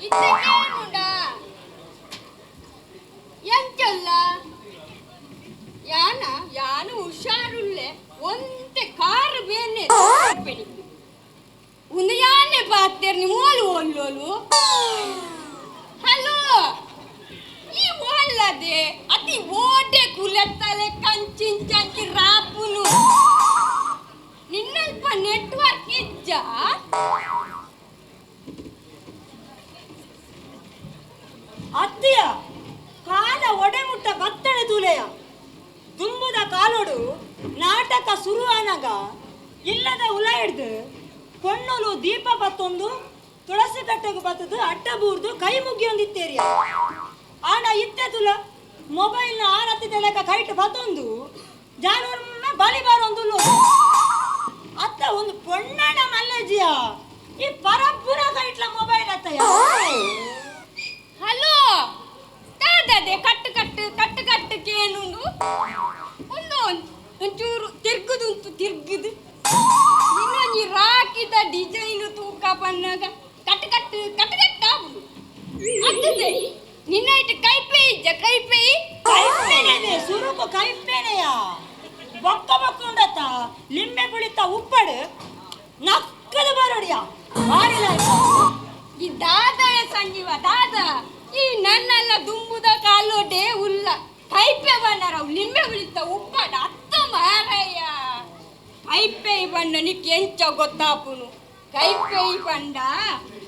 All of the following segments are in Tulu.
ಇತ್ತೆ ಕೇನುಂಡ ಎಂಚಲ್ಲ ಯಾನ ಯಾನು ಹುಷಾರುಲ್ಲೆ ಒಂತೆ ಕಾರು ಬೇನೆ ಒಂದು ಯಾನೆ ಬಾತ್ತೇರ್ನಿ ಮೋಲು ಒಲ್ಲೋಲು. ಹಲೋ, ಈ ಒಲ್ಲದೆ ಅತಿ ಓಟೆ ಕುಲೆತ್ತಲೆ ಕಂಚಿಂಚಂಚಿ ರಾಪುನು ನಿನ್ನಲ್ಪ ನೆಟ್ವರ್ಕ್ ಇಜ್ಜ. ಅತ್ತಿಯ ಕಾಲ ಒಡೆಮುಟ್ಟ ಬತ್ತಳೆ ತೂಲೆಯ ದುಂಬುದ ಕಾಲೋಡು ನಾಟಕ ಸುರು ಆನಾಗ ಇಲ್ಲದ ಉಲ ಹಿಡ್ದು ಕೊಣ್ಣಲು ದೀಪ ಬತ್ತೊಂದು ತುಳಸಿ ಕಟ್ಟೆಗೆ ಬತ್ತದು ಅಡ್ಡ ಬೂರ್ದು ಕೈ ಮುಗಿಯೊಂದಿತ್ತೇರಿಯ. ಆನ ಇತ್ತೆ ತುಲ ಮೊಬೈಲ್ನ ಆರತಿ ಲೆಕ್ಕ ಕೈಟ್ ಬತ್ತೊಂದು ಜಾನೂರ್ನ ಬಲಿ ಬಾರೊಂದು ಅತ್ತ ಒಂದು ಪೊಣ್ಣಣ ಮಲ್ಲೇಜಿಯ ಈ ಪರಬ್ಬುರ ಕೈಟ್ಲ ಮೊಬೈಲ್ ಅತ್ತಯ್ಯ. ಹಲೋ, ದಾದದೆ ಕಟ್ಟು ಕಟ್ಟು ಕಟ್ಟು ಕಟ್ಟು ಕೇನುಂಡು ಒಂದು ಒಂಚೂರು ತಿರ್ಗುದುಂತು ತಿರ್ಗುದು ಇನ್ನೊಂಜಿ ರಾಕಿದ ಡಿಸೈನ್ ತೂಕ ಪನ್ನಾಗ ಕಟ್ಟು ಕಟ್ಟು ಕಟ್ಟು ಕಟ್ಟು ಆಗುದು ಅತ್ತದೆ. ನಿನ್ನ ಇಟ್ಟು ಕೈಪೆ ಇಜ್ಜ ಕೈಪೆ ಕೈಪೆನೆ ಸುರುಕು ಕೈಪೆನೆಯ ಬೊಕ್ಕ ಬೊಕ್ಕ ಉಂಡತ್ತ ಲಿಂಬೆ ಪುಳಿತ ಉಪ್ಪಡು ನಕ್ಕದ ಬರೋಡಿಯ ಬಾರಿಲ್ಲ. ಈ ದಾದಯ ಸಂಜೀವ ದಾದ ಈ ನನ್ನೆಲ್ಲ ದುಂಬುದ ಕಾಲೋಡೆ ಉಲ್ಲ ಕೈಪೆ ಬಣ್ಣರವು ಲಿಂಬೆ ಉಳಿತ ಉಪ್ಪಡ ಅತ್ತ ಮಾರಯ್ಯ. ಕೈಪೆ ಬಣ್ಣ ನಿಕ್ ಎಂಚ ಗೊತ್ತಾಪುನು ಕೈಪೆ ಬಂಡ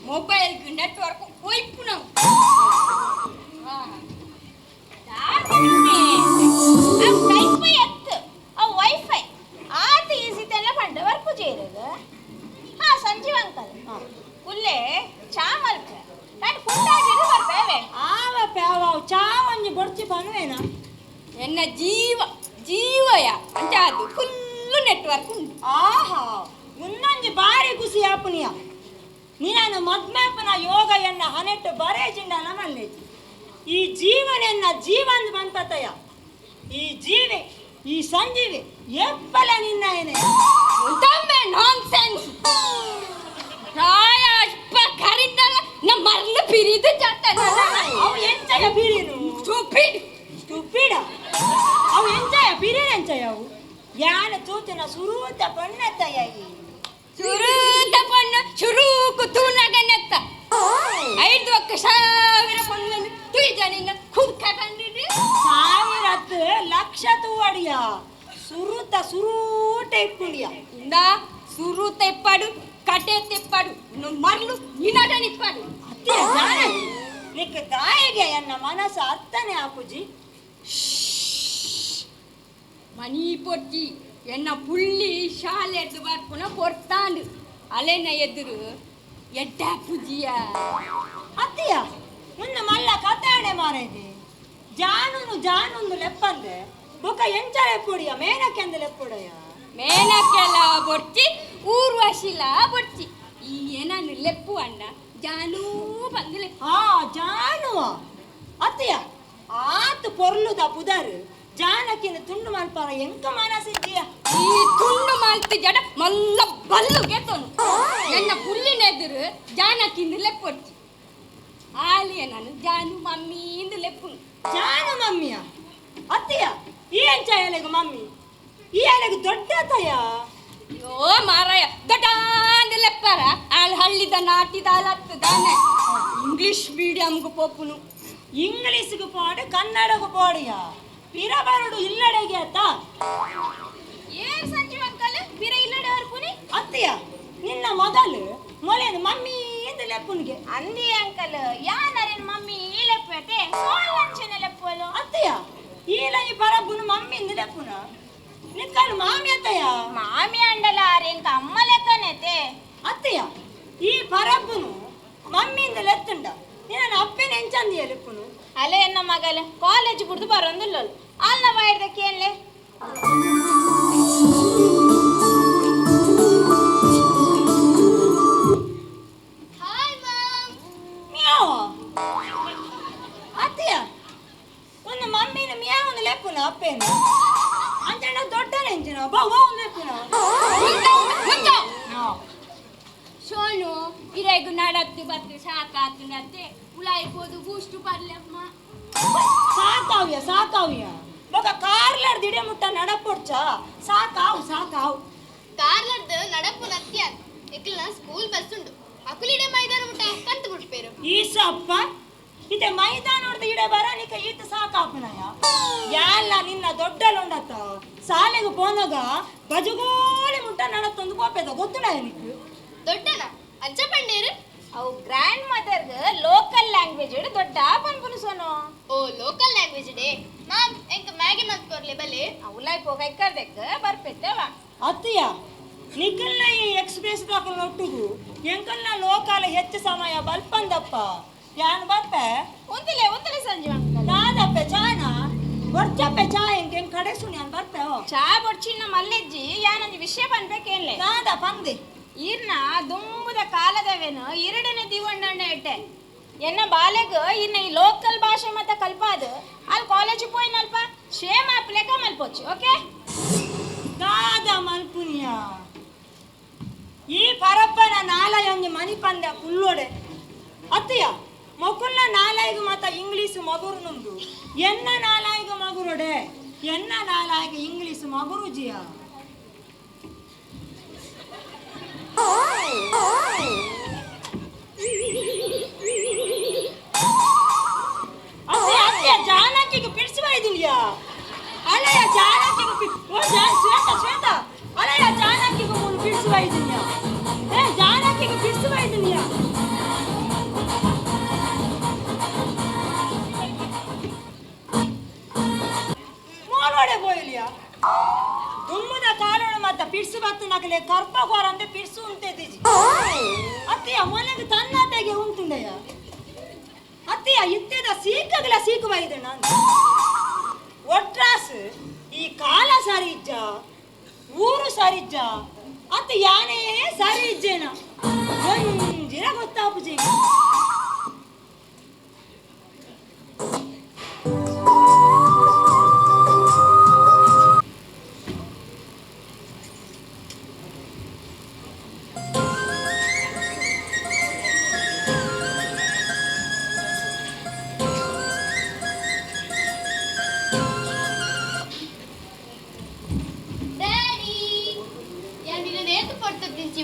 ಮೊಬೈಲ್ ನೆಟ್ವರ್ಕ್ ಕೊಯ್ಪುನ. ಕೈಪೈ ಎತ್ತು ಅವು ವೈಫೈ ಆತ ಈಸಿ ತೆಲ್ಲ ಪಂಡ ವರ್ಪು ಜೇರದು. ಹಾ ಸಂಜೀವ್ ಅಂಕಲ್ ಉಲ್ಲೇ ಚಾ ಮಲ್ಪ ನಾನು ಪುಟ್ಟಾಜಿಡು ಬರ್ಪೇವೆ. ಆವ ಪ್ಯಾವ ಚಾವಂಜಿ ಬೊಡ್ಚಿ ಪನುವೇನ ಎನ್ನ ಜೀವ ಜೀವಯ ಅಂಚ ಅದು ಫುಲ್ಲು ನೆಟ್ವರ್ಕ್ ಉಂಟು. ಆಹಾ ಉನ್ನೊಂಜಿ ಬಾರಿ ಖುಷಿ ಆಪುನಿಯ ನೀನು ಮದ್ಮೇಪನ ಯೋಗ ಎನ್ನ ಹನೆಟ್ಟು ಬರೇ ಜಿಂಡಲ ಮಲ್ಲೇಜಿ ಈ ಜೀವನೆನ್ನ ಜೀವನ್ ಬಂತತಯ ಈ ಜೀವಿ ಈ ಸಂಜೀವಿ ಎಪ್ಪಲ ನಿನ್ನ ಏನೆ ಉಂಟಮ್ಮೆ ನಾನ್ಸೆನ್ಸ್ ರಾಯ ಅಪ್ಪ ಕರಿಂದಲ್ಲ ನಮ್ಮ ಮರ್ಲು ಪಿರಿದು ಚಾತ. ಅವು ಎಂಚಯ ಪಿರಿನು ಸ್ಟುಪಿಡ್ ಸ್ಟುಪಿಡ ಅವು ಎಂಚಯ ಪಿರಿನ ಎಂಚಯ ಅವು ಯಾನ ತೂತಿನ ಸುರೂತ ಪೊಣ್ಣತ್ತಯ್ಯ ಈ ಸುರೂತ ಪೊಣ್ಣು ಚುರುಕು ತೂನಗನೆತ್ತ ಐದು ಒಕ್ಕ ಸಾವಿರ ಪೊಣ್ಣು ತುಯ್ಜನಿಂದ ಕುಂಕ ಕಂಡಿಡಿ ಸಾವಿರ ಹತ್ತು ಲಕ್ಷ ತೂವಡಿಯ ಸುರುತ ಸುರೂಟ ಇಪ್ಪುಂಡಿಯ ಇಂದ ಸುರುತ ಇಪ್ಪಾಡು ಕಟೆ ತಿಪ್ಪಾಡು ಮರ್ಲು ನಿನಡನಿಪ್ಪಾಡು. ಅತ್ತೆ ಜಾನಕಿ ನಿಕ್ಕ ದಾಯಿಗೆ ಎನ್ನ ಮನಸ್ಸು ಅತ್ತನೆ ಆಪುಜಿ. ಮನಿ ಪೊರ್ಚಿ ಎನ್ನ ಪುಳ್ಳಿ ಶಾಲೆ ಎದ್ದು ಬರ್ಪುನ ಪೊರ್ತಾಂಡು ಅಲೆನ ಎದುರು ಎಡ್ಡ ಪುಜಿಯ. ಅತ್ತೆಯ ಮುನ್ನ ಮಲ್ಲ ಕಥಾಣೆ ಮಾರೈತಿ ಜಾನುನು ಜಾನುಂದು ಲೆಪ್ಪಂದೆ ಬೊಕ ಎಂಚ ಲೆಪ್ಪುಡಿಯ ಮೇನಕೆಂದು ಲೆಪ್ಪುಡಯ ಮೇನಕ್ಕೆಲ್ಲ ಬೊರ್ಚಿ ಊರ್ವಶಿಲ ಬೊರ್ಚಿ ಈ ಏನನ್ನು ಲೆಪ್ಪು ಅಣ್ಣ ಜಾನೂ ಬಂದು ಲೆಪ್ಪು. ಆ ಜಾನುವ ಅತ್ತೆಯ ಆತು ಪೊರ್ಲುದ ಪುದರ್ ಜಾನಕಿನ ತುಂಡು ಮಲ್ಪಾರ ಎಂಕ ಮನಸ್ಸಿದ್ದೀಯ. ಈ ತುಂಡು ಮಾಲ್ತಿ ಜಡ ಮಲ್ಲ ಬಲ್ಲು ಗೆತ್ತೋನು ನನ್ನ ಪುಲ್ಲಿನ ಎದುರು ಜಾನಕಿಂದು ಲೆಪ್ಪೊಡ್ಚಿ ಆಲಿಯ ನಾನು ಜಾನು ಮಮ್ಮಿ ಇಂದು ಲೆಪ್ಪುನು. ಜಾನು ಮಮ್ಮಿಯ ಅತ್ತೆಯ ಈ ಎಂಚ ಎಲೆಗು ಮಮ್ಮಿ ಈ ಎಲೆಗು ದೊಡ್ಡ ಅತ್ತಯ್ಯ. ಅಯ್ಯೋ ಮಾರಾಯ ದೊಡ್ಡಾಂದು ಲೆಪ್ಪಾರ ಆಳ್ ಹಳ್ಳಿದ ನಾಟಿದ ಅಲತ್ತು ದಾನೆ ಇಂಗ್ಲಿಷ್ ಮೀಡಿಯಂಗೆ ಪೋಪುನು. ಇಂಗ್ಲಿಷ್ಗೆ ಪಾಡು ಕನ್ನಡకు ಪಾಡಿಯ ಪಿರಬರಡು ಇಲ್ಲಡೆಗೆ ಅತ್ತ. ಏನ್ ಸಂಜೀವ್ ಅಂಕಲ್ ಬಿರ ಇಲ್ಲಡೆ ವರ್ಪುನಿ. ಅತ್ತೆಯ ನಿನ್ನ ಮೊದಲು ಮೊಲೆನು ಮಮ್ಮಿ ಎಂದು ಲೆಪ್ಪುನಿಗೆ. ಅಂದಿ ಅಂಕಲ್ ಯಾನರೇನ್ ಮಮ್ಮಿ ಈ ಲೆಪ್ಪತೆ ಸೋಳಂಚನೆ ಲೆಪ್ಪಲು. ಅತ್ತೆಯ ಈಲ ಈ ಪರಬ್ಬುನು ಮಮ್ಮಿ ಎಂದು ಲೆಪ್ಪುನ ನಿಕ್ಕಲು ಮಾಮಿ ಅತ್ತಯ್ಯ. ಮಾಮಿ ಅಂಡಲ ಇಂಕ ಅಮ್ಮ ಲೆಕ್ಕನೆತೆ. ಅತ್ತೆಯ ಈ ಪರಬ್ಬುನು ಮಮ್ಮಿಯಿಂದ ಲೆತ್ತುಂಡ ನಿನ್ನ ಅಪ್ಪೆನ ಎಂಚಂದಿಯ ಲೆಪ್ಪುನು. ಅಲೆ ಎನ್ನ ಮಗಲ ಕಾಲೇಜ್ ಬಿಡ್ದು ಬರೋಂದಿಲ್ಲ ಅಲ್ಲ ಬಾಯ್ದಕ್ಕೆ ಏನ್ಲೆ. Hi ma'am. ಮಿಯಾವ ಅತ್ತೆಯ ಒಂದು ಮಮ್ಮಿನ ಮಿಯಾವನು ಲೆಪ್ಪುನ ಅಪ್ಪೇನ ಅಂಚನ ದೊಡ್ಡ ನೆಂಚಿನ ಬಾ ಲೆಪ್ಪುನ. ಸೋನು ಇರೆಗು ನಡತ್ತು ಬತ್ತು ಸಾಕಾತುನತ್ತೆ ಉಲಾಯಿ ಪೋದು ಬೂಸ್ಟ್ ಪರ್ಲಮ್ಮ ಸಾಕಾವ್ಯ ಸಾಕಾವ್ಯ ಬೊಕ ಕಾರ್ಲರ್ ದಿಡೆ ಮುಟ್ಟ ನಡಪೊಡ್ಚ ಸಾಕಾವು ಸಾಕಾವು ಕಾರ್ಲರ್ದು ನಡಪು ನತ್ಯಾನ್ ಎಕ್ಲನ ಸ್ಕೂಲ್ ಬಸ್ ಉಂಡು ಅಕುಲಿಡೆ ಮೈದಾನ ಮುಟ್ಟ ಕಂತು ಮುಟ್ಪೇರು ಈಸಪ್ಪ ಇತ್ತೆ ಮೈದಾನ ಇಡೆ ಬರ ನಿಕ ಈತ ಸಾಕಾಪುನಯ ಯಾಲ್ಲ ನಿನ್ನ ದೊಡ್ಡಲುಂಡತ್ತ ಸಾಲೆಗು ಪೋನಗ ಬಜುಗೋಳಿ ಮುಟ್ಟ ನಡತ್ತೊಂದು ಕೋಪೆದ ಗೊತ್ತುಂಡ ನಿಕ್ಕು ದೊಡ್ಡನ ಅಜ್ಜ ಪಂಡೇರು ಅವು ಗ್ರ್ಯಾಂಡ್ ಮದರ್ಗ್ ಲೋಕಲ್ ಲ್ಯಾಂಗ್ವೇಜ್ ದೊಡ್ಡ ಪನ್ಪುನು ಸೋನು ಓ ಲೋಕಲ್ ಲ್ಯಾಂಗ್ವೇಜ್ ಡೇ ಮಾಮ್ ಎಂಕ್ ಮ್ಯಾಗಿ ಮಲ್ತ್ ಬಲೆ ಉಲಾಯ್ ಪೋಗ ಇಕ್ಕರ್ದೆಕ್ ಬರ್ಪೆತ್ತವ ಅತ್ತಿಯ ನಿಖಲ್ನ ಈ ಎಕ್ಸ್ಪ್ರೆಸ್ ದಾಖಲು ಒಟ್ಟುಗು ಎಂಕಲ್ನ ಲೋಕಾಲ ಹೆಚ್ಚು ಸಮಯ ಬಲ್ಪಂದಪ್ಪ ಯಾನ್ ಬರ್ಪೆ ಉಂತಿಲೆ ಉಂತಿಲೆ ಸಂಜೀವ್ ಅಂಕಲ್ ದಾದಪ್ಪೆ ಚಾನ ಬೊರ್ಚಪ್ಪೆ ಚಾ ಎಂಕ್ ಎಂಕ್ ಕಡೆ ಸುನಿ ಯಾನ್ ಬರ್ಪೆ ಓ ಚಾ ಬೊಡ್ಚಿನ ಮಲ್ಲೆಜ್ಜಿ ಯಾನೊಂಜಿ ವಿಷಯ ಪನ್ಬೇಕೇನ್ಲೆ ದಾದ ಪಂದೆ ಈರ್ನ ದುಂಬುದ ಕಾಲದವೇನು ಎರಡನೇ ದಿವಣ್ಣ ಇಟ್ಟೆ ಎನ್ನ ಬಾಲೆಗ್ ಇನ್ನ ಈ ಲೋಕಲ್ ಭಾಷೆ ಮತ್ತೆ ಕಲ್ಪಾದು ಅಲ್ಲಿ ಕಾಲೇಜ್ ಪೋಯಿನಲ್ಪ ಶೇಮ್ ಆಪ್ಲೆಕ ಮಲ್ಪೊಚ್ಚು ಓಕೆ ದಾದ ಮಲ್ಪುನಿಯ ಈ ಪರಪ್ಪನ ನಾಲಯೊಂಜಿ ಮನಿಪಂದ ಪುಲ್ಲೋಡೆ ಅತ್ತಿಯ ಮೊಕುಲ್ನ ನಾಲಾಯಿಗು ಮಾತ ಇಂಗ್ಲೀಷ್ ಮಗುರು ನುಂದು ಎನ್ನ ನಾಲಾಯಿಗು ಮಗುರೊಡೆ ಎನ್ನ ನಾಲಾಯಿಗೆ ಇಂಗ್ಲೀಷ್ ಮಗುರುಜಿಯ ಅತ್ತೆ ಅತ್ತೆ ಜಾನಕಿಗೆ ಪಿಡ್ಸಿ ಬೈದಿಲ್ಯಾ ಅಲಯ ಜಾನಕಿಗೆ ಓ ಶ್ವೇತಾ ಶ್ವೇತಾ ಅಲಯ ಜಾನಕಿಗೆ ಮೂಲು ಪಿಡ್ಸಿ ಬೈದಿಲ್ಯಾ ಏ ಜಾನಕಿಗೆ ಪಿಡ್ಸಿ ಬೈದಿಲ್ಯಾ ಮೋಲೋಡೆ ಬೋಯ್ಲಿಯಾ ದುಮ್ಮದ ಕಾಲೋಡ ಮತ್ತ ಪಿಡ್ಸು ಬತ್ತು ನಕಲೆ ಕರ್ಪ ಕೋರಂದೆ ಪಿಡ್ಸು ಉಂಟೆದಿಜಿ ಅತ್ತೆಯ ಮೊನೆಗೆ ತನ್ನತೆಗೆ ಉಂಟುಂಡಯ್ಯ ಅತ್ತೆಯ ಇತ್ತೆದ ಸೀಕಗಲ ಸೀಕು ಬೈದೆ ನಾನು ಒಟ್ರಾಸ್ ಈ ಕಾಲ ಸರಿ ಇಜ್ಜ ಊರು ಸರಿಜ್ಜ ಅತ್ತ ಯಾನೇ ಸರಿ ಇಜ್ಜೇನ ಒಂಜಿರ ಗೊತ್ತಾಪುಜಿ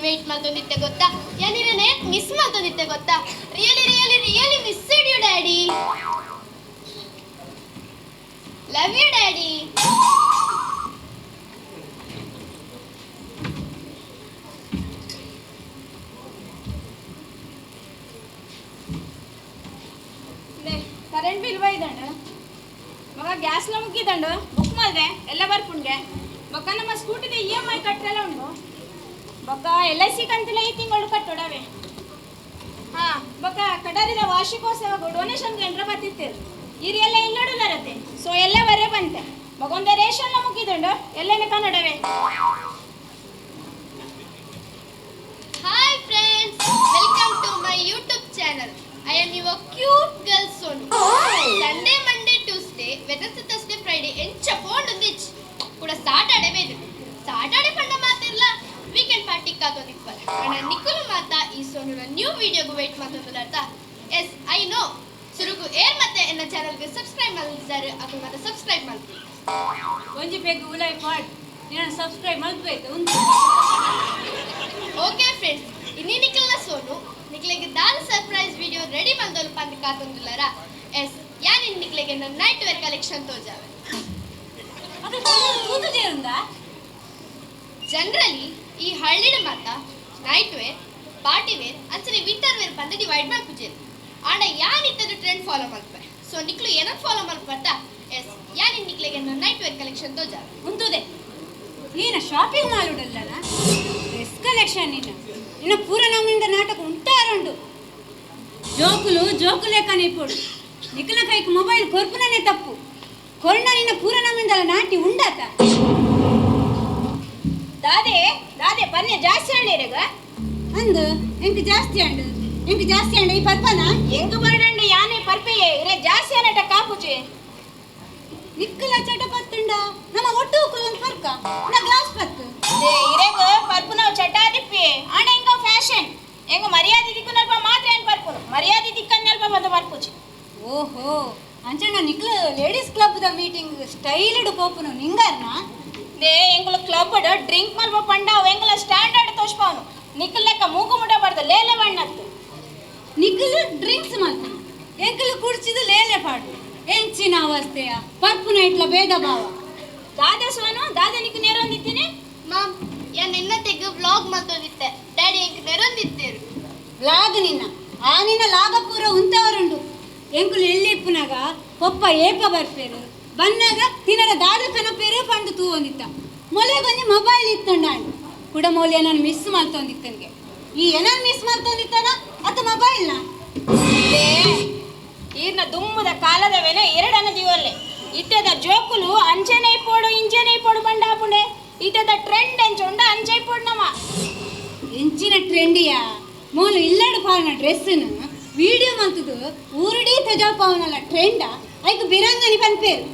ವೇಟ್ ಮಾಡ್ತೊಂದಿತ್ತೆ ಗೊತ್ತಾ ಯಾನಿನ ಮಿಸ್ ಮಾಡ್ತೊಂದಿತ್ತೆ ಗೊತ್ತಾ really really really miss you daddy love you daddy current bill ಬೈದಂಡು ಮಗ ಗ್ಯಾಸ್ಲ ಮುಗ್ಗಿದಂಡು ಬುಕ್ ಮಾಡಿದೆ ಎಲ್ಲ ಬರ್ಪುಂಡೆ ಬೊಕ್ಕ ನಮ್ಮ ಸ್ಕೂಟಿದ ಇ ಎಮ್ I ಕಟ್ಟರೆಲ್ಲ ಉಂಡು ಬೊಕ್ಕ ಎಲ್ I C ಕಂತಿಲ್ಲ ಈ ತಿಂಗಳು ಕಟ್ಟೋಡವೆ ಹಾ ಬೊಕ್ಕ ಕಡಾರಿದ ವಾರ್ಷಿಕೋತ್ಸವ ಡೊನೇಷನ್ ಎಂಟ್ರ ಬರ್ತಿತ್ತು ಇರಿಯೆಲ್ಲ ಇಲ್ಲೋಡಲಾರತ್ತೆ ಸೊ ಎಲ್ಲ ಬರೇ ಬಂತೆ ಬೊಕೊಂದ ರೇಷನ್ ಮುಗಿದುಂಡು ಎಲ್ಲೇನೆ ಕನ್ನಡವೇ. Hi friends, welcome to my YouTube channel. I am your cute girl Sonu. Sunday, Monday, Tuesday, Wednesday, Thursday, Friday ಎಂಚ ಫೋನ್ ಒಂದಿಚ್ ಕೂಡ ಸಾಟರ್ಡೆ ವೇದು ಸಾಟರ್ಡೆ ಪಂಡ ಮಾತಿರ್ಲ ವೀಕೆಂಡ್ ಪಾರ್ಟಿ ಕಾತೊಂದಿಪ್ಪಲ್ ಅಣ್ಣ ನಿಕ್ಕುಲು ಮಾತಾ ಈ ಸೋನುನ ನ್ಯೂ ವಿಡಿಯೋಗೂ ವೇಟ್ ಮಾತೊಂದುಲಾರ್ತ. ಎಸ್ I know ಸುರುಗು ಏರ್ ಮತ್ತೆ ಎನ್ನ ಚಾನಲ್ಗೆ ಸಬ್ಸ್ಕ್ರೈಬ್ ಮಾಡಿದ್ದಾರೆ ಅಕು ಮತ್ತೆ ಸಬ್ಸ್ಕ್ರೈಬ್ ಮಾಡ್ತೀವಿ. ಒಂಜಿ ಬೇಗ ಉಲಾಯ್ ಪಾಡ್ ನೀನು ಸಬ್ಸ್ಕ್ರೈಬ್ ಮಲ್ಪಬೇಕು ಉಂಟು. ಓಕೆ ಫ್ರೆಂಡ್ಸ್, ಇನ್ನಿ ನಿಖಲ್ನ ಸೋನು ನಿಕ್ಲೆಗೆ ದಾಲ್ ಸರ್ಪ್ರೈಸ್ ವಿಡಿಯೋ ರೆಡಿ ಮಂದೋಲು ಪಂದ್ ಕಾತೊಂದುಲ್ಲರ. ಎಸ್ ಯಾನ್ ಇನ್ ನಿಕ್ಲೆಗೆ ನನ್ನ ನೈಟ್ ವೇರ್ ಕಲೆಕ್ಷನ್ ತೋಜಾವೆ. ಅದು ತೂತು ಜೇರುಂದಾ? ಜನರಲಿ ಈ ಹಳ್ಳಿಡ ಮಾತ ನೈಟ್ ವೇರ್ ಪಾರ್ಟಿ ವೇರ್ ಅಂಚನೆ ವಿಂಟರ್ ವೇರ್ ಪಂದ್ ಡಿವೈಡ್ ಮಲ್ಪುಜೇರು. ಆಂಡ ಯಾನ್ ಇತ್ತದು ಟ್ರೆಂಡ್ ಫಾಲೋ ಮಲ್ಪೆ. ಸೊ ನಿಕ್ಲು ಏನಂತ ಫಾಲೋ ಮಲ್ಪರ್ತಾ? ಎಸ್ ಯಾನ್ ಇನ್ ನಿಕ್ಲೆಗೆ ನನ್ನ ನೈಟ್ ವೇರ್ ಕಲೆಕ್ಷನ್ ತೋಜಾವೆ. ಉಂತುದೆ ನೀನ ಶಾಪಿಂಗ್ ಮಾಲುಡಲ್ಲನ ಡ್ರೆಸ್ ಕಲೆಕ್ಷನ್ ನಿನ್ನ ಇನ್ನು ಪೂರ ನಮ್ಮಿಂದ ನಾಟಕ ಉಂಟಾರುಂಡು. ಜೋಕುಲು ಜೋಕುಲೇಕನೆ ಇಪ್ಪೋಡು ನಿಖಲ ಕೈಕ್ ಮೊಬೈಲ್ ಕೊರ್ಪುನನೇ ತಪ್ಪು ಕೊರ್ಣ ನಿನ್ನ ಪೂರ ನಮ್ಮಿಂದಲ ನಾಟಿ ಉಂಡಾತ. ದಾದೆ ದಾದೆ ಪನ್ನೆ ಜಾಸ್ತಿ ಅಂಡೇರೆಗ ಅಂದು ಎಂಕ್ ಜಾಸ್ತಿ ಅಂಡು ಎಂಕ್ ಜಾಸ್ತಿ ಅಂಡು ಈ ಪರ್ಪನ ಎಂಗ್ ಬರಡಂಡೆ ಯಾನೆ ಪರ್ಪೆಯೇ ಇರೆ ಜಾಸ್ತಿ ಅನಟ ಕಾಪುಜೆ. ನಿಕ್ಕಲ ಚಟ ಪತ್ತುಂಡ ನಮ್ಮ ಒಟ್ಟು ಒಂದು ಪರ್ಕ ನಾ ಗ್ಲಾಸ್ ಪತ್ತು ಇರೆಗ ಪರ್ಪುನವು ಚಟ ದಿಪ್ಪಿ ಆಂಡ ಇಂಗ ಫ್ಯಾಷನ್ ಎಂಗ ಮರ್ಯಾದೆ ದಿಕ್ಕುನಲ್ಪ ಮಾತ್ರ ಏನು ಬರ್ಪುನು ಮರ್ಯಾದೆ ದಿಕ್ಕನ್ನಲ್ಪ ಬಂದು ಬರ್ಪುಜಿ. ಓಹೋ ಅಂಚಣ್ಣ ನಿಕ್ಲು ಲೇಡೀಸ್ ಕ್ಲಬ್ the meeting ಸ್ಟೈಲ್ಡ್ ಪೋಪುನು ನಿಂಗಾರ್ನ? They ಎಂಗುಲ ಕ್ಲಬ್ ಡ್ರಿಂಕ್ ಮಲ್ಪ ಪಂಡ ಎಂಗುಲ ಸ್ಟ್ಯಾಂಡರ್ಡ್ ತೋಷ್ಪಾವನು ನಿಕ್ಕಲ್ ಲೆಕ್ಕ ಮೂಗು ಮುಟ್ಟಬಾರ್ದು ಲೇಲೆ ಬಣ್ಣತ್ತು. ನಿಕ್ಕಲು ಡ್ರಿಂಕ್ಸ್ ಮಲ್ಪನು ಎಂಕಲು ಕುಡ್ಚಿದು ಲೇಲೆ ಪಾಡು ಎಂಚಿನ ಅವಸ್ಥೆಯ ಪರ್ಪುನ ಇಟ್ಲ ಭೇದ ಭಾವ. ದಾದ ಸೋನು ದಾದ ನಿಕ್ಕು ನೇರೊಂದಿತ್ತೀನಿ? ಮಾಮ್ ಯಾನ್ ನಿನ್ನ ತೆಗ್ಗು ವ್ಲಾಗ್ ಮಲ್ತೊಂದಿತ್ತೆ ಡ್ಯಾಡಿ ಎಂಕ್ ನೆರೊಂದಿತ್ತೇರು. ವ್ಲಾಗ್ ನಿನ್ನ ಆ ನಿನ್ನ ಲಾಗ ಪೂರ ಉಂತವರುಂಡು ಎಂಕುಲು ಎಲ್ಲಿ ಇಪ್ಪುನಾಗ ಪೊಪ್ಪ ಏಪ ಬರ್ಪೇರು ಬನ್ನಾಗ ತಿನ್ನರ ದಾದ ಕನಪೇರು ಪಂಡು ತೂವೊಂದಿತ್ತ ಮೊಲೆಗೊಂಜಿ ಮೊಬೈಲ್ ಇತ್ತಂಡಾಂಡ್ ಕುಡ ಮೌಲ್ಯ ನಾನು ಮಿಸ್ ಮಲ್ತೊಂದಿತ್ತನ್ಗೆ ಈ ಏನಾರು ಮಿಸ್ ಮಲ್ತೊಂದಿತ್ತಾನ ಅತ್ತ ಮೊಬೈಲ್ನ? ಈರ್ನ ದುಮ್ಮದ ಕಾಲದವೇನೆ ಎರಡನ ದಿವಲ್ಲೆ ಇತ್ತೆದ ಜೋಕುಲು ಅಂಚೆನೆ ಇಪ್ಪೋಡು ಇಂಚೆನೆ ಇಪ್ಪೋಡು ಬಂಡಾಪುಂಡೆ ಇತ್ತೆದ ಟ್ರೆಂಡ್ ಎಂಚುಂಡ ಅಂಚೆ ಇಪ್ಪೋಡು ನಮ. ಎಂಚಿನ ಟ್ರೆಂಡಿಯಾ ಮೋಲು ಇಲ್ಲಡು ಪಾಲನ ಡ್ರೆಸ್ಸನ್ನು ವಿಡಿಯೋ ಮಂತದು ಊರುಡೀ ತಜಾಪಾವನಲ್ಲ ಟ್ರೆಂಡ ಐಕ್ ಬಿರಂಗನಿ ಪನ್ಪೇರು.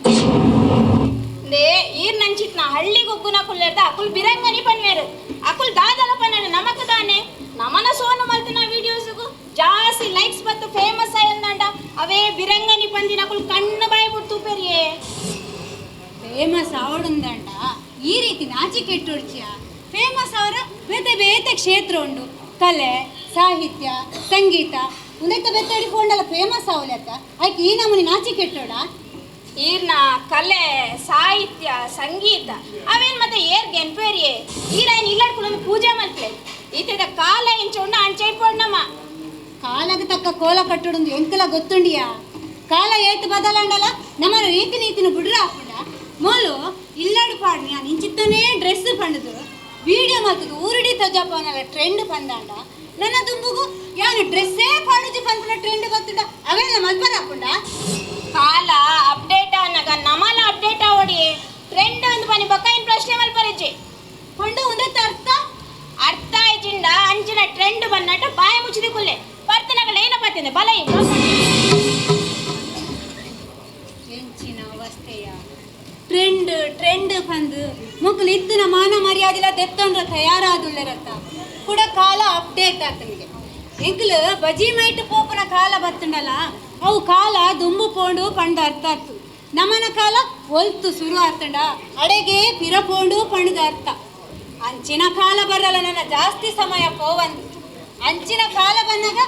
They ಈರ್ ನಂಚಿತ್ನ ಹಳ್ಳಿ ಗುಗ್ಗುನ ಕುಲ್ಲೆರ್ದ ಅಕುಲ್ ಬಿರಂಗನಿ ಪನ್ವೇರು ಅಕುಲ್ ದಾದಲ ಪನ್ನಡು ನಮಕ್ ದಾನೆ ನಮನ ಸೋನು ಮಲ್ತಿನ ವಿಡಿಯೋಸ್ಗು ಜಾಸ್ತಿ ಲೈಕ್ಸ್ ಬತ್ತು ಫೇಮಸ್ ಆಯಂದಂಡ ಅವೇ ಬಿರಂಗನಿ ಪಂದಿನ ಅಕುಲ್ ಕಣ್ಣು ಬಾಯಿ ಬಿಡ್ತು ಪೆರಿಯೇ. ಫೇಮಸ್ ಆವಡುಂದಂಡ ಈ ರೀತಿ ನಾಚಿ ಕೆಟ್ಟೊಡ್ಚಿಯ ಫೇಮಸ್ ಅವರ ಬೇತೆ ಬೇತೆ ಕ್ಷೇತ್ರ ಉಂಡು ಕಲೆ ಸಾಹಿತ್ಯ ಸಂಗೀತ ಉಂದೈತ ಬೆತ್ತಡಿ ಫೋಂಡಲ್ಲ ಫೇಮಸ್ ಅವಲತ್ತ ಐಕ್ ಈ ನಮೂನಿ ನಾಚಿ ಕೆಟ್ಟೋಡ? ಈರ್ನ ಕಲೆ ಸಾಹಿತ್ಯ ಸಂಗೀತ ಅವೇನ್ ಮತ್ತೆ ಏರ್ ಗೆನ್ಪೇರಿಯೇ ಈರೈನ್ ಇಲ್ಲಡ್ಕೊಂಡು ಪೂಜೆ ಮಲ್ಪ್ಲೆ ಈತದ ಕಾಲ ಎಂಚುಂಡ ಅಂಚೈಪೋಡ್ ನಮ್ಮ. ಕಾಲಗ ತಕ್ಕ ಕೋಲ ಕಟ್ಟುಡುಂದು ಎಂಕಲ ಗೊತ್ತುಂಡಿಯಾ? ಕಾಲ ಏತು ಬದಲಾಂಡಲ ನಮ್ಮನ ರೀತಿ ನೀತಿನ ಬುಡ್ರ ಹಾಕುಂಡ ಮೋಲು ಇಲ್ಲಡು ಪಾಡ್ನಿ ನಾನು ಇಂಚಿತ್ತನೇ ಡ್ರೆಸ್ ಪಂಡದು ವಿಡಿಯೋ ಮಲ್ತದು ಊರುಡಿ ತಜಾಪವನಲ್ಲ ಟ್ರೆಂಡ್ ಪಂದಾಂಡ ನನ್ನ ದುಂಬುಗು ಯಾನು ಡ್ರೆಸ್ಸೇ ಪಾಡುಜಿ ಪನ್ಪುನ ಟ್ರೆಂಡ್ ಗೊತ್ತುಂಡ ಅವೆಲ್ಲ ಮಲ್ಪರ ಹಾಕುಂಡ? ಕಾಲ ಅಪ್ಡೇಟ್ ಆನಗ ನಮಲ ಅಪ್ಡೇಟ್ ಆವಡಿ ಟ್ರೆಂಡ್ ಒಂದು ಬನ್ನಿ ಬಕ್ಕ ಇನ್ ಪ್ರಶ್ನೆ ಮಲ್ಪರಿಜ್ಜಿ ಪಂಡ ಉಂದತ್ತ ಅರ್ಥ ಅರ್ಥ ಆಯ್ಜಿಂಡ ಅಂಚಿನ ಟ್ರೆಂಡ್ ಬನ್ನಟ ಬಾಯಿ ಮುಚ್ಚಿದ ಕುಲ್ಲೆ ಬರ್ತನಗಳ ಏನ ಬರ್ತೇನೆ ಬಲ ಎಂಚಿನ ಅವಸ್ಥೆಯ ಟ್ರೆಂಡ್ ಟ್ರೆಂಡ್ ಬಂದು ಮುಕ್ಕಲು ಇತ್ತಿನ ಮಾನ ಮರ್ಯಾದಿಲ ದೆತ್ತೊಂಡ್ರ ತಯಾರಾದುಳ್ಳರತ್ತ ಕೂಡ ಕಾಲ ಅಪ್ಡೇಟ್ ಆಗ್ತನಿಗೆ ಎಂಕಲು ಬಜಿ ಮೈಟ್ ಪೋಪನ ಕಾಲ ಬತ್ತುಂಡಲ್ಲ ಅವು ಕಾಲ ದುಂಬು ಪೋಂಡು ಪಂಡ ಅರ್ಥ ಆತು ನಮನ ಕಾಲ ಒಲ್ತು ಸುರು ಆತಂಡ ಅಡೆಗೆ ಪಿರ ಪೋಂಡು ಪಂಡದ ಅರ್ಥ. ಅಂಚಿನ ಕಾಲ ಬರಲ್ಲ ನನ್ನ ಜಾಸ್ತಿ ಸಮಯ ಪೋವಂದು ಅಂಚಿನ ಕಾಲ ಬಂದಾಗ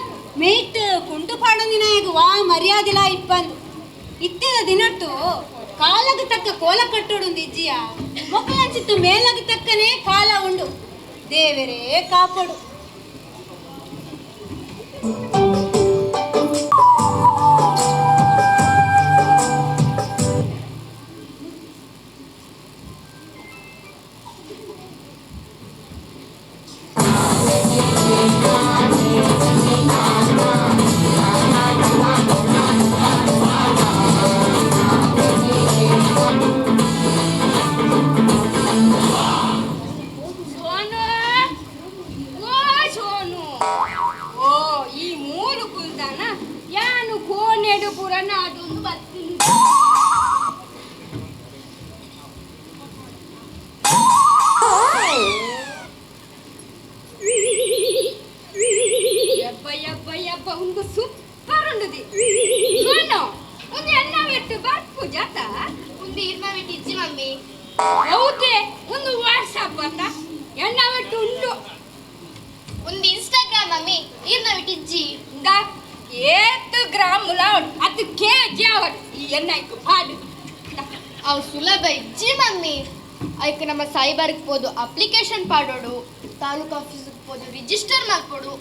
ಮೇಟ್ ಕುಂಟು ಪಾಡೊಂದಿನ ವಾ ಮರ್ಯಾದಿಲ ಇಪ್ಪಂದು ಇತ್ತಿನ ದಿನಟ್ಟು ಕಾಲಗ ತಕ್ಕ ಕೋಲ ಕಟ್ಟೋಡುಂದು ಇಜ್ಜಿಯ ಮೊಕ್ಕಲಂಚಿತ್ತು ಮೇಲಗ ತಕ್ಕನೇ ಕಾಲ ಉಂಡು ದೇವರೇ ಕಾಪಡು. ನಮ್ಮ ಸೈಬರ್ಗೆ ಪೋದು ಅಪ್ಲಿಕೇಶನ್ ಪಾಡೋಡು ತಾಲೂಕು ಆಫೀಸ್ಗೆ ಪೋದು ರಿಜಿಸ್ಟರ್ ಮಾಡ್ಕೊಡು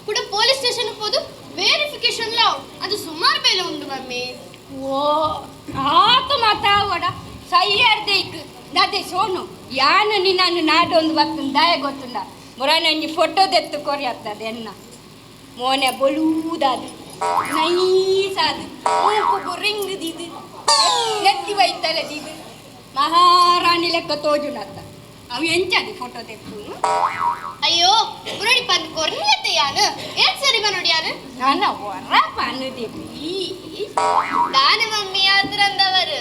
ಕೂಡ ಪೊಲೀಸ್ ಸ್ಟೇಷನ್ಗೆ ಪೋದು ವೆರಿಫಿಕೇಶನ್ ಲಾವ್ ಅದು ಸುಮಾರು ಬೇಲೆ ಉಂಡು ಮಮ್ಮಿ. ಓ ಆತ ಮಾತಾವಡ ಸೈಯರ್ದೇಕ್ ನದೆ ಸೋನು ಯಾನ ನಿನ್ನನ್ನು ನಾಡೊಂದು ಬರ್ತಂದು ದಾಯ ಗೊತ್ತುಂಡ ಮೊರಾನಂಜಿ ಫೋಟೋ ದೆತ್ತು ಕೊರಿಯತ್ತದೆ ಎನ್ನ ಮೋನೆ ಬೊಲೂದಾದು ನೈಸಾದು ಮೂಕುಗು ರಿಂಗ್ ದಿದು ನೆತ್ತಿ ಬೈತಲದಿದು ಮಹಾರಾಣಿ ಲೆಕ್ಕ ತೋಜುನತ್ತ ಅವು ಎಂಚದಿ ಫೋಟೋ ತೆಪ್ಪುನು. ಅಯ್ಯೋ ಬುರಡಿ ಪನ್ ಕೊರ್ನಿಯತ್ತೆ ಯಾನು ಏನ್ ಸರಿ ಬನೋಡಿ ಯಾನು ನನ್ನ ಹೊರ ಪನ್ನುದೆ ದಾನೆ ಮಮ್ಮಿ ಆದ್ರಂದವರು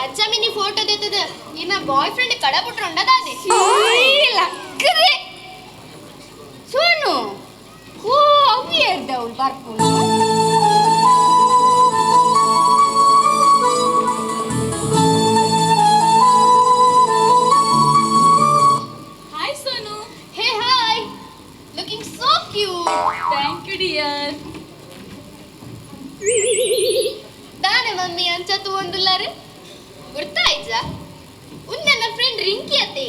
ಅಚ್ಚ ಮಿನಿ ಫೋಟೋ ತೆತ್ತದ ಇನ್ನ ಬಾಯ್ ಫ್ರೆಂಡ್ ಕಡ ಬಿಟ್ರೊಂಡ ದಾದೆ ಲಕ್ಕರೆ ಸೋನು ಏರ್ದವಳು ಬರ್ಪುಂಡು. Hi Sonu. Hey hi, looking so cute. Thank you dear. ದಾನೆ ಮಮ್ಮಿ ಅಂಚ ತೂವೊಂದುಲ್ಲಾರು ಗೊತ್ತಾಯ್ತಾ? ಉಂದೆನ್ನ ಫ್ರೆಂಡ್ ರಿಂಕಿ ಅತ್ತೆ.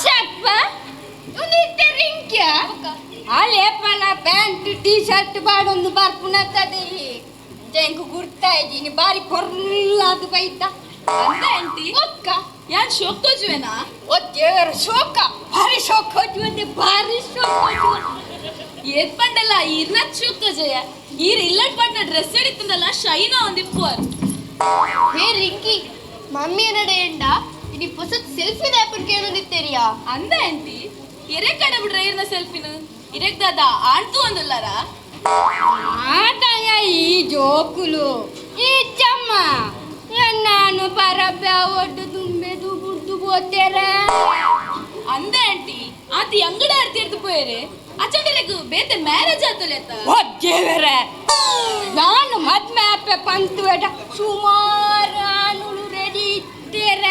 ಶಪ್ಪ ಉಂದಿತ್ತೆ ರಿಂಕ್ಯ ಅಲೇಪನ ಪ್ಯಾಂಟ್ ಟೀ ಶರ್ಟ್ ಬಾಡೊಂದು ಬರ್ಪುನತ್ತದೆ. ಎಂಕು ಗುರ್ತಾಯ್ತೀನಿ ಬಾರಿ ಪೊರ್ಲಾದು ಬೈತ. ಅಂದ ಆಂಟಿ ಒಕ್ಕ ಯಾನ್ ಶೋಕ್ ತೋಜುವೆನಾ? ಓ ದೇವರ ಶೋಕ, ಭಾರಿ ಶೋಕ ಹೋಜುವಂತೆ, ಭಾರಿ ಶೋಕ ಹೋಜುವ. ಏತ್ ಪಂಡಲ್ಲ ಈರ್ನತ್ ಶೋಕ್ ತೋಜಯ. ಈರ್ ಇಲ್ಲಡ್ ಪಟ್ನ ಡ್ರೆಸ್ ಹಿಡಿತಂದಲ್ಲ ಶೈನ ಒಂದಿಪ್ಪುವರ್. ಹೇ ರಿಂಕಿ, ಮಮ್ಮಿ ಏನಡೆ ಎಂಡ ಇನಿ ಪೊಸತ್ ಸೆಲ್ಫಿ ದಾಪನ್ ಕೇಳೊಂದಿತ್ತೇರಿಯಾ? ಅಂದ ಆಂಟಿ ಎರೆ ಕಡೆ ಬಿಡ್ರ ಈರ್ನ ಸೆಲ್ಫಿನ ಇರೆಗ್ ದಾದ ಆಂಟು ಒಂದುಲ್ಲಾರ? ಆದಯ ಈ ಜೋಕುಲು ಈ ಚಮ್ಮ ನಾನು ಪರಬ್ಬ ಒಡ್ಡು ತುಂಬೆದು ಬುಡ್ದು ಬೋತೇರ. ಅಂದ ಆಂಟಿ ಆತಿ ಅಂಗಡ ಆರ್ತಿ ಎರ್ದು ಪೋಯರೆ ಅಚಂಡರೆಗ್ ಬೇತೆ ಮ್ಯಾರೇಜ್ ಆತಲೇತ. ಓ ದೇವರೇ, ನಾನು ಮದ್ಮೆ ಅಪ್ಪೆ ಪಂತುವೆಡ ಸುಮಾರು ಆನುಳು ರೆಡಿ ಇತ್ತೇರ.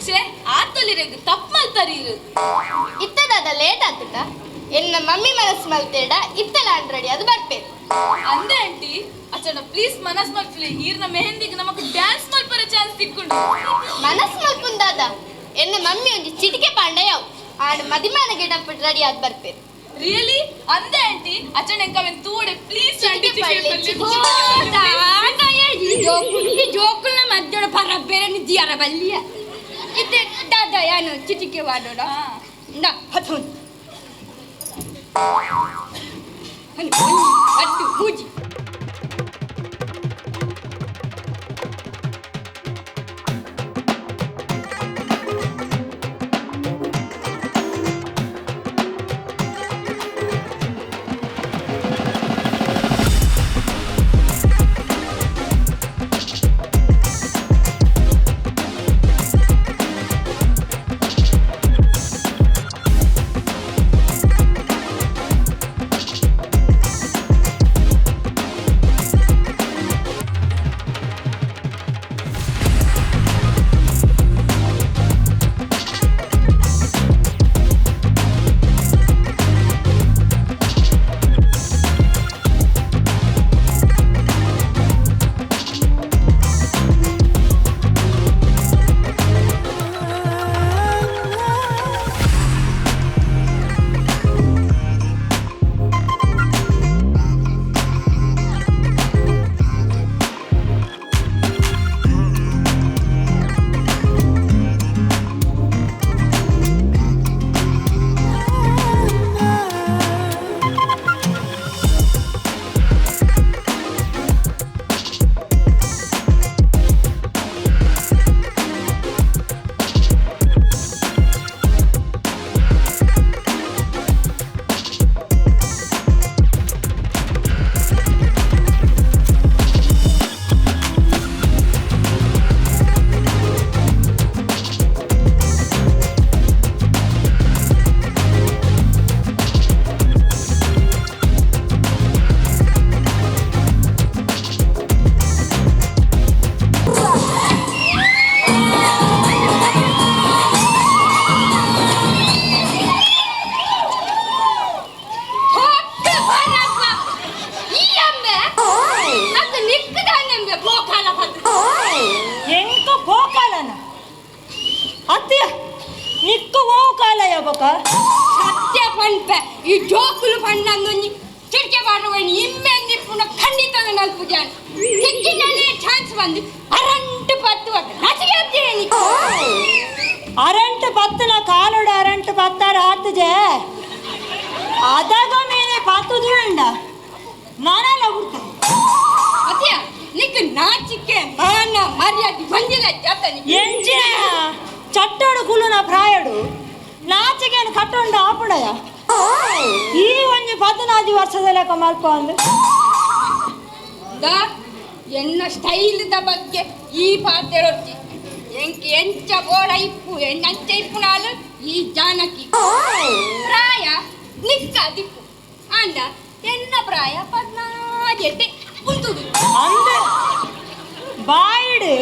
ಛೇ ಆತೊಲಿರೆಗ್ ತಪ್ಪು ಮಲ್ತಾರ ಇರು. ಇತ್ತದಾದ ಲೇಟ್ ಆತುಟ ಎನ್ನ ಮಮ್ಮಿ ಮನಸ್ ಮಲ್ತೇಡ ಇತ್ತಲ ಆಂಡ್ರೆಡಿ ಅದು ಬರ್ಪೇರು. ಅಂದ ಆಂಟಿ ಅಚಂಡ ಪ್ಲೀಸ್ ಮನಸ್ ಮಲ್ಪಲಿ ಈರ್ನ ಮೆಹಂದಿಗೆ ನಮಕ್ ಡ್ಯಾನ್ಸ್ ಮಲ್ಪರ ಚಾನ್ಸ್ ತಿಕ್ಕೊಂಡು. ಮನಸ್ ಮಲ್ಪುಂದಾದ ಎನ್ನ ಮಮ್ಮಿ ಒಂಜಿ ಚಿಟಿಕೆ ಪಾಂಡ ಯಾವ್ ಆಂಡ್ ಮದಿಮಾನ ಗೆಟಪ್ ರೆಡಿ ಆದ್ ಬರ್ಪೇರು. ರಿಯಲಿ? ಅಂದ ಆಂಟಿ ಅಚಂಡ ಎಂಕವೆನ್ ತೂಡೆ ಪ್ಲೀಸ್ ಆಂಟಿ. ಚಿಟಿಕೆ ಪಡ್ಲೆ, ಆದಯ ಈ ಜೋಕುಲು ಈ ಜೋಕುಲ್ನ ಮಧ್ಯಡ ಪರಬ್ಬೇರೆ ನಿದ್ದಿಯಾರ ಬಲ್ಲಿಯ ಇತ್ತೆ ದಾದ ಯಾನು ಚಿಟಿಕೆ ವಾಡೋಡ ಇಂದ ಹತ್ತು ಹತ್ತು ಪೂಜಿ. ಸತ್ಯ ಪನ್ಪೆ ಈ ಜೋಕುಲು ಪಣ್ಣಂದೊಂಜಿ ಚಿಟಿಕೆ ಪಾಡುವನಿ ಇಮ್ಮೆಂದಿಪ್ಪುನ ಖಂಡಿತ ನಲ್ಪು ಜಾನ ಸಿಕ್ಕಿನಲ್ಲಿ ಚಾನ್ಸ್ ಬಂದು ಅರಂಟು ಪತ್ತು ನಚಿಗೆ ಅತ್ತೇನಿ. ಅರಂಟು ಪತ್ತನ ಕಾಲೋಡು ಅರಂಟು ಪತ್ತಾರ ಆತಜೆ ಅದಾಗ ಮೇಲೆ ಪತ್ತುದು ಬೇಡ ನಾನೆಲ್ಲ ಬಿಡ್ತೇನೆ. ಅತಿಯ ನಿಕ್ ನಾಚಿಕೆ ಮಾನ ಮರ್ಯಾದೆ ಬಂದಿಲ್ಲ ಜಾತನಿ. ಎಂಚಿನ ಚಟ್ಟೋಡು ಕುಲ್ಲುನ ಪ್ರಾಯಡು ನಾಚಿಕೆಯನ್ನು ಕಟ್ಟೊಂಡು ಆಪುಣಯ ಈ ಒಂಜಿ 14 ವರ್ಷದ ಲೆಕ್ಕ ಮಲ್ಪ ಅಂದು the ಎನ್ನ ಸ್ಟೈಲ್ದ ಬಗ್ಗೆ ಈ ಪಾತೆರೊಟ್ಟಿ ಎಂಕ್ ಎಂಚ ಬೋಡ ಇಪ್ಪು ಎಂಚ ಇಪ್ಪುನಾಲು ಈ ಜಾನಕಿ ಪ್ರಾಯ ನಿಕ್ಕ ದಿಪ್ಪು ಅಂಡ ಎನ್ನ ಪ್ರಾಯ 14 ಉಂಟುದು ಅಂದ ಬಾಯಿಡು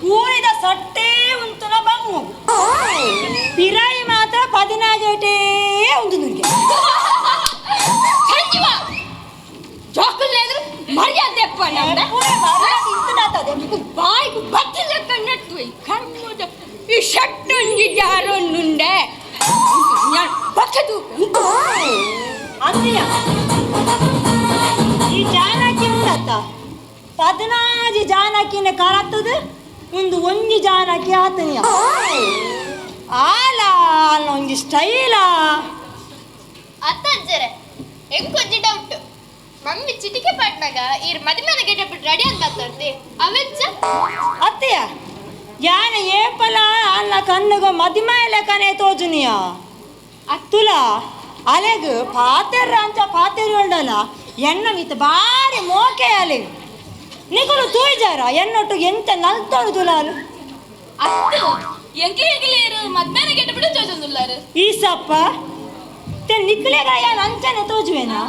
ಕೂರಿದ ಸಟ್ಟೆ ಉಂತುನ ಬಂಗು ಪಿರಾಯಿ ಮಾತ್ರ 14 ಉಂಟು ನಿನಗೆ ಸಂಜೀವ ಜೋಕುಲ್ಲೇದ್ರು ಮರ್ಯಾದೆ ಬಾಯಿಗೆ ಬತ್ತಿಲ್ಲ ಕಣ್ಣಟ್ಟು ಕರ್ಮದ ಈ ಶಟ್ಟೊಂಜಿ ಜಾರೊಂದುಂಡೆ ಬಕ್ಕದು ಅಂದ್ಯ ಈ ಜಾನಕಿ ಉಂಡತ್ತ 14 ಜಾನಕಿನ ಕರತ್ತದ ಒಂದು ಒಂಜಿ ಜಾನಕಿ ಆತನಿಯ ಆಲ ಒಂಜಿ ಸ್ಟೈಲ ಅತ್ತಜ್ಜರೆ ಎಂಕೊಂಜಿ ಡೌಟ್ ಮಮ್ಮಿ ಚಿಟಿಕೆ ಪಾಟ್ನಾಗ ಈರ್ ಮದಿಮನ ಗೆಟಪ್ ರೆಡಿ ಅಂತ ಮಾತಾಡ್ತಿ ಅವೆಚ್ಚ ಅತ್ತೆಯ ಯಾನ ಏಪಲ ಅಲ್ಲ ಕಣ್ಣುಗ ಮದಿಮಾಯ ಲೆಕ್ಕನೆ ತೋಜುನಿಯ ಅತ್ತುಲ ಅಲೆಗ್ ಪಾತೆರ್ರ ಅಂಚ ಪಾತೆರಿ ಉಂಡಲ್ಲ ಎಣ್ಣ ಮಿತ್ ಬಾರಿ ಮೋಕೆ ಅಲೆಗ್ ನಿಕುಲು ತೂಯ್ಜಾರ ಎನ್ನೊಟ್ಟು ಎಂತ ನಲ್ತೋಡು ತುಲಾಲು ಅತ್ತು ಎಂಕ್ಲೆ ಎಂಕ್ಲೇರು ಮದ್ಮೇನ ಗೆಟಪ್ ತೋಜೊಂದುಲ್ಲಾರು ಈ ಸಪ್ಪ ನಿಕ್ಲೆಗ ಯಾನ್ ಅಂಚನೆ ತೋಜುವೆನಾ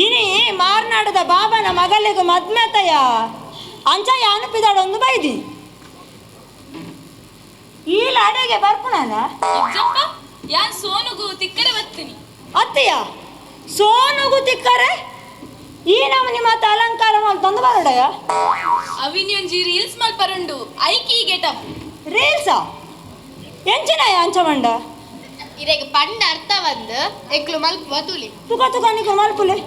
ಇನಿ ಮಾರ್ನಾಡದ ಬಾಬನ ಮಗಲಿಗೆ ಮದ್ಮೆತಯ ಅಂಚ ಯಾನು ಬೈದಿ ಈ ಲಾಡೆಗೆ ಬರ್ಪುಣಲ್ಲ ಇಜ್ಜಪ್ಪ ಯಾನ್ ಸೋನುಗು ತಿಕ್ಕರೆ ಬತ್ತೀನಿ ಅತ್ತೆಯ ಸೋನುಗು ತಿಕ್ಕರೆ ಈ ನಮನಿ ಮಾತ ಅಲಂಕಾರ ತಂದು ಬರೋಡಯ ಅವಿನಿಯೊಂಜಿ ರೀಲ್ಸ್ ಮಲ್ಪರುಂಡು ಐಕಿ ಗೆಟಪ್ ರೀಲ್ಸಾ ಎಂಚಿನಾಯ ಅಂಚ ಮಂಡ ಇರೆಗ್ ಪಂಡ ಅರ್ಥ ಬಂದು ಎಂಕ್ಲು ಮಲ್ಪುವ ತೂಲಿ ತುಕ ತುಕ ನಿಕು ಮಲ್ಪುಲೆ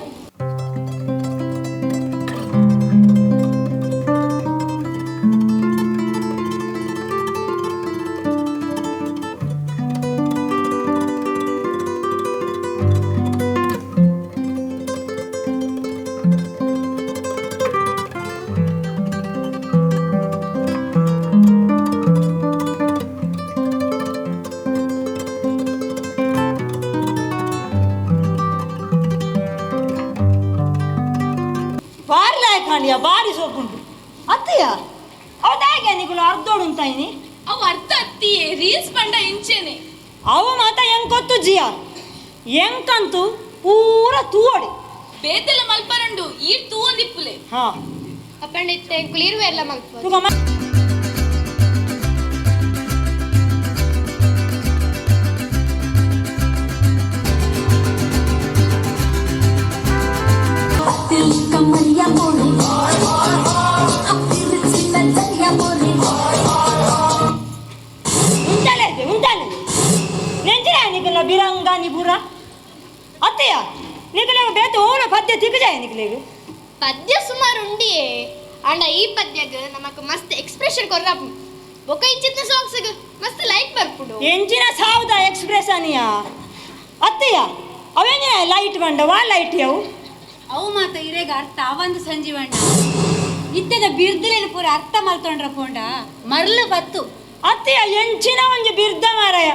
ಬಾರಿ ಸೋಪುಂಟು ಅತ್ತಯ್ಯ ಅವದಾಗೆ ನಿಕುಲು ಅರ್ಧೋಡು ಉಂಟಾಯಿನಿ ಅವು ಅರ್ಥ ಅತ್ತಿಯೇ ರೀಲ್ಸ್ ಪಂಡ ಇಂಚೇನೆ ಅವು ಮಾತ ಎಂಕೊತ್ತು ಜಿಯ ಎಂಕಂತು ಪೂರ ತೂವಡಿ ಬೇತೆಲ್ಲ ಮಲ್ಪರುಂಡು ಈ ತೂವೊಂದಿಪ್ಪುಲೆ ಹಾ ಅಪ್ಪಂಡ ಇತ್ತೆ ಎಂಕುಲು ಇರುವೆ ಎಲ್ಲ ಮಲ್ಪುವ ತುಕ ಬಿರಂಗ ನಿಬುರ ಅತ್ತೆಯ ನಿಕಲೆ ಬೇತೆ ಓನ ಪದ್ಯ ತಿಕ್ಕಜಾಯ ನಿಕಲೆಗ್ ಪದ್ಯ ಸುಮಾರು ಉಂಡಿಯೇ ಅಂಡ ಈ ಪದ್ಯಗ್ ನಮಕ್ ಮಸ್ತ್ ಎಕ್ಸ್ಪ್ರೆಷನ್ ಕೊರ್ರಪ್ಪು ಬೊಕ ಇಂಚಿನ ಸಾಂಗ್ಸ್ ಮಸ್ತ್ ಲೈಕ್ ಬರ್ಪುಡು ಎಂಚಿನ ಸಾವುದ ಎಕ್ಸ್ಪ್ರೆಷನ್ ಯಾ ಅತ್ತೆಯ ಅವೇಂಜಿನ ಲೈಟ್ ಬಂಡ ವಾ ಲೈಟ್ ಯವು ಅವು ಮಾತ ಇರೇಗ ಅರ್ಥ ಅವಂದು ಸಂಜೀವಣ್ಣ ಇತ್ತೆದ ಬಿರ್ದಲೇನು ಪೂರ ಅರ್ಥ ಮಲ್ತೊಂಡ್ರ ಪೋಂಡ ಮರ್ಲು ಬತ್ತು ಅತ್ತೆಯ ಎಂಚಿನ ಒಂಜಿ ಬಿರ್ದ ಮಾರಾಯ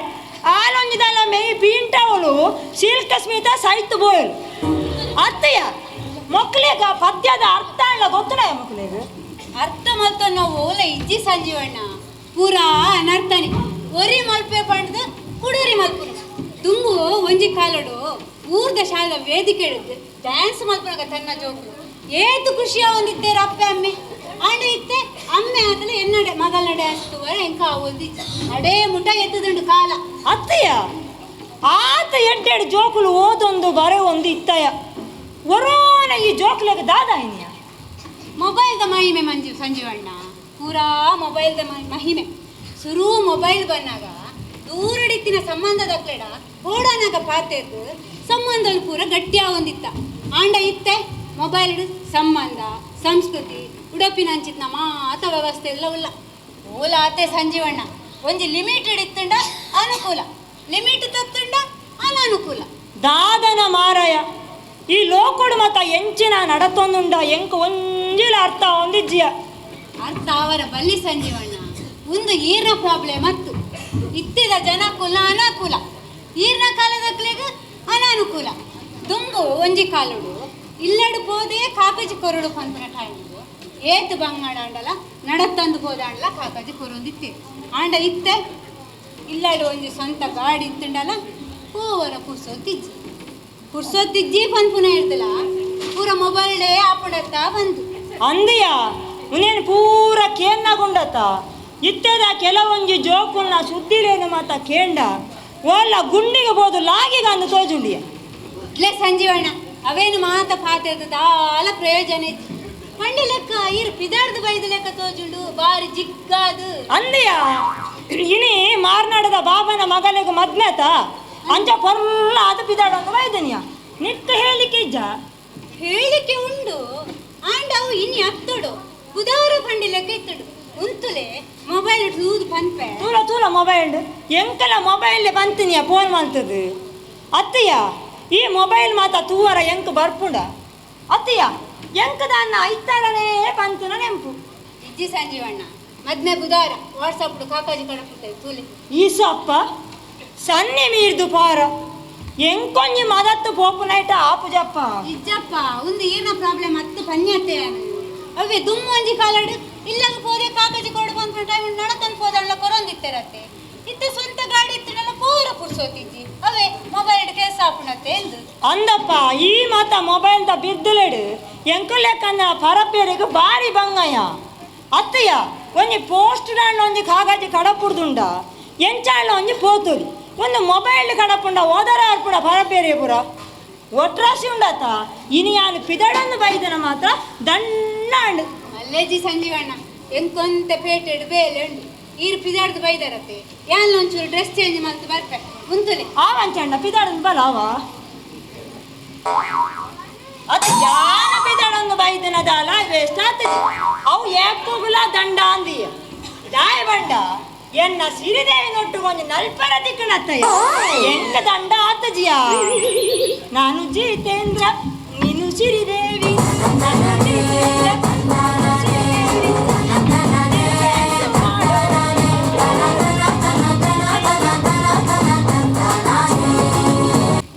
ಆಲೊಂಜಿದಲ್ಲ ಮೇಯ್ ಪೀಂಟವಳು ಸಿಲ್ಕ ಸ್ಮಿತ ಸೈತು ಬೋಯಲು ಅತ್ತೆಯ ಮಕ್ಕಳಿಗ ಪದ್ಯದ ಅರ್ಥ ಅಲ್ಲ ಗೊತ್ತುನಾಯ ಮಕ್ಕಳಿಗೆ ಅರ್ಥ ಮಲ್ತೊ ನಾವು ಓಲ ಇಜ್ಜಿ ಸಂಜೀವಣ್ಣ ಪೂರಾ ಅನರ್ಥನೆ ಒರಿ ಮಲ್ಪೆ ಪಂಡ್ದು ಕುಡೋರಿ ಮಲ್ಪುನು ತುಂಬು ಒಂಜಿ ಕಾಲಡು ಊರ್ದ ಶಾಲೆ ವೇದಿಕೆ ಹಿಡಿದು ಡ್ಯಾನ್ಸ್ ಮಲ್ಪುನಾಗ ತನ್ನ ಜೋಕು ಏತು ಖುಷಿಯ ಒಂದಿತ್ತೆ ಅಪ್ಪೆ ಅಮ್ಮೆ ಆಂಡ ಇತ್ತೆ ಅಮ್ಮೆ ಆತಲ ಎನ್ನಡೆ ಮಗಲ್ನ ಡ್ಯಾನ್ಸ್ ತೂವರೆ ಎಂಕ ಒಂದಿ ಅಡೇ ಮುಟ ಎತ್ತದುಂಡು ಕಾಲ ಅತ್ತಯ್ಯ ಆತ ಎಡ್ಡೆಡ್ ಜೋಕುಲು ಓದೊಂದು ಬರೆ ಒಂದು ಇತ್ತಯ್ಯ ಒರೋನ ಈ ಜೋಕುಲೆಗ್ ದಾದ ಇನಿಯ ಮೊಬೈಲ್ದ ಮಹಿಮೆ ಮಂಜು ಸಂಜೀವಣ್ಣ ಪೂರಾ ಮೊಬೈಲ್ದ ಮಹಿಮೆ ಸುರು ಮೊಬೈಲ್ ಬಂದಾಗ ದೂರಡಿತ್ತಿನ ಸಂಬಂಧದಕ್ಲೆಡ ಓಡಾನಾಗ ಪಾತೆದ್ದು ಸಂಬಂಧ ಪೂರ ಗಟ್ಟಿಯ ಒಂದಿತ್ತ ಆಂಡ ಇತ್ತೆ ಮೊಬೈಲ್ ಸಂಬಂಧ ಸಂಸ್ಕೃತಿ ಉಡಪಿನ ಅಂಚಿತ್ನ ಮಾತ ವ್ಯವಸ್ಥೆ ಎಲ್ಲ ಉಲ್ಲ ಓಲ ಆತೆ ಸಂಜೀವಣ್ಣ ಒಂಜಿ ಲಿಮಿಟೆಡ್ ಇತ್ತಂಡ ಅನುಕೂಲ ಲಿಮಿಟ್ ತತ್ತಂಡ ಅನನುಕೂಲ ದಾದನ ಮಾರಾಯ ಈ ಲೋಕೊಡು ಮತ ಎಂಚಿನ ನಡತೊಂದುಂಡ ಎಂಕ್ ಒಂಜಿಲ ಅರ್ಥ ಒಂದಿಜ್ಜಿಯ ಅರ್ಥ ಅವರ ಬಲ್ಲಿ ಸಂಜೀವಣ್ಣ ಒಂದು ಈರ್ನ ಪ್ರಾಬ್ಲಮ್ ಅತ್ತು ಇತ್ತಿದ ಜನಕುಲ ಅನಾಕುಲ ಈರ್ನ ಕಾಲದಕ್ಲೆಗ್ ಅನಾನುಕೂಲ ದುಂಬು ಒಂಜಿ ಕಾಲುಡು ಇಲ್ಲಡು ಪೋದೆ ಕಾಕಜಿ ಕೊರಡು ಪನ್ಪುನ ಟೈಮ್ ಏತು ಬಂಗಾಣ ಅಂಡಲ ನಡತ್ತಂದು ಪೋದಾಂಡಲ ಕಾಕಜಿ ಕೊರೊಂದಿತ್ತೆ ಆಂಡ ಇತ್ತೆ ಇಲ್ಲಡು ಒಂಜಿ ಸ್ವಂತ ಗಾಡಿ ಇತ್ತುಂಡಲ ಪೋವರ ಪುರ್ಸೊತ್ತಿಜ್ಜಿ. ಪುರ್ಸೊತ್ತಿಜ್ಜಿ ಪನ್ಪುನ ಇರ್ದಲ ಪೂರ ಮೊಬೈಲ್ ಆಪುಂಡತ್ತ ಬಂದು ಅಂದೆಯ ಉನೇನು ಪೂರ ಕೇನ್ನಗುಂಡತ ಇತ್ತೆದ ಕೆಲವೊಂಜಿ ಜೋಕುಲ್ನ ಸುದ್ದಿಲೇನು ಮಾತ ಕೇಂಡ ಓಲ್ಲ ಗುಂಡಿಗೆ ಬೋದು ಲಾಗಿಗ ಅಂದು ತೋಜುಂಡಿಯ. ಇಡ್ಲೆ ಸಂಜೀವಣ್ಣ ಅವೇನು ಮಾತ ಪಾತೆದ ದಾಲ ಪ್ರಯೋಜನ ಇತ್ತು ಪಂಡಿ ಲೆಕ್ಕ ಇರು ಪಿದಾರ್ದು ಬೈದ ಲೆಕ್ಕ ತೋಜುಂಡು ಬಾರಿ ಜಿಗ್ಗಾದು. ಅಂದೆಯ ಇನಿ ಮಾರ್ನಾಡದ ಬಾಬನ ಮಗನಿಗೆ ಮದ್ಮೇತ ಅಂಚ ಪೊರ್ಲ ಅದು ಪಿದಾಡೊಂದು ಬೈದನಿಯ ನಿಕ್ಕ ಹೇಳಿಕೆ ಇಜ್ಜ ಹೇಳಿಕೆ ಉಂಡು ಆಂಡ ಅವು ಇನಿ ಅತ್ತಡು ಬುಧವಾರ ಪಂಡಿ ಲೆಕ್ಕ ಇತ್ತಡು ಉಂತುಲೆ ಮೊಬೈಲ್ ತೂದು ಪನ್ಪೆ ತೂಲ ತೂಲ ಮೊಬೈಲ್ ಎಂಕಲ ಮೊಬೈಲ್ ಬಂತಿನಿಯ ಫೋನ್ ಮಾಡ್ತದು ಅತ್ತಯ್ಯ ಈ ಮೊಬೈಲ್ ಮಾತ ತೂವರ ಎಂಕ್ ಬರ್ಪುಂಡ ಅತ್ತಯ್ಯ ಎಂಕ ದಾನ್ನ ಐತಾರನೇ ಬಂತುನ ನೆಂಪು. ಇಜ್ಜಿ ಸಂಜೀವಣ್ಣ ಮದ್ಮೆ ಬುಧವಾರ ವಾಟ್ಸಪ್ ಕಾಕಾಜಿ ಕಡಪುಟ್ಟೆ ತೂಲೆ. ಈಸಪ್ಪ ಸನ್ನೆ ಮೀರ್ದು ಪಾರ ಎಂಕೊಂಜಿ ಮದತ್ತು ಪೋಪುನೈಟ ಆಪುಜಪ್ಪ. ಇಜ್ಜಪ್ಪ ಒಂದು ಏನ ಪ್ರಾಬ್ಲಮ್ ಅತ್ತು ಪನ್ಯತ್ತೆ ಅವೇ ದುಮ್ಮು ಒಂಜಿ ಕಾಲಡು ಇಲ್ಲಂಗ ಪೋದೆ ಕಾಕಾಜಿ ಕೊಡು ಬಂದ ಟೈಮ್ ನಡತನ್ ಪೋದಲ್ಲ ಕೊರೊಂದಿತ್ತೆರತ್ತೆ ಇತ್ತ ಸ್ವಂತ ಗಾಡಿ ಇತ್ತನಲ್ಲ ಪೂರ ಪುರ್ಸೋತಿಜ್ಜಿ ಅವೇ ಮೊಬೈಲ್ ಕೇಸ್ ಆಪುಣತ್ತೆ ಎಂದು. ಅಂದಪ್ಪ ಈ ಮಾತ ಮೊಬೈಲ್ದ ಬಿದ್ದುಲೆಡು ಎಂಕುಲೆಕ್ಕಂದ ಪರಪೇರಿಗೆ ಬಾರಿ ಬಂಗಯ್ಯ ಅತ್ತಯ್ಯ ಒಂಜಿ ಪೋಸ್ಟ್ ದಾಂಡ ಒಂಜಿ ಕಾಗಜಿ ಕಡಪುಡ್ದುಂಡ ಎಂಚಾಂಡ ಒಂಜಿ ಪೋತುರಿ ಒಂದು ಮೊಬೈಲ್ ಕಡಪುಂಡ ಓದರ ಅರ್ಪುಡ ಪರಪೇರೆ ಪುರ ಒಟ್ರಾಸಿ ಉಂಡಾತ ಇನಿ ಯಾನು ಪಿದಡನ್ನು ಬೈದನ ಮಾತ್ರ ದಂಡಾಂಡು. ಅಲ್ಲೇಜಿ ಸಂಜೀವಣ್ಣ ಎಂಕೊಂತ ಪೇಟೆಡು ಬೇಲೆ ಉಂಡು ಈರು ಪಿದಾಡ್ದು ಬೈದಾರತ್ತೆ ಯಾನ್ ಒಂಚೂರು ಡ್ರೆಸ್ ಚೇಂಜ್ ಮಾಡ್ತು ಬರ್ಪೆ ಉಂತುಲೆ. ಆ ವಂಚಣ್ಣ ಪಿದಾಡನ್ನು ಬಲಾವ ಅದು ಯಾನ ಪಿದಾಡೊಂದು ಬೈದನದಾಲ ವೇಸ್ಟ್ ಆತದೆ ಅವು ಏಕೋಗುಲ ದಂಡ ಅಂದಿಯ ದಾಯ ಬಂಡ ಎನ್ನ ಸಿರಿದೇವಿ ನೊಟ್ಟು ಒಂದು ನಲ್ಪರ ದಿಕ್ಕಣತ್ತಯ್ಯ ಎಂಕ ದಂಡ ಆತಜಿಯ ನಾನು ಜಿತೇಂದ್ರ ನೀನು ಸಿರಿದೇವಿ ನಾನು ಜಿತೇಂದ್ರ ನಾನು ಸಿರಿದೇವಿ.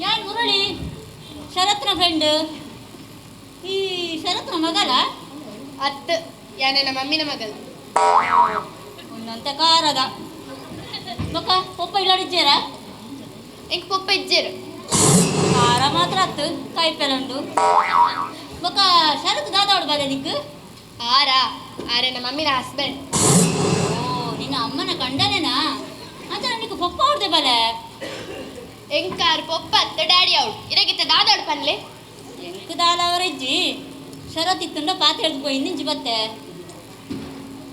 ಯಾರು ಮುರಳಿ ಶರತ್ನ ಫ್ರೆಂಡ್ ಈ ಶರತ್ನ ಮಗಲ ಅತ್ತು ಯಾನೆನ ಮಮ್ಮಿನ ಮಗಲ್ ಒಂದಂತ ಕಾರದ ಬೊಕ್ಕ ಪೊಪ್ಪ ಇಲ್ಲಾಡಿಜ್ಜೇರ ಎಂಕ್ ಪೊಪ್ಪ ಇಜ್ಜೇರು ಖಾರ ಮಾತ್ರ ಅತ್ತು ಕಾಯಿಪೆಲುಂಡು ಬೊಕ್ಕ ಶರತ್ ದಾದಾವಡು ಬಾಲೆ ನಿಕ್ಕು ಆರಾ ಆರೆನ ಮಮ್ಮಿನ ಹಸ್ಬೆಂಡ್. ಓ ನಿನ್ನ ಅಮ್ಮನ ಕಂಡನೇನಾ ಅಂತ ನಿಕ್ಕು ಪೊಪ್ಪ ಹೊಡ್ದೆ ಬಾಲೆ ಎಂಕಾರ್ ಪೊಪ್ಪ ಅತ್ತ ಡ್ಯಾಡಿ ಔಟ್ ಇರಗಿತ್ತ ದಾದಾಡು ಪನ್ಲೆ ಎಂಕ್ ದಾಲವರಜ್ಜಿ ಶರತ್ ಇತ್ತುಂಡ ಪಾತ್ರೆ ಹಿಡ್ದು ಪೋಯಿ ನಿಂಚಿ ಬತ್ತೆ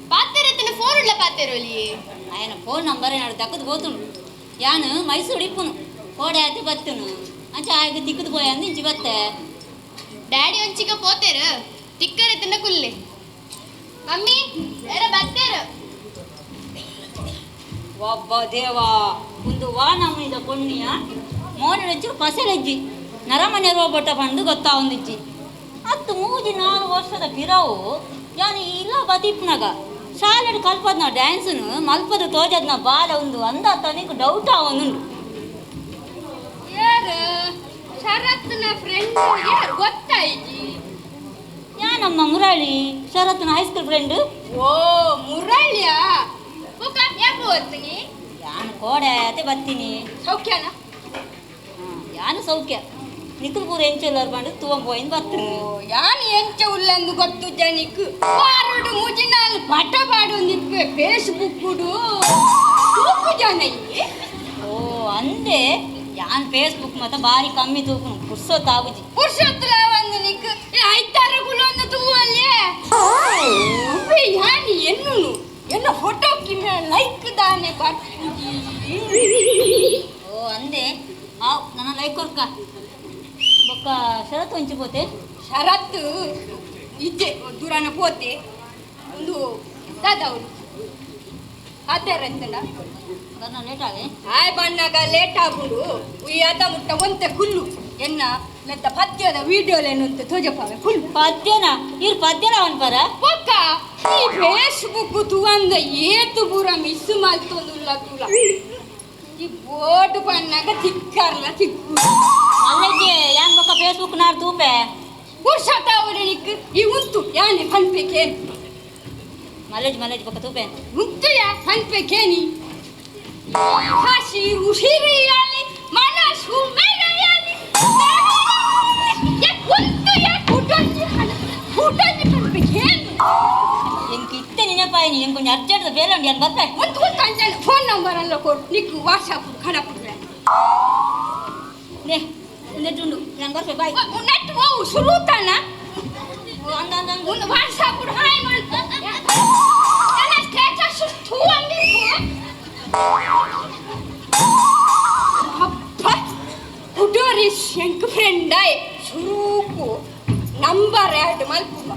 ಪಾತೆರತ್ತನ ಫೋನ್ ಉಳ್ಳ ಪಾತೆರೋಲಿ ఆయన ಫೋನ್ ನಂಬರ್ ಏನಾడు ದಕ್ಕದು పోతుండు ಯಾನು ಮೈಸೂರು ಇಪ್ಪುನು ಕೋಡೆ ಆಯ್ತು ಬತ್ತುನು ಅಂಚ ಆಯ್ತು ತಿಕ್ಕದು ಪೋಯ ಅಂದು ಇಂಚಿ ಬತ್ತೆ. ಡ್ಯಾಡಿ ಒಂಚಿಕ ಪೋತೇರು ತಿಕ್ಕರೆತ್ತನ ಕುಲ್ಲೆ ಮಮ್ಮಿ ಎರ ಬತ್ತೇರು. ಒಬ್ಬ ದೇವಾ ಒಂದು ವಾ ನಮ್ಮನಿದ ಪೊಣ್ಣಿಯ ಮೋನಡಿಚ್ಚು ಪಸೆಲಜ್ಜಿ ನರಮನೆ ರೋಬೋಟ ಪಂಡು ಗೊತ್ತಾವೊಂದಿಜ್ಜಿ ಅತ್ತು ಮೂಜಿ ನಾಲ್ಕು ವರ್ಷದ ಪಿರವು ಯಾನು ಇಲ್ಲ ಬದಿಪ್ನಾಗ ಶಾಲೆಡ್ ಕಲ್ಪದ್ನ ಡ್ಯಾನ್ಸ್ನು ಮಲ್ಪದ ತೋಜದ್ನ ಬಾಲ ಒಂದು ಅಂದ ತನಿಗೆ ಡೌಟ್ ಆವೊಂದುಂಡು. ಯಾರು ಶರತ್ನ ಫ್ರೆಂಡ್ ಯಾರು ಗೊತ್ತಾಯ್ತಿ? ಯಾನಮ್ಮ ಮುರಳಿ ಶರತ್ನ ಹೈಸ್ಕೂಲ್ ಫ್ರೆಂಡ್. ಓ ಮುರಳಿಯ ಬುಕ್ಕ ಯಾಕೆ ಓದ್ತೀನಿ? ಯಾನು ಕೋಡೆ ಅದೇ ಬತ್ತೀನಿ. ಸೌಖ್ಯನಾ? ಯಾನು ಸೌಖ್ಯ ನಿಖಲ್ ಪೂರ ಎಂಚೆಲ್ಲರ್ ಬಂದು ತೂವಂ ಬತ್ತೀನಿ. ಯಾನು ಎಂಚ ಉಲ್ಲಂದು ಗೊತ್ತು ಜನಿಕ್ ವಾರಡು ಮುಜಿನಾಲ್ ಪಟ ಪಾಡೊಂದಿಪ್ಪೆ ಫೇಸ್ಬುಕ್ ತೂಪು ಜನ ಇಲ್ಲಿ. ಓ ಅಂದೆ ಯಾನ್ ಫೇಸ್ಬುಕ್ ಮತ್ತ ಬಾರಿ ಕಮ್ಮಿ ತೂಪುನು ಪುರ್ಸೊತ್ತಾಗುಜಿ. ಪುರ್ಸೊತ್ತಲ ಒಂದು ನಿಕ್ ಐತಾರ ಕುಲೊಂದು ತೂವಲ್ಯೆ ಯಾನು ಎನ್ನುನು ಎನ್ನ ಫೋಟೋ ಕಿನ್ನ ಲೈಕ್ ದಾನೆ ಬರ್ಪುಜಿ. ಓ ಅಂದೆ ಆವ್ ನನ್ನ ಲೈಕ್ ಕೊರ್ಕ ಬೊಕ್ಕ ಶರತ್ ಒಂಚಿ ಪೋತೆ. ಶರತ್ ಇಜ್ಜೆ ದೂರನ ಪೋತೆ ಒಂದು ದಾದವನು ಅದೇ ಬರ್ನ ಲೇಟ್ ಆಗೆ ಆಯ್ ಬನ್ನಾಗ ಲೇಟ್ ಆಗುಂಡು ಉಯ್ಯಾತ ಮುಟ್ಟ ಒಂತೆ ಕುಲ್ಲು ಎನ್ನ ಮೆತ್ತ ಪದ್ಯದ ವಿಡಿಯೋಲೇನು ತೋಜಪಾವೆ ಕುಲ್ಲು. ಪದ್ಯನ ಇರ್ ಪದ್ಯನ ಅವನ್ ಪರ ಬೊಕ್ಕ ಈ ಫೇಸ್ಬುಕ್ ತುವಂದ ಏತು ಪೂರ ಮಿಸ್ ಮಲ್ತೊಂದುಲ್ಲ ತುಲ ಈ ಬೋಟ್ ಬನ್ನಾಗ ತಿಕ್ಕರ್ಲ ತಿಕ್ಕು ಮಲ್ಲಜ್ಜೆ ಯಾನ್ ಬೊಕ್ಕ ಫೇಸ್ಬುಕ್ ನಾರ್ ತೂಪೆ ಪುರುಷತಾವಳಿ ನಿಕ್ ಈ ಉಂತು ಯಾನೆ ಪನ್ಪೆಕೇನು ಮಲ್ಲೇಜ್ ಮಲ್ಲೇಜ್ ಬೊಕ್ಕ ತೂಪೆ ಉಂತು ಯಾ ಪನ್ಪೆಕೇನಿ ಹಾಸಿ ಉಸಿರಿಯಾಲಿ ಮನಸ್ಸು ಮೆರೆಯಾಲಿ. ಬೇಲೆ ಉಂಡು ಏನು ಬರ್ಪೆ. ಒಂದು ಒಂದು ಅಂಚನೆ ಫೋನ್ ನಂಬರ್ ಅಲ್ಲ ಕೊಡು ನಿಕ್ಕು ವಾಟ್ಸಪ್ ಕಡಪುಡ್ರೆ. ನೇ ನೆಟ್ಟುಂಡು ನಾನು ಬರ್ಪೆ ಬಾಯ್. ನೆಟ್ ಓ ಸುರುತಾನ ಅಂದ ಅಂದ ಅಂದ. ಒಂದು ವಾಟ್ಸಪ್ ಹಾಯ್ ಮಾಡ್ತ ನನ್ನ ಸ್ಟೇಟಸ್ ಥೂ ಅಂದಿತ್ತು. ಅಪ್ಪ ಕುಡೋರಿ ಶಂಕ್ ಫ್ರೆಂಡ್ ಆಯ್ ಸುರುಕು ನಂಬರ್ ಆ್ಯಡ್ ಮಲ್ಪುವ.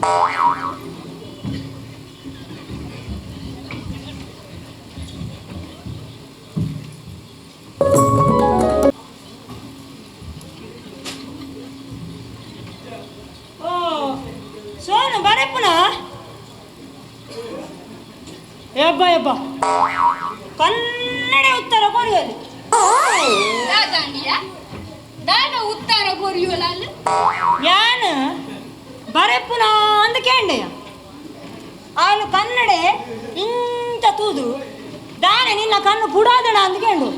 ಓ ಸೋನು ಬರೆಪುನ ಯಬ್ಬ ಯಬ್ಬ ಕನ್ನಡ ಉತ್ತರ ಕೊರಿಯೋದು. ದಾದಾಂಡಿಯ ದಾದ ಉತ್ತರ ಕೊರಿಯೋಲ ಯಾನ್ ಬರೆಪುನ ಅಂದ ಕೇಂಡೆಯ ಆನು ಕನ್ನಡೆ ಇಂತ ತೂದು ದಾನೆ ನಿನ್ನ ಕಣ್ಣು ಪುಡಾದಣ ಅಂದ ಕೇಂಡು.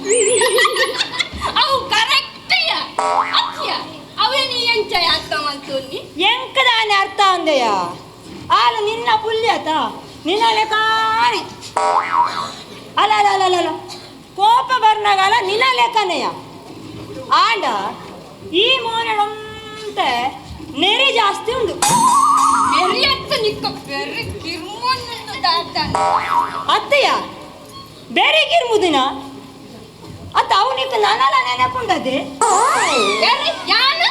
ಅವು ಕರೆಕ್ಟ್ ಅತ್ತಿಯ ಅವೇ ನೀ ಎಂಚ ಅರ್ಥ ಮಾಡ್ತೋನಿ ಎಂಕ ದಾನೆ ಅರ್ಥ ಅಂದೆಯ ಆಲು ನಿನ್ನ ಪುಲ್ಯತ ನಿನ್ನಲೆ ಕಾಣೆ ಅಲ್ಲ ಅಲ್ಲ ಅಲ್ಲ ಅಲ್ಲ ಕೋಪ ಬರ್ನಾಗಲ್ಲ ನಿನ್ನ ಲೆಕ್ಕನೆಯ ಆಂಡ ಈ ಮೋನೆಡೊಂತೆ ನೆರಿ ಜಾಸ್ತಿ ಉಂಡು. ಮೆರಿಯತ್ತು ನಿಕ್ಕ ಬೆರ್ರಿ ಕಿರ್ಮೊನ್ನುಂಡು ದಾದಾನ. ಅತ್ತಯ್ಯ ಬೇರೆ ಕಿರ್ಮುದಿನ ಅತ್ತ ಅವನಿಗೆ ನಾನಲ್ಲ ನೆನಪುಂಡದೆ. ಬೆರ್ರಿ ಯಾನು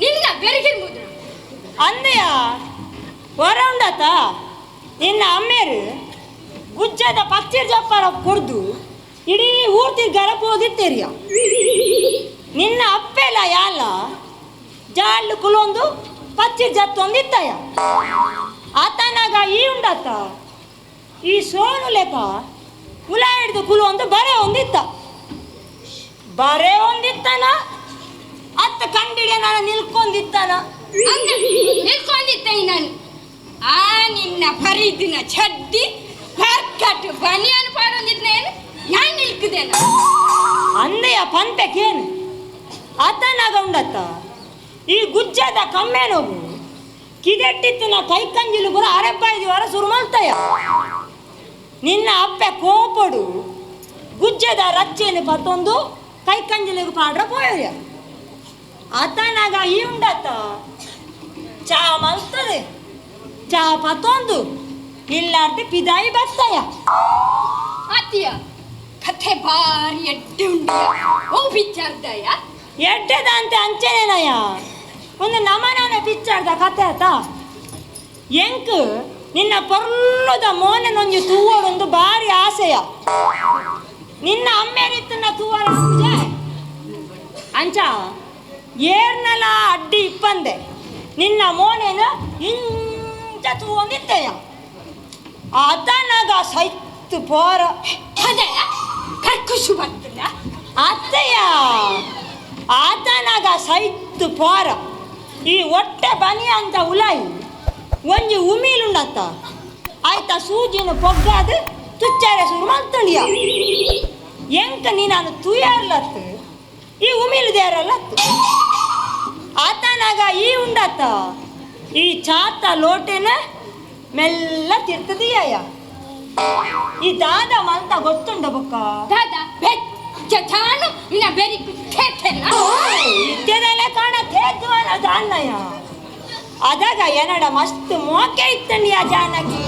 ನಿನ್ನ ಬೆರ್ರಿ ಕಿರ್ಮುದ್ರ ಅಂದೆಯ ಹೊರ ಉಂಡತ ನಿನ್ನ ಅಮ್ಮೇರು ಗುಜ್ಜದ ಪಚ್ಚಿರ್ ಜಪ್ಪಾರ ಕೊಡ್ದು ಇಡೀ ಊರ್ ತಿರ್ಗಾರ ಪೋದಿತ್ತೇರಿಯ. ನಿನ್ನ ಅಪ್ಪೆಲ್ಲ ಯಾಲ ಜಾಳು ಕುಲೊಂದು ಪಚ್ಚಿರ್ ಜತ್ತೊಂದಿತ್ತಯ್ಯ. ಆತನಾಗ ಈ ಉಂಡತ ಈ ಸೋನು ಲೆಕ್ಕ ಕುಲ ಹಿಡ್ದು ಕುಲೊಂದು ಬರೆ ಒಂದಿತ್ತ ಬರೆ ಒಂದಿತ್ತನ ಅತ್ತ ಕಂಡಿಡಿಯ ನಾನು ನಿಲ್ಕೊಂಡಿತ್ತಾನ ನಿಲ್ಕೊಂಡಿದ್ದೆ ನಾನು. ಆ ನಿನ್ನ ಫರೀದಿನ ಚಡ್ಡಿ ಪರ್ಕಟ್ ಬನಿಯನ್ ಪಾಡೊಂದಿದ್ದೇನು ಯಾನ್ ನಿಲ್ಕುದೇನ ಅಂದೆಯ ಪಂಪೆಕೇನು ಆತನಾಗ ಉಂಡತ್ತ ಈ ಗುಜ್ಜದ ಕಮ್ಮೆ ನೋವು ಕಿದೆಟ್ಟಿತ್ತಿನ ಕೈ ಕಂಜಿಲು ಪೂರ ಅರೆಪ್ಪಾಯ್ದು ವರ ಸುರು ಮಲ್ತಯ್ಯ. ನಿನ್ನ ಅಪ್ಪೆ ಕೋಪಡು ಗುಜ್ಜದ ರಚ್ಚೆಯನ್ನು ಪತ್ತೊಂದು ಕೈ ಕಂಜಿಲಿಗೆ ಪಾಡ್ರ ಪೋಯ. ಆತನಾಗ ಈ ಉಂಡತ್ತ ಚಾ ಮಲ್ತದೆ ಚಾ ಪತ್ತೊಂದು ಇಲ್ಲಾರ್ದೆ ಪಿದಾಯಿ ಬತ್ತಯ್ಯ. ಅತ್ತಿಯ ಕಥೆ ಬಾರಿ ಎಡ್ಡೆ ಉಂಡಿಯ ಓ ಪಿಕ್ಚರ್ದಯ್ಯ ಎಡ್ಡೆದಂತೆ ಅಂಚೆನೇನಯ್ಯ ಒಂದು ನಮನನ ಪಿಕ್ಚರ್ದ ಕಥೆ ಆತ. ಎಂಕ್ ನಿನ್ನ ಪೊರ್ಲುದ ಮೋನನೊಂಜಿ ತೂವಡೊಂದು ಬಾರಿ ಆಸೆಯ. ನಿನ್ನ ಅಮ್ಮೇರಿತ್ತನ್ನ ತೂವರ ಪೂಜೆ ಅಂಚ ಏರ್ನಲ ಅಡ್ಡಿ ಇಪ್ಪಂದೆ ನಿನ್ನ ಮೋನೇನು ಇಂಚ ತೂವೊಂದಿತ್ತೆಯ. ಆತನಾಗ ಸೈತ್ತು ಪೋರ ಅದೇ ಕರ್ಕುಶು ಬರ್ತದ ಅತ್ತಯ್ಯ. ಆತನಾಗ ಸೈತ್ತು ಪೋರ ಈ ಹೊಟ್ಟೆ ಬನಿ ಅಂತ ಉಲಾಯಿ ಒಂಜಿ ಉಮಿಲುಂಡತ್ತ ಆಯ್ತಾ ಸೂಜಿನ ಪೊಗ್ಗಾದ ತುಚ್ಚಾರೆ ಸುರು ಮಲ್ತಂಡಿಯ. ಎಂಕ ನೀನು ತುಯಾರ್ಲತ್ತು ಈ ಉಮಿಲು ದೇರಲ್ಲತ್ತು. ಆತನಾಗ ಈ ಉಂಡತ್ತ ಈ ಚಾತ ಲೋಟೆನ ಮೆಲ್ಲ ತಿರ್ತದೀಯ. ಈ ದಾದ ಮಲ್ತ ಗೊತ್ತುಂಡ ಬೊಕ್ಕ ದಾದ ಬೆಚ್ಚ ಚಾನು ನಿನ್ನ ಬೆರಿ ಥೇಥೆನ ಇತ್ತೆದೆಲ್ಲ ಕಾಣ ಥೇದ್ವನ ಜಾನಯ್ಯ. ಅದಾಗ ಏನಡ ಮಸ್ತ್ ಮೋಕೆ ಇತ್ತಂಡಿಯ ಜಾನಕಿ.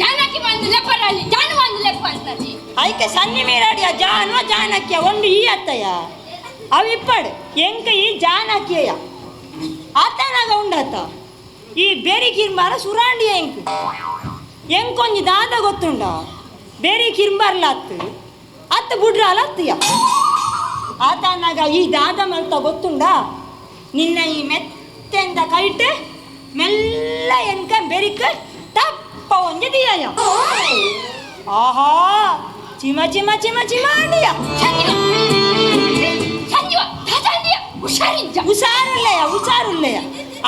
ಜಾನಕಿ ಬಂದು ಲೆಪ್ಪರಲ್ಲಿ ಜಾನು ಬಂದು ಲೆಪ್ಪ ಅಂತದಿ ಐಕೆ ಸನ್ನಿ ಮೀರಾಡಿಯ ಜಾನು ಜಾನಕಿಯ ಒಂದು ಈ ಅತ್ತಯ್ಯ ಅವಿಪ್ಪಡು ಎಂಕ ಈ ಜಾನಕಿಯ ಆತನಾಗ ಉಂಡತ್ತ ಈ ಬೇರಿ ಕಿರ್ಬಾರ ಸುರಾಂಡಿಯ ಎಂಕ್ ಎಂಕೊಂಜಿ ದಾದ ಗೊತ್ತುಂಡ ಬೇರಿ ಕಿರ್ಬಾರ್ಲ ಅತ್ತು ಅತ್ತು ಬುಡ್ರಾಲ ಅತ್ತಯ್ಯ. ಆತನಾಗ ಈ ದಾದ ಮಲ್ತ ಗೊತ್ತುಂಡ ನಿನ್ನ ಈ ಮೆತ್ತೆಂದ ಕೈಟ್ ಮೆಲ್ಲ ಎನ್ಕ ಬೆರಿಕ ತಪ್ಪ ಒಂಜಿ ದಿಯಯ್ಯ. ಆಹಾ ಚಿಮ ಚಿಮ ಚಿಮ ಚಿಮ ಅಂಡಿಯ. ಸಂಜೀವ ಸಂಜೀವ ದಾದಾಂಡಿಯ ಹುಷಾರಿಜ್ಜ ಹುಷಾರುಲ್ಲಯ್ಯ ಹುಷಾರುಲ್ಲಯ್ಯ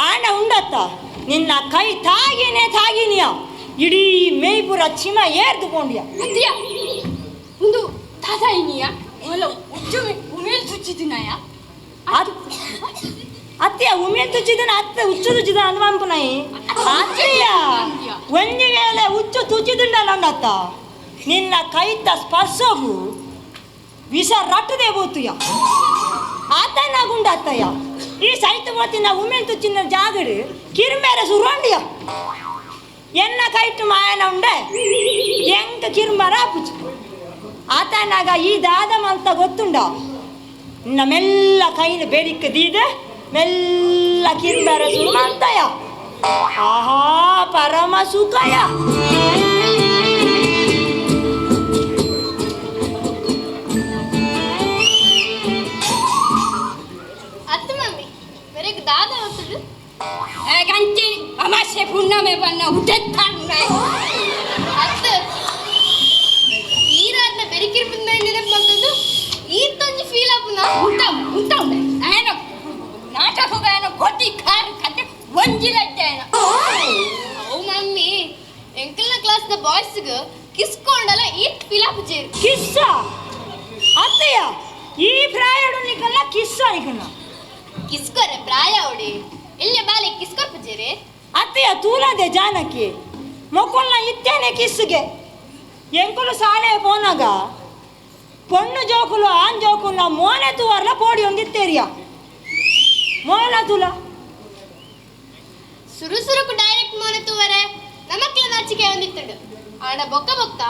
ಆಂಡ ಉಂಡತ್ತ ನಿನ್ನ ಕೈ ತಾಗಿನೇ ತಾಗಿನಿಯ ಇಡೀ ಮೇಯ್ಪುರ ಚಿಮ ಏರ್ದು ಪೋಂಡಿಯ. ಅತ್ತಿಯ ಒಂದು ದಾದಾಯಿನಿಯ ಒಲ್ಲ ಉಜ್ಜು ಉಮೇಲ್ ಸುಚ್ಚಿದಿನಾಯ ಅತ್ತೆಯ ಉಮೇಲ್ ತುಚ್ಚಿದನ ಅತ್ತೆ ಹುಚ್ಚು ತುಚ್ಚಿದನ ಅಂದ್ ಪನ್ಪುನಾಯಿ. ಅತ್ತೆಯ ಒಂಜಿ ವೇಳೆ ಉಚ್ಚು ತುಚಿದುಂಡಲಂಡತ್ತ ನಿನ್ನ ಕೈತ ಸ್ಪರ್ಶವು ವಿಷ ರಟ್ಟದೆ ಬೋತುಯ ಆತನ ಗುಂಡತ್ತಯ್ಯ ಈ ಸೈತ ಬೋತಿನ ಉಮೇಲ್ ತುಚ್ಚಿನ ಜಾಗಡು ಕಿರ್ಮೇರೆ ಸುರುಂಡಿಯ ಎನ್ನ ಕೈಟು ಮಾಯನ ಉಂಡೆ ಎಂಕ ಕಿರ್ಮರ ಆಪುಚು ಆತನಾಗ ಈ ದಾದಮ ಅಂತ ಗೊತ್ತುಂಡ ನಿನ್ನ ಮೆಲ್ಲ ಕೈನ ಬೇಡಿಕೆ ದೀದ ಮೆಲ್ಲ ಕಿರ್ಮರ ಸುರು ಮಾಡ್ತಾಯ. ಆಹಾ ಪರಮ ಸುಖಯ. ಅತ್ತು ಮಮ್ಮಿ ಮೆರೆಗ್ ದಾದ ಹೊತ್ತದು ಗಂಚಿ ಅಮಾಸೆ ಪುಣ್ಣಮೆ ಬಣ್ಣ ಉಟೆತ್ತಾರ. ಅತ್ತು ಈರಾರ್ನ ಬೆರಿಕಿರ್ಪುಂದ ನೆನಪು ಮಾಡ್ತದ್ದು ಈತೊಂಜಿ ಫೀಲ್ ಆಪುನ ಉಂಟ ಉಂಟ ಉಂಡೆ ಆಯನ ನಾಟಕದ ಆಯನ ಕೊಟ್ಟಿ ಕಾರ್ ಕತೆ ಒಂಜಿಲಡ್ಡೆ ಆಯನ. ಅವು ಮಮ್ಮಿ ಎಂಕಲ್ನ ಕ್ಲಾಸ್ ದ ಬಾಯ್ಸ್ಗ್ ಕಿಸ್ಕೊಂಡಲ ಈತ್ ಫೀಲ್ ಆಪುಜೇರು. ಕಿಸ್ಸ ಅತ್ತಯ್ಯ ಈ ಪ್ರಾಯಡು ನಿಕಲ್ಲ ಕಿಸ್ಸ ನಿಕಲ್ಲ ಕಿಸ್ಕೊರೆ ಪ್ರಾಯ ಅವಡಿ ಎಲ್ಲಿ ಬಾಲೆ ಕಿಸ್ಕೊರ್ಪುಜೇರೆ. ಅತ್ತಯ್ಯ ತೂಲದೆ ಜಾನಕಿ ಮೊಕ್ಕಲ್ನ ಇತ್ತೇನೆ ಕಿಸ್ಸುಗೆ ಎಂಕುಲು ಸಾಲೆ ಪೋನಾಗ ಪೊಣ್ಣು ಜೋಕುಲು ಆನ್ ಜೋಕುಲ್ನ ಮೋನೆ ತೂವರ್ಲ ಪೋಡಿ ಒಂದಿತ್ತೇರಿಯ ಮೋನ ತೂಲ ಸುರು ಸುರುಕು ಡೈರೆಕ್ಟ್ ಮೋನೆ ತೂವರೆ ನಮಕ್ಲ ನಾಚಿಕೆ ಒಂದಿತ್ತುಂಡು ಆಂಡ ಬೊಕ್ಕ ಬೊಕ್ಕ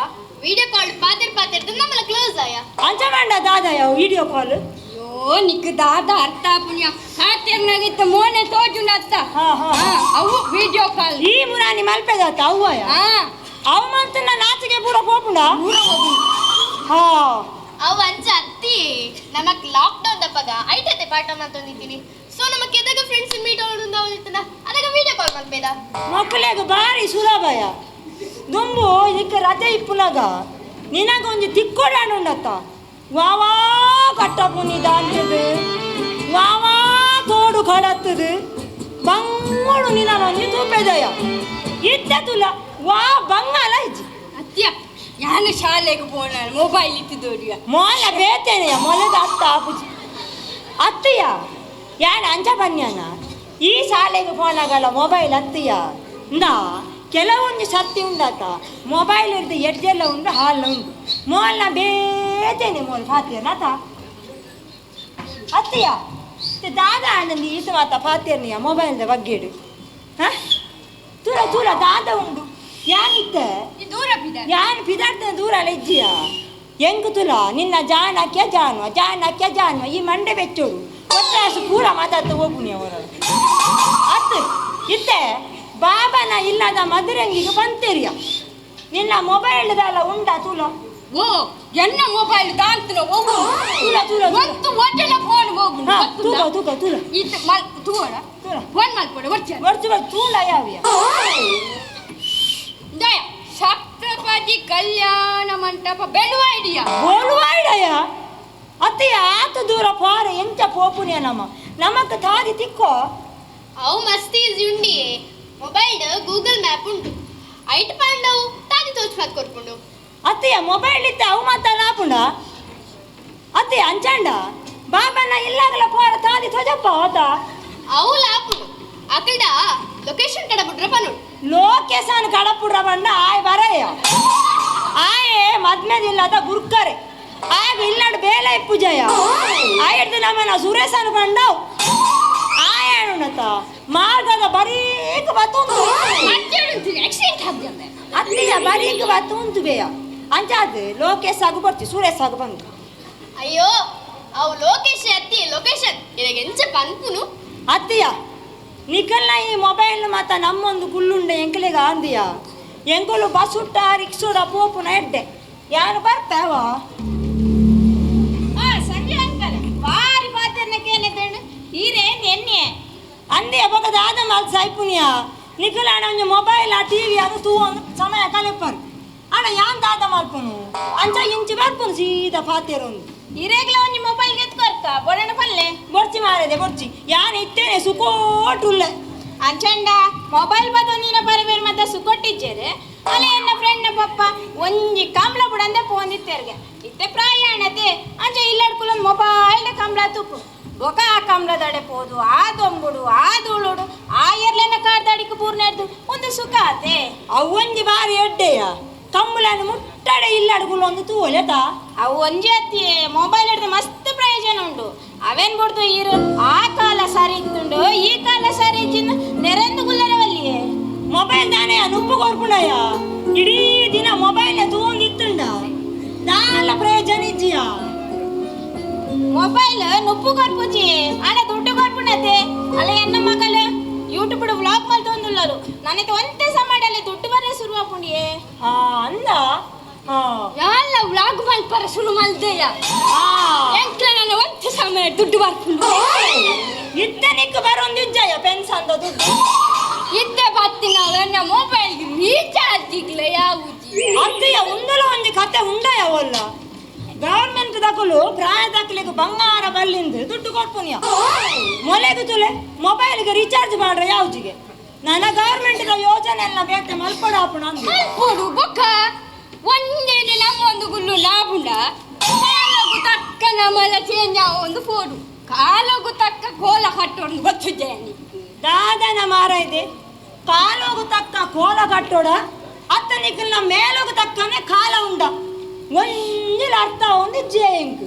ವಿಡಿಯೋ ಕಾಲ್ ಪಾತೆರ್ ಪಾತೆರ್ದು ನಮ್ಮಲ ಕ್ಲೋಸ್ ಆಯ. ಅಂಚ ಬೇಡ ದಾದಯ್ಯ ವಿಡಿಯೋ ಕಾಲ್. ಅಯ್ಯೋ ನಿಕ್ ದಾದ ಅರ್ಥ ಪುಣ್ಯ ಹಾತೆರ್ನಾಗಿತ್ತ ಮೋನೆ ತೋಜುಂಡತ್ತ. ಹಾ, ಹಾ. ಅವು ವಿಡಿಯೋ ಕಾಲ್ ಈ ಮುರಾನಿ ಮಲ್ಪೆದಾತ ಅವ್ವಯ ಹಾ ಅವ ಮಂತನ ನಾಚಿಕೆ ಪೂರ ಪೋಪುಂಡ. ಹಾ ಅವು ಅಂಚ ಅತ್ತಿ ನಮಕ್ ಲಾಕ್ ಡೌನ್ ದಪ್ಪಗ ಐಟತೆ ಪಾಠ ಮಾತೊಂದಿದ್ದೀನಿ ಸೊ ನಮಕ್ ಎದಾಗ ಫ್ರೆಂಡ್ಸ್ ಮೀಟ್ ಆಡೋದು ಅವನಿತ್ತನ ಅದಾಗ ವಿಡಿಯೋ ಕಾಲ್ ಮಲ್ಪೇದ. ಮಕ್ಕಳಿಗೆ ಬಾರಿ ಸುಲಭಯ ದುಂಬು ಇದಕ್ಕೆ ರಜೆ ಇಪ್ಪುನಾಗ ನಿನಗೊಂಜಿ ತಿಕ್ಕೊಡಾನುಂಡತ್ತ ವಾವಾ ಕಟ್ಟಪುನಿ ದಾಂತದು ವಾವಾ ತೋಡು ಕಡತ್ತದು ಬಂಗೋಡು ನಿನಗೊಂಜಿ ತೂಪೆದಯ ಇತ್ತ ತುಲ ವಾ ಬಂಗಾಲ ಇಜ್ಜಿ. ಅತ್ಯ ಯಾನು ಶಾಲೆಗೆ ಪೋಣ ಮೊಬೈಲ್ ಇತ್ತಿದೋಡಿಯ ಮೊಲ ಬೇತೇನೆಯ ಮೊಲದ ಅತ್ತ ಆಪುಜಿ ಅತ್ತಯ್ಯ ಯಾನ್ ಅಂಚ ಬನ್ಯಾನ ಈ ಶಾಲೆಗೆ ಫೋನಾಗಲ್ಲ ಮೊಬೈಲ್ ಅತ್ತಯ್ಯ ಇಂದ ಕೆಲವೊಂದು ಸತ್ತಿ ಉಂಡಾತ ಮೊಬೈಲ್ ಹಿಡ್ದು ಎಡ್ಜೆಲ್ಲ ಉಂಡು ಹಾಲ್ ಉಂಡು ಮೋಲ್ನ ಬೇತೇನೆ ಮೋಲ್ ಫಾತಿಯರ್ನಾತ ಅತ್ತಯ್ಯ ದಾದ ಆನಂದಿ ಈತ ಮಾತ ಫಾತಿಯರ್ನಿಯ ಮೊಬೈಲ್ದ ಬಗ್ಗೆ ಇಡು ಹಾ ತೂರ ತೂರ ದಾದ ಉಂಡು ಯಾನಿತ್ತೆ ಈ ದೂರ ಬಿದ ಯಾನ್ ಪಿದಾಡ್ತನ ದೂರ ಅಲೆಜ್ಜಿಯ ಎಂಕು ತುಲ ನಿನ್ನ ಜಾನಕ್ಯ ಜಾನುವ ಜಾನಕ್ಯ ಜಾನುವ ಈ ಮಂಡೆ ಬೆಚ್ಚೋಡು ಒಟ್ಟಾಸು ಪೂರ ಮಾತಾಡ್ತಾ ಹೋಗುನಿ ಅವರು ಅತ್ತು ಇತ್ತೆ ಬಾಬನ ಇಲ್ಲದ ಮಧುರಂಗಿಗೆ ಬಂತೇರಿಯ ನಿನ್ನ ಮೊಬೈಲ್ದಲ್ಲ ಉಂಡ ತುಲ. ಓ ಎನ್ನ ಮೊಬೈಲ್ ದಾಂತನ ಹೋಗು ತುಲ ತುಲ ಒಂದು ಹೋಟೆಲ್ ಫೋನ್ ಹೋಗು. ಹಾ ತೂಕ ತೂಕ ತುಲ ಇತ್ತು ಮಲ್ ತೂವಡ ತೂಲ ಫೋನ್ ಮಲ್ಪಡ ವರ್ಷ ವರ್ಷ ತೂಲ ಯಾವಿಯ ದಯ ಸಪ್ತಪದಿ ಕಲ್ಯಾಣ ಮಂಟಪ ಬೆಳುವಾಡಿಯ ಬೋಳುವಾಡಯ ಅತ್ತೆಯ ಆತ ದೂರ ಪಾರ ಎಂಚ ಪೋಪುನಿಯ ನಮ್ಮ ನಮಕ್ ತಾದಿ ತಿಕ್ಕೋ. ಅವು ಮಸ್ತಿ ಈಸಿ ಉಂಡಿ ಮೊಬೈಲ್ ಗೂಗಲ್ ಮ್ಯಾಪ್ ಉಂಟು ಐಟ್ ಪಾಂಡವು ತಾದಿ ತೋಚ್ ಮಾತ್ ಕೊರ್ಪುಂಡು. ಅತ್ತೆಯ ಮೊಬೈಲ್ ಇತ್ತ ಅವು ಮಾತಲ್ಲ ಆಪುಂಡ ಅತ್ತೆ ಅಂಚಾಂಡ ಬಾಬನ ಇಲ್ಲಾಗಲ ಪೋರ ತಾದಿ ತೋಜಪ್ಪ ಹೋತ ಅವು ಲಾಪುಂಡು ಅಕಡ ಲೊಕೇಶನ್ ಕಡ ಬಿಟ್ರೆ ಪನುಡು ಲೋಕೇಶನ್ ಕಡಪುಡ್ರ ಬಂಡ ಆಯ್ ಬರಯ್ಯ ಆಯೆ ಮದ್ಮೆದಿಲ್ಲದ ಗುರ್ಕರೆ ಆಗ ಇಲ್ಲಾಡು ಬೇಲೆ ಪೂಜೆಯ ಆಯ್ತು ನಮ್ಮನ ಸುರೇಶನ್ ಬಂಡವು ಆಯಾಣುನತ ಮಾರ್ಗದ ಬರೀಕ್ ಬತ್ತುಂತು ಆಕ್ಸಿಡೆಂಟ್ ಆಗ್ತದೆ ಅತ್ತಿಯ ಬರೀಕ್ ಬತ್ತುಂತು ಬೇಯ ಅಂಚಾದ ಲೋಕೇಶ್ ಆಗು ಬರ್ತಿ ಸುರೇಶ್ ಆಗು ಬಂದು. ಅಯ್ಯೋ ಅವು ಲೋಕೇಶ್ ಅತ್ತಿ ಲೊಕೇಶನ್ ಇವಾಗ ಎಂಚ ಪನ್ಪುನು. ಅತ್ತಿಯ ನಿಕಲ್ನ ಈ ಮೊಬೈಲ್ ಮಾತ ನಮ್ಮೊಂದು ಗುಳ್ಳುಂಡೆ ಎಂಕಲಿಗ ಆಂದಿಯ ಎಂಕುಲು ಬಸುಟ್ಟ ರಿಕ್ಷೋಡ ಪೋಪುನ ಎಡ್ಡೆ ಯಾರು ಬರ್ತಾವ. ಆ ಸಂಜೆ ಅಂಕಲ್ ಬಾರಿ ಪಾತ್ರನ ಕೇಳಿದ್ದೇನು ಹೀರೇನ್ ಎಣ್ಣೆ ಅಂದಿಯ ಬೊಕ ದಾದ ಮಾಲ್ ಸಾಯ್ಪುನಿಯ ನಿಕಲಾಣ ಒಂಜಿ ಮೊಬೈಲ್ ಆ ಟಿವಿ ಅದು ತೂ ಒಂದು ಸಮಯ ಕಲೆಪರು ಅಣ್ಣ ಯಾನ್ ದಾದ ಮಲ್ಪುನು ಅಂಚ ಇಂಚಿ ಬರ್ಪುನು ಸೀದಾ ಪಾತೆರೊಂದು. ಹಿರೇಗ್ಲ ಒಂಜಿ ಮೊಬೈಲ್ ಗೆತ್ಕೊರ್ತ ಬೊಡಣ ಪಲ್ಲೆ ಬೊರ್ಚಿ ಮಾರದೆ ಬೊರ್ಚಿ ಯಾನ್ ಇತ್ತೇನೆ ಸುಕೋಟುಲ್ಲೆ. ಅಂಚಂಡ ಮೊಬೈಲ್ ಬದು ನೀನ ಬರಬೇರು ಮತ್ತೆ ಸುಕೊಟ್ಟಿಜ್ಜೇರೆ ಅಲೆ ಎನ್ನ ಫ್ರೆಂಡ್ನ ಪಪ್ಪ ಒಂಜಿ ಕಂಬ್ಳ ಬುಡಂದೆ ಪೋಂದಿತ್ತೆರ್ಗೆ ಇತ್ತೆ ಪ್ರಾಯಾಣತೆ ಅಂಚ ಇಲ್ಲಡ್ಕುಲೊಂದು ಮೊಬೈಲ್ ಕಂಬ್ಳ ತುಪ್ಪು ಬೊಕ ಆ ಕಂಬ್ಳದಡೆ ಪೋದು ಆ ದೊಂಬುಡು ಆ ಧೂಳುಡು ಆ ಎರ್ಲೆನ ಕಾರ್ದಾಡಿಕ್ ಮೊಬೈಲ್ಗೆ ಬೂರ್ನೆಡ್ದು ಒಂದು ಸುಖ ಆತೆ. ಅವು ಒಂಜಿ ಬಾರಿ ಎಡ್ಡೆಯ ಕಂಬುಲನ್ನು ಮುಟ್ಟಡೆ ಇಲ್ಲಡುಗುಲು ಒಂದು ತೂಲೆತಾ. ಅವು ಒಂಜಿ ಅತ್ತಿ ಮೊಬೈಲ್ ಹಿಡ್ದು ಮಸ್ತ್ ಪ್ರಯೋಜನ ಉಂಡು. ಅವೇನ್ ಬಿಡ್ದು ಇರು ಆ ಕಾಲ ಸರಿ ಇತ್ತುಂಡು ಈ ಕಾಲ ಸರಿ ಇಚ್ಚಿನ ನೆರೆಂದು ಗುಲ್ಲರವಲ್ಲಿಯೇ. ಮೊಬೈಲ್ ದಾನೆ ನುಪ್ಪು ಕೊರ್ಪುಣಯ್ಯ ಇಡೀ ದಿನ ಮೊಬೈಲ್ ತೂಂದಿತ್ತುಂಡ ದಾಲ ಪ್ರಯೋಜನ ಇಜ್ಜಿಯ. ಮೊಬೈಲ್ ನುಪ್ಪು ಕೊರ್ಪುಜಿ ಆಡ ದುಡ್ಡು ಕೊರ್ಪುಣತೆ. ಅಲ್ಲ ಎನ್ನ ಮಗಲು ಯೂಟ್ಯೂಬ್ ವ್ಲಾಗ್ ಮಲ್ತೊಂದುಲ್ಲರು ನನಗೆ ಒಂತೆ ಸಮಾಡಲ್ಲಿ ದುಡ್ಡು ಬರೇ ಶುರು ಆಪುಂಡಿಯೇ. ಅಂದ ಯಾಲ್ಲ ವ್ಲಾಗ್ ಮಲ್ಪರ ಶುರು ಮಲ್ದೆಯ ಎಂಕ್ಲ ನನ್ನ ಒಂತೆ ಸಮಯ ದುಡ್ಡು ಬರ್ಪುಂಡು. ಇತ್ತನಿಕ್ ಬರೊಂದಿಜ್ಜಯ ಪೆನ್ಸಂದ ದುಡ್ಡು ಇತ್ತೆ ಬತ್ತಿನ ನನ್ನ ಮೊಬೈಲ್ ರೀಚಾರ್ಜ್ ಇಗ್ಲ ಯಾವುಜಿ. ಅತ್ತೆಯ ಉಂದಲ ಒಂಜಿ ಕತೆ ಉಂಡಯವಲ್ಲ. ಗವರ್ಮೆಂಟ್ ದಕಲು ಪ್ರಾಯ ದಕಲಿಗೆ ಬಂಗಾರ ಬಲ್ಲಿಂದ ದುಡ್ಡು ಕೊಡ್ಪುನಿಯ ಮೊಲೆಗೆ ತುಲೆ ಮೊಬೈಲ್ಗೆ ರೀಚಾರ್ಜ್ ಮಾಡ್ರೆ ಯಾವುಜಿಗೆ ನನ್ನ ಗವರ್ಮೆಂಟ್ ಯೋಜನೆ ಎಲ್ಲ ಬೇತೆ ಮಲ್ಪಡ ಆಪುಣ ಮಲ್ಪೊಡು ಬೊಕ್ಕ ಒಂದೇನೆ ನಮ್ಮ ಒಂದು ಗುಲ್ಲು ಲಾಭುಂಡ ಕಾಲಗು ತಕ್ಕ ನಮ್ಮಲ್ಲ ಚೇಂಜ್ ಒಂದು ಫೋಡು ಕಾಲಗು ತಕ್ಕ ಕೋಲ ಕಟ್ಟೋಡು ಗೊತ್ತು ಜಯನಿ. ದಾದನ ಮಾರ ಇದೆ ಕಾಲೋಗು ತಕ್ಕ ಕೋಲ ಕಟ್ಟೋಡ ಅತ್ತ ನಿಕ್ಕಲ್ನ ಮೇಲೋಗು ತಕ್ಕನೆ ಕಾಲ ಉಂಡ ಒಂಜಿಲ ಅರ್ಥ ಒಂದು ಜೇಂಕ್.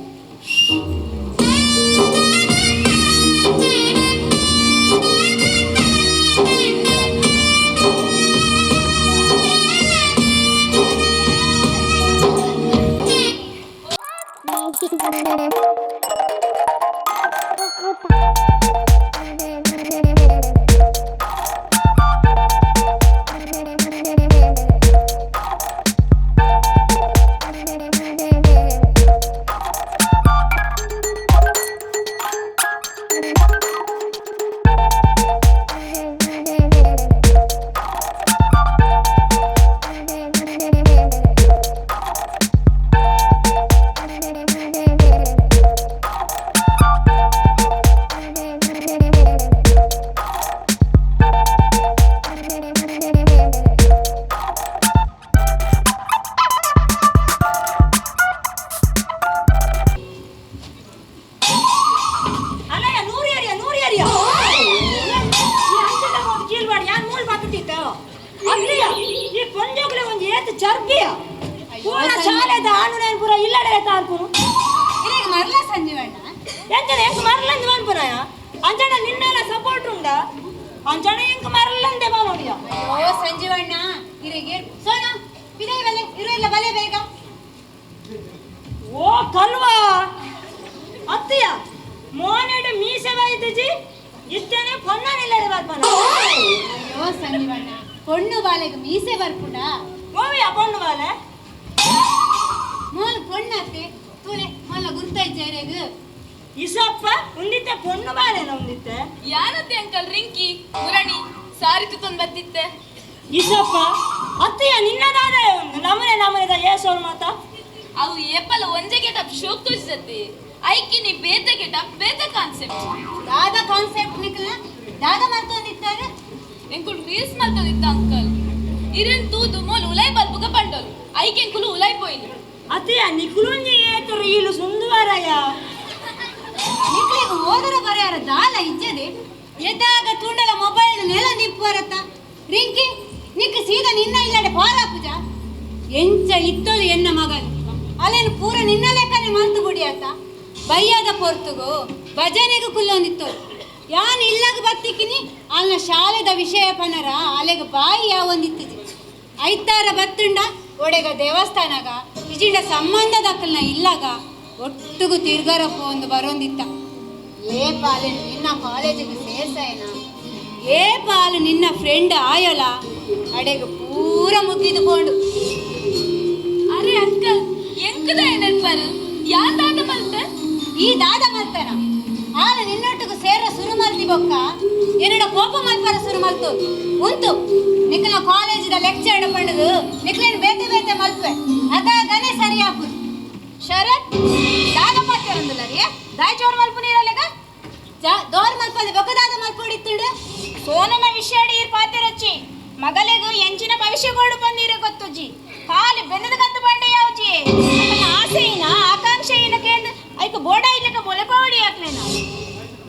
ಪೊಣ್ಣು ಬಾಲೆಗೆ ಮೀಸೆ ಬರ್ಪುಂಡ ಓವಿಯ ಪೊಣ್ಣು ಬಾಲೆ ಮೋಲ್ ಪೊಣ್ಣತ್ತೆ ತೂಲೆ ಮೊಲ್ಲ ಗುರ್ತೈಚೇರೆಗ್ ಇಸಪ್ಪ ಉಂದಿತ್ತೆ ಪೊಣ್ಣು ಬಾಲೆನ ಉಂದಿತ್ತೆ ಯಾನತ್ತೆ ಅಂಕಲ್ ರಿಂಕಿ ಮುರಣಿ ಸಾರಿ ತುತ್ತೊಂದು ಬತ್ತಿತ್ತೆ ಇಸಪ್ಪ ಅತ್ತೆಯ ನಿನ್ನದಾದ ಒಂದು ನಮನೆ ನಮನೆದ ಏಸೋಲ್ ಮಾತ ಅವು ಏಪಲ ಒಂಜೆ ಗೆಟಪ್ ಶೋಕ್ ತೋಜಿಸತ್ತೆ ಐಕಿನಿ ಬೇತೆ ಗೆಟಪ್ ಬೇತೆ ಕಾನ್ಸೆಪ್ಟ್ ದಾದ ಕಾನ್ಸೆಪ್ಟ್ ನಿಕಲ ದಾದ ಮರ್ತೊಂದಿತ್ತಾರೆ ಎಂಕುಲು ರೀಲ್ಸ್ ಮಲ್ತೊಂದಿತ್ತ ಅಂಕಲ್ ಇರೆನ್ ತೂದು ಮೋಲ್ ಉಲೈ ಬಲ್ಬುಗ ಪಂಡೋಲು ಐಕೆ ಎಂಕುಲು ಉಲೈ ಪೋಯಿನಿ. ಅತ್ತೆಯ ನಿಕುಲುಂಜಿ ಏತು ರೀಲು ಸುಂದುವರಯ್ಯ ನಿಕ್ಲಿಗೆ ಓದರ ಬರೆಯಾರ ದಾಲ ಇಜ್ಜದೆ ಎದ್ದಾಗ ತುಂಡಲ ಮೊಬೈಲ್ ನೆಲ ನಿಪ್ಪು ಬರತ್ತ ರಿಂಕಿ ನಿಕ್ ಸೀದಾ ನಿನ್ನ ಇಲ್ಲಡೆ ಪಾರಾಪುಜ ಎಂಚ ಇತ್ತೋಲು ಎನ್ನ ಮಗನು ಅಲ್ಲೇನು ಪೂರ ನಿನ್ನ ಲೆಕ್ಕನೆ ಮಂತು ಬುಡಿಯತ್ತ ಬಯ್ಯಾದ ಪೊರ್ತುಗು ಭಜನೆಗೂ ಕುಲ್ಲೊಂದಿತ್ತೋಲು ಯಾನ್ ಇಲ್ಲಾಗ ಬತ್ತಿಕ್ಕಿನಿ ಅಲ್ನ ಶಾಲೆದ ವಿಷಯ ಪನರ ಅಲೆಗ ಬಾಯಿ ಯಾವೊಂದಿತ್ತಿಜಿ. ಐತಾರ ಬತ್ತುಂಡ ಒಡೆಗ ದೇವಸ್ಥಾನಗ ಇಜಿಂಡ ಸಂಬಂಧದಕ್ಕಲ್ನ ಇಲ್ಲಾಗ ಒಟ್ಟುಗು ತಿರ್ಗಾರಪ್ಪ ಒಂದು ಬರೋಂದಿತ್ತ. ಏ ಪಾಲು ನಿನ್ನ ಕಾಲೇಜಿಗೆ ಸೇರ್ಸಾಯನ ಏ ಪಾಲು ನಿನ್ನ ಫ್ರೆಂಡ್ ಆಯೋಲ ಅಡೆಗ ಪೂರ ಮುಗಿದುಕೊಂಡು. ಅರೆ ಅಂಕಲ್ ಎಂಕದ ನೆನಪರು ಯಾ ದಾದ ಮಲ್ತ ಈ ದಾದ ಮಲ್ತನ ಆಲ ನಿನ್ನೊಟ್ಟಿಗೆ ಸೇರ ಸುರು ಮಲ್ತಿ ಬೊಕ್ಕ ಎನ್ನಡ ಕೋಪ ಮಲ್ಪರ ಸುರು ಮಲ್ತು ಉಂಟು ನಿಕ್ಕಲ ಕಾಲೇಜಿದ ಲೆಕ್ಚರ್ ಪಂಡದು ನಿಕ್ಲೇನು ಬೇತೆ ಬೇತೆ ಮಲ್ಪೆ ಅದಾಗನೇ ಸರಿ ಆಪು. ಶರತ್ ದಾದ ಮಾತಾಡಂದಿಲ್ಲ ದಾಯ ಜೋರ್ ಮಲ್ಪು ನೀರಲ್ಲೆಗ ದೋರ್ ಮಲ್ಪದೆ ಬೊಕ್ಕ ದಾದ ಮಲ್ಪೊಡಿತ್ತುಂಡು ಸೋನನ ವಿಷಯ ಈರ್ ಪಾತೆರಚ್ಚಿ ಮಗಲೆಗು ಎಂಚಿನ ಭವಿಷ್ಯ ಗೋಡು ಬಂದಿರ ಗೊತ್ತುಜಿ ಕಾಲಿ ಬೆನ್ನದ ಕಂದು ಬಂಡೆ ಯಾವ್ಜಿ ಆಸೆಯಿನ ಆಕಾಂಕ್ಷೆಯಿನ ಕೇಂದ್ರ ಐಕ ಬೋಡ ಇಲ್ಲಕ ಮೊಲೆಪಾವಡಿ ಹಾಕ್ಲೇನ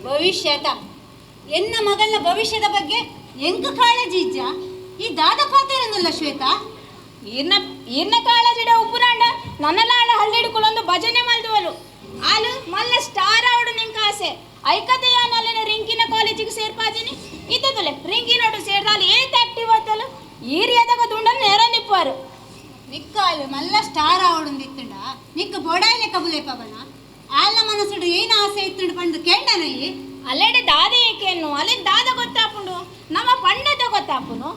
ಭವಿಷ್ಯತ ಎನ್ನ ಮಗನ ಭವಿಷ್ಯದ ಬಗ್ಗೆ ಎಂಕ ಕಾಳಜಿ ಇಜ್ಜ ಈ ದಾದ ಪಾತೆರಂದುಲ್ಲ ಶ್ವೇತಾ ಈರ್ನ ಈರ್ನ ಕಾಳಜಿಡ ಉಪ್ಪುನಾಂಡ ನನ್ನಲಾಳ ಹಳ್ಳಿಡ್ಕೊಳ್ಳೊಂದು ಭಜನೆ ಮಲ್ದುವಲು ಆಲು ಮಲ್ಲ ಸ್ಟಾರ್ ಆವಡು ನಿಂಕ ಆಸೆ ಐಕತೆಯಾನಲ್ಲಿನ ರಿಂಕಿನ ಕಾಲೇಜಿಗೆ ಸೇರ್ಪಾದಿನಿ ಇದ್ದದುಲೆ ರಿಂಕಿನೋಡು ಸೇರ್ದಾಲು ಏತ್ ಆಕ್ಟಿವ್ ಆತಲು ಈರಿಯಾದಾಗ ದುಂಡನ್ನು ನೇರ ನಿಪ್ಪಾರು ನಿಕ್ಕಾಲು ಮಲ್ಲ ಸ್ಟಾರ್ ಆವಡುಂದಿತ್ತುಂಡ ನಿಕ್ಕ ಬೋಡಾಯಿಲೆ ಕಬುಲೆ ಪವನ ಆಲ ಮನಸ್ಸುಡು ಏನು ಆಸೆ ಇತ್ತುಂಡು ಪಂಡು ಕೇಂಡನಯ್ಯಿ ಅಲ್ಲೆಡೆ ದಾದ ಏಕೆನ್ನು ಅಲ್ಲಿ ದಾದ ಗೊತ್ತಾಪುಂಡು ನಮ್ಮ ಪಂಡದ ಗೊತ್ತಾಪುನು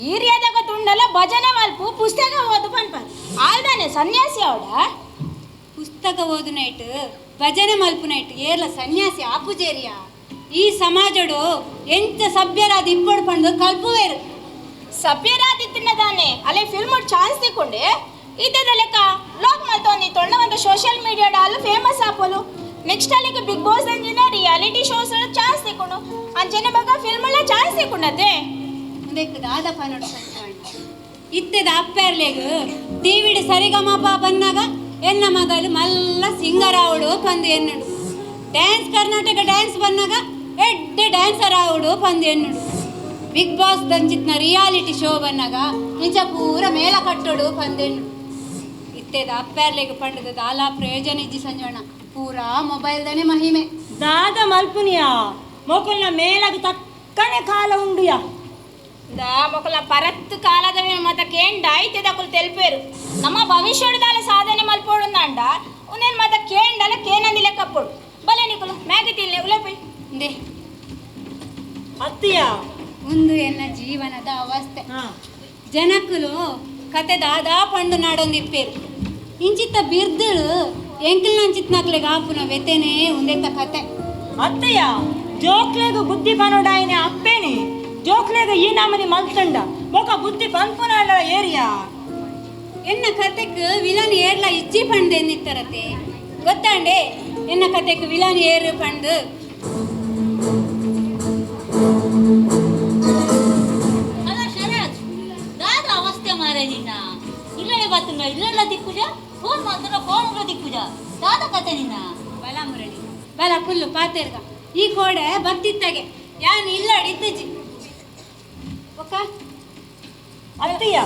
ಈರಿಯಾದಾಗ ದುಂಡಲ ಭಜನೆ ಮಲ್ಪು ಪುಸ್ತಕ ಓದು ಪನ್ಪ ಆಲ್ದಾನೆ ಸನ್ಯಾಸಿ ಅವಡ ಪುಸ್ತಕ ಓದು ನೈಟ್ ಭಜನೆ ಮಲ್ಪು ನೈಟ್ ಏರ್ಲ ಸನ್ಯಾಸಿ ಆಪುಜೇರಿಯ ಈ ಸಮಾಜಡು ಎಂಚ ಸಭ್ಯರಾದ ಇಪ್ಪಡು ಪಂಡು ಕಲ್ಪುವೇರು ಸಭ್ಯರಾದಿತ್ತಿನದಾನೆ ಅಲ್ಲೇ ಫಿಲ್ಮ್ ಚಾನ್ಸ್ ತಿಕ್ಕೊಂಡೆ ಇದ್ದದ ಲೆಕ್ಕ ಬ್ಲಾಗ್ ಮಲ್ತೊಂದಿ ತೊಂಡ ಒಂದು ಸೋಷಿಯಲ್ ಮೀಡಿಯಾಡ ಅಲ್ಲೂ ಫೇಮಸ್ ಆಪೋಲು ನೆಕ್ಸ್ಟ್ ಅಲ್ಲಿಗೆ ಬಿಗ್ ಬಾಸ್ ಅಂಜಿನ ರಿಯಾಲಿಟಿ ಶೋಸ್ ಚಾನ್ಸ್ ತಿಕ್ಕೊಂಡು ಅಂಜನೆ ಬಗ ಫಿಲ್ಮ್ ಎಲ್ಲ ಚಾನ್ಸ್ ತಿಕ್ಕೊಂಡತೆ ಮುಂದಕ್ಕೆ ದಾದಪ್ಪ ನೋಡು ಇತ್ತೆದ ಅಪ್ಪೆರ್ಲೆಗ್ ಟಿವಿಡ್ ಸರಿಗಮಪ ಬನ್ನಾಗ ಎನ್ನ ಮಗಲು ಮಲ್ಲ ಸಿಂಗರ್ ಆವಡು ಪಂದು ಎನ್ನುಡು ಡ್ಯಾನ್ಸ್ ಕರ್ನಾಟಕ ಡ್ಯಾನ್ಸ್ ಬನ್ನಾಗ ಎಡ್ಡೆ ಡ್ಯಾನ್ಸರ್ ಆವಡು ಪಂದು ಎನ್ನುಡು ಬಿಗ್ ಬಾಸ್ ದಂಚಿತ್ನ ರಿಯಾಲಿಟಿ ಶೋ ಬನ್ನಾಗ ನಿಜ ಪೂರ ಮೇಲ ಕಟ್ಟೋಡು ಪಂದೆನ್ನುಡು ಇತ್ತೆದ ಅಪ್ಪೆರ್ಲೆಗ್ ಪಂಡದ ದಾಲಾ ಪ್ರಯೋಜನ ಇಜ್ಜಿ ಸಂಜೋಣ ಪೂರಾ ಮೊಬೈಲ್ದನೆ ಮಹಿಮೆ ದಾದ ಮಲ್ಪುನಿಯಾ ಮೊಕಲ್ನ ಮೇಲಾಗ ತಕ್ಕನೆ ಕಾಲ ಉಂಡುಯಾ ದಾ ಮೊಕಲ ಪರತ್ತು ಕಾಲದ ಮತ ಕೇಂಡ ಐತೆದಕುಲು ತೆಲ್ಪೇರು ನಮ್ಮ ಭವಿಷ್ಯದಾಲ ಸಾಧನೆ ಮಲ್ಪೋಡುಂದಾಂಡ ಉನೇನ್ ಮತ ಕೇಂಡಲ ಕೇನಂದಿ ಲೆಕ್ಕಪ್ಪೋಡು ಬಲೆ ನಿಕುಲು ಮ್ಯಾಗಿ ತಿನ್ಲೆ ಉಲಪಿ ಇಂದೆ ಅತ್ತಿಯ ಒಂದು ಎನ್ನ ಜೀವನದ ಅವಸ್ಥೆ ಜನಕುಲು ಕತೆ ದಾದಾ ಪಂಡು ನಾಡೊಂದು ಇಪ್ಪೇರು ಇಂಚಿತ್ತ ಬಿರ್ದಳು ಎಂಕಿಲ್ ನಂಚಿತ್ನಾಕ್ಲೆಗ್ ಆಪುನ ವೆತೆನೇ ಉಂದೆತ್ತ ಕತೆ ಅತ್ತಯ್ಯ ಜೋಕ್ಲೆಗ್ ಬುದ್ಧಿ ಪನೋಡಾಯಿನ ಅಪ್ಪೇನೆ ಜೋಕ್ಲೆಗ್ ಈ ನಮನಿ ಮಲ್ತಂಡ ಬೊಕ ಬುದ್ಧಿ ಪನ್ಪುನಾಂಡ ಏರಿಯಾ ಎನ್ನ ಕತೆಕ್ ವಿಲನ್ ಏರ್ಲ ಇಜ್ಜಿ ಪಂಡು ಎನ್ನಿತ್ತರತೆ ಗೊತ್ತಾಂಡೆ ಎನ್ನ ಕತೆಕ್ ವಿಲನ್ ಏರು ಪಂಡು ಅಲ್ಲ ಶರತ್ ದಾದ ಅವಸ್ಥೆ ಮಾರೆ ನಿನ್ನ ಇಲ್ಲಡೆ ಬತ್ತುಂಡ ಇಲ್ಲೆಲ್ಲ ದಿಕ್ಕುಜ ಫೋನ್ ಮಾತ್ರ ಫೋನ್ ದಿಕ್ಕುಜ ದಾದ ಕತೆ ನಿನ್ನ ಬಲ ಮುರಳಿ ಬಲ ಕುಲ್ಲು ಪಾತೆರ್ಗ ಈ ಕೋಡೆ ಬತ್ತಿತ್ತಾಗೆ ಯಾನ್ ಇಲ್ಲಾಡಿ ಇತ್ತಜ್ಜಿ ಒಕ್ಕ ಅತ್ತಯ್ಯ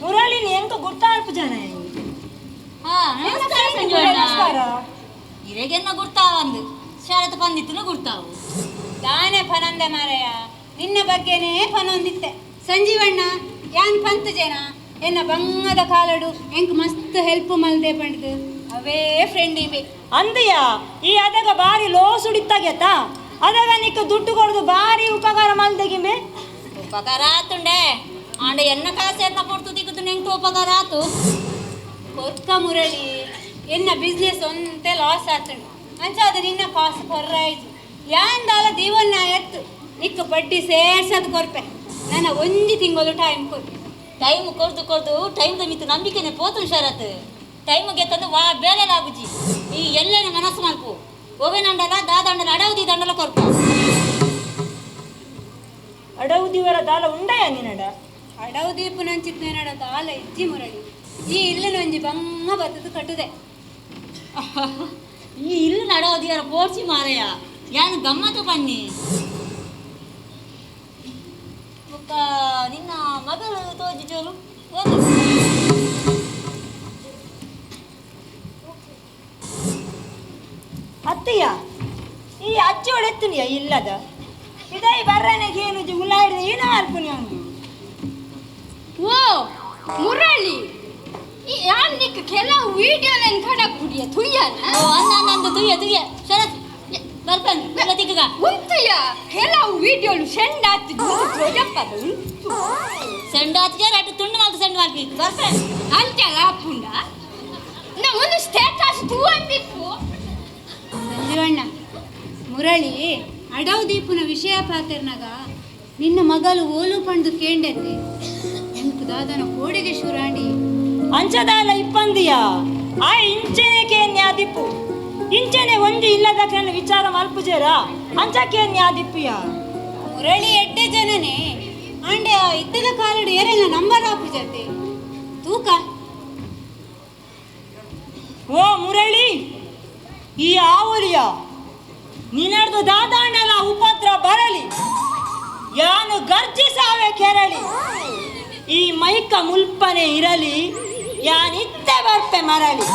ಮುರಳಿನ ಎಂಕ ಗುರ್ತಾಲ್ಪು ಜನ ಹಾ ನಮಸ್ಕಾರ ಸಂಜೀವಣ್ಣ ನಮಸ್ಕಾರ ಇರೆಗೆನ್ನ ಗುರ್ತಾವಂದು ಶರತ್ ಪಂದಿತ್ತುನು ಗುರ್ತಾವು ದಾನೆ ಫನಂದೆ ಮಾರಯ್ಯ ನಿನ್ನ ಬಗ್ಗೆನೇ ಫನೊಂದಿತ್ತೆ ಸಂಜೀವಣ್ಣ ಯಾನ್ ಪಂತು ಜನ ಎನ್ನ ಬಂಗದ ಕಾಲಡು ಎಂಕ್ ಮಸ್ತ್ ಹೆಲ್ಪ್ ಮಲ್ದೆ ಪಂಡ್ದು ಅವೇ ಫ್ರೆಂಡ್ ಇವೆ ಅಂದಯ್ಯ ಈ ಅದಗ ಬಾರಿ ಲೋಸುಡಿತ್ತಾಗೆತ್ತ ಅದಗ ನಿಕ್ಕ ದುಡ್ಡು ಕೊಡ್ದು ಬಾರಿ ಉಪಕಾರ ಮಲ್ದೆಗಿಂಬೆ ಉಪಕಾರ ಆತುಂಡೆ ಆಂಡ ಎನ್ನ ಕಾಸು ಎನ್ನ ಪೊರ್ತು ದಿಕ್ಕುದು ನೆಂಕು ಉಪಕಾರ ಆತು ಕೊರ್ಕ ಮುರಳಿ ಎನ್ನ ಬಿಸ್ನೆಸ್ ಒಂತೆ ಲಾಸ್ ಆತುಂಡು ಅಂಚಾದ ನಿನ್ನ ಕಾಸು ಕೊರ್ರಾಯ್ತು ಯಾಂದಾಲ ದೀವನ್ನ ಎತ್ತು ನಿಕ್ಕ ಬಡ್ಡಿ ಸೇರ್ಸದು ಕೊರ್ಪೆ ನನ್ನ ಒಂಜಿ ತಿಂಗಳು ಟೈಮ್ ಕೊರ್ಪೆ ಟೈಮ್ ಕೊರ್ದು ಕೊರ್ದು ಟೈಮ್ ಮಿತ್ತು ನಂಬಿಕೆನೆ ಪೋತು ಶರತ್ ಟೈಮ್ ಗೆತ್ತಂದು ವಾ ಬೇಲೆ ಲಾಗುಜಿ ಈ ಎಲ್ಲೇನ ಮನಸ್ಸು ಮಲ್ಪು ಒವೆನಂಡಲ ದಾದಂಡಲ ಅಡವುದಿ ದಂಡಲ ಕೊರ್ಪ ಅಡವು ದಿವರ ದಾಲ ಉಂಡಯ್ಯ ನಿನ್ನಡ ಅಡವು ದೀಪು ನಂಚಿತ್ನೇನಡ ದಾಲ ಇಜ್ಜಿ ಮುರಳಿ ಈ ಇಲ್ಲನೊಂಜಿ ಬಂಗ ಬತ್ತದು ಕಟ್ಟುದೆ ಈ ಇಲ್ಲು ನಡವದಿಯರ ಪೋರ್ಚಿ ಮಾರಯ್ಯ ಯಾನು ಗಮ್ಮತ್ತು ಬನ್ನಿ ಬೊಕ್ಕ ನಿನ್ನ ಮಗಳು ತೋಜಿಜೋಲು ಓದು ಅತ್ತಯ್ಯ ಈ ಅಜ್ಜಿ ಒಡೆತ್ತುನಿಯ ಇಲ್ಲದ ಇದೈ ಬರ್ರನೆಗೆ ಏನು ಉಲಾಯಿಡಿದ ಏನೋ ಅಲ್ಪುನಿ ಅಂದು ಓ ಮುರಳಿ ಈ ಯಾನ್ ನಿಕ್ ಕೆಲವು ವಿಡಿಯೋ ನನ್ ಕಡ ಕುಡಿಯ ತುಯ್ಯನ ಓ ಅನ್ನ ನಂದು ತುಯ್ಯ ತುಯ್ಯ ಶರತ್ ಬರ್ಪನ್ ಎಲ್ಲ ತಿಕ್ಕಗ ಉಂತುಯ ಕೆಲವು ವಿಡಿಯೋಲು ಸೆಂಡ್ ಆತು ಧ್ವಜಪ್ಪದ ಉಂತು ಸೆಂಡ್ ಆತಿಗೆ ಅటు ತುಂಡು ಮಾಲ್ತು ಸೆಂಡ್ ಮಾಡ್ಪಿ ಬರ್ಪನ್ ಅಂಚಲ ಆಪುಂಡ ನಾ ಒಂದು ಸ್ಟೇಟಸ್ ತೂವಂದಿಪ್ಪು ಸಂಜೀವಣ್ಣ ಮುರಳಿ ಅಡವು ದೀಪುನ ವಿಷಯ ಪಾತೆರ್ನಾಗ ನಿನ್ನ ಮಗಲು ಓಲು ಪಂಡು ಕೇಂಡೆತ್ತೆ ಎಂಕು ದಾದನ ಕೋಡೆಗೆ ಶುರಾಂಡಿ ಅಂಚದಾಲ ಇಪ್ಪಂದಿಯ ಆ ಇಂಚೆನೆ ಕೇನ್ಯಾದಿಪ್ಪು ಇಂಚೆನೆ ಒಂಜಿ ಇಲ್ಲದ ಕಣ್ಣ ವಿಚಾರ ಮಲ್ಪುಜೇರ ಅಂಚ ಕೇನ್ಯಾದಿಪ್ಪುಯ ಮುರಳಿ ಎಡ್ಡೆ ಜನನೇ ಆಂಡೆ ಆ ಇದ್ದದ ಕಾಲಡು ಏರೆಲ್ಲ ನಂಬರ್ ಆಪುಜತೆ ತೂಕ ಓ ಮುರಳಿ ಈ ಆವಲಿಯ ನಿನರ್ದು ದಾದಾಂಡಲ ಉಪದ್ರ ಬರಲಿ ಯಾನು ಗರ್ಜ ಕೆರಳಿ ಈ ಮೈಕ ಮುಲ್ಪನೆ ಇರಲಿ ಯಾನಿತ್ತೆ ಬರ್ಪೆ ಮರಳಿ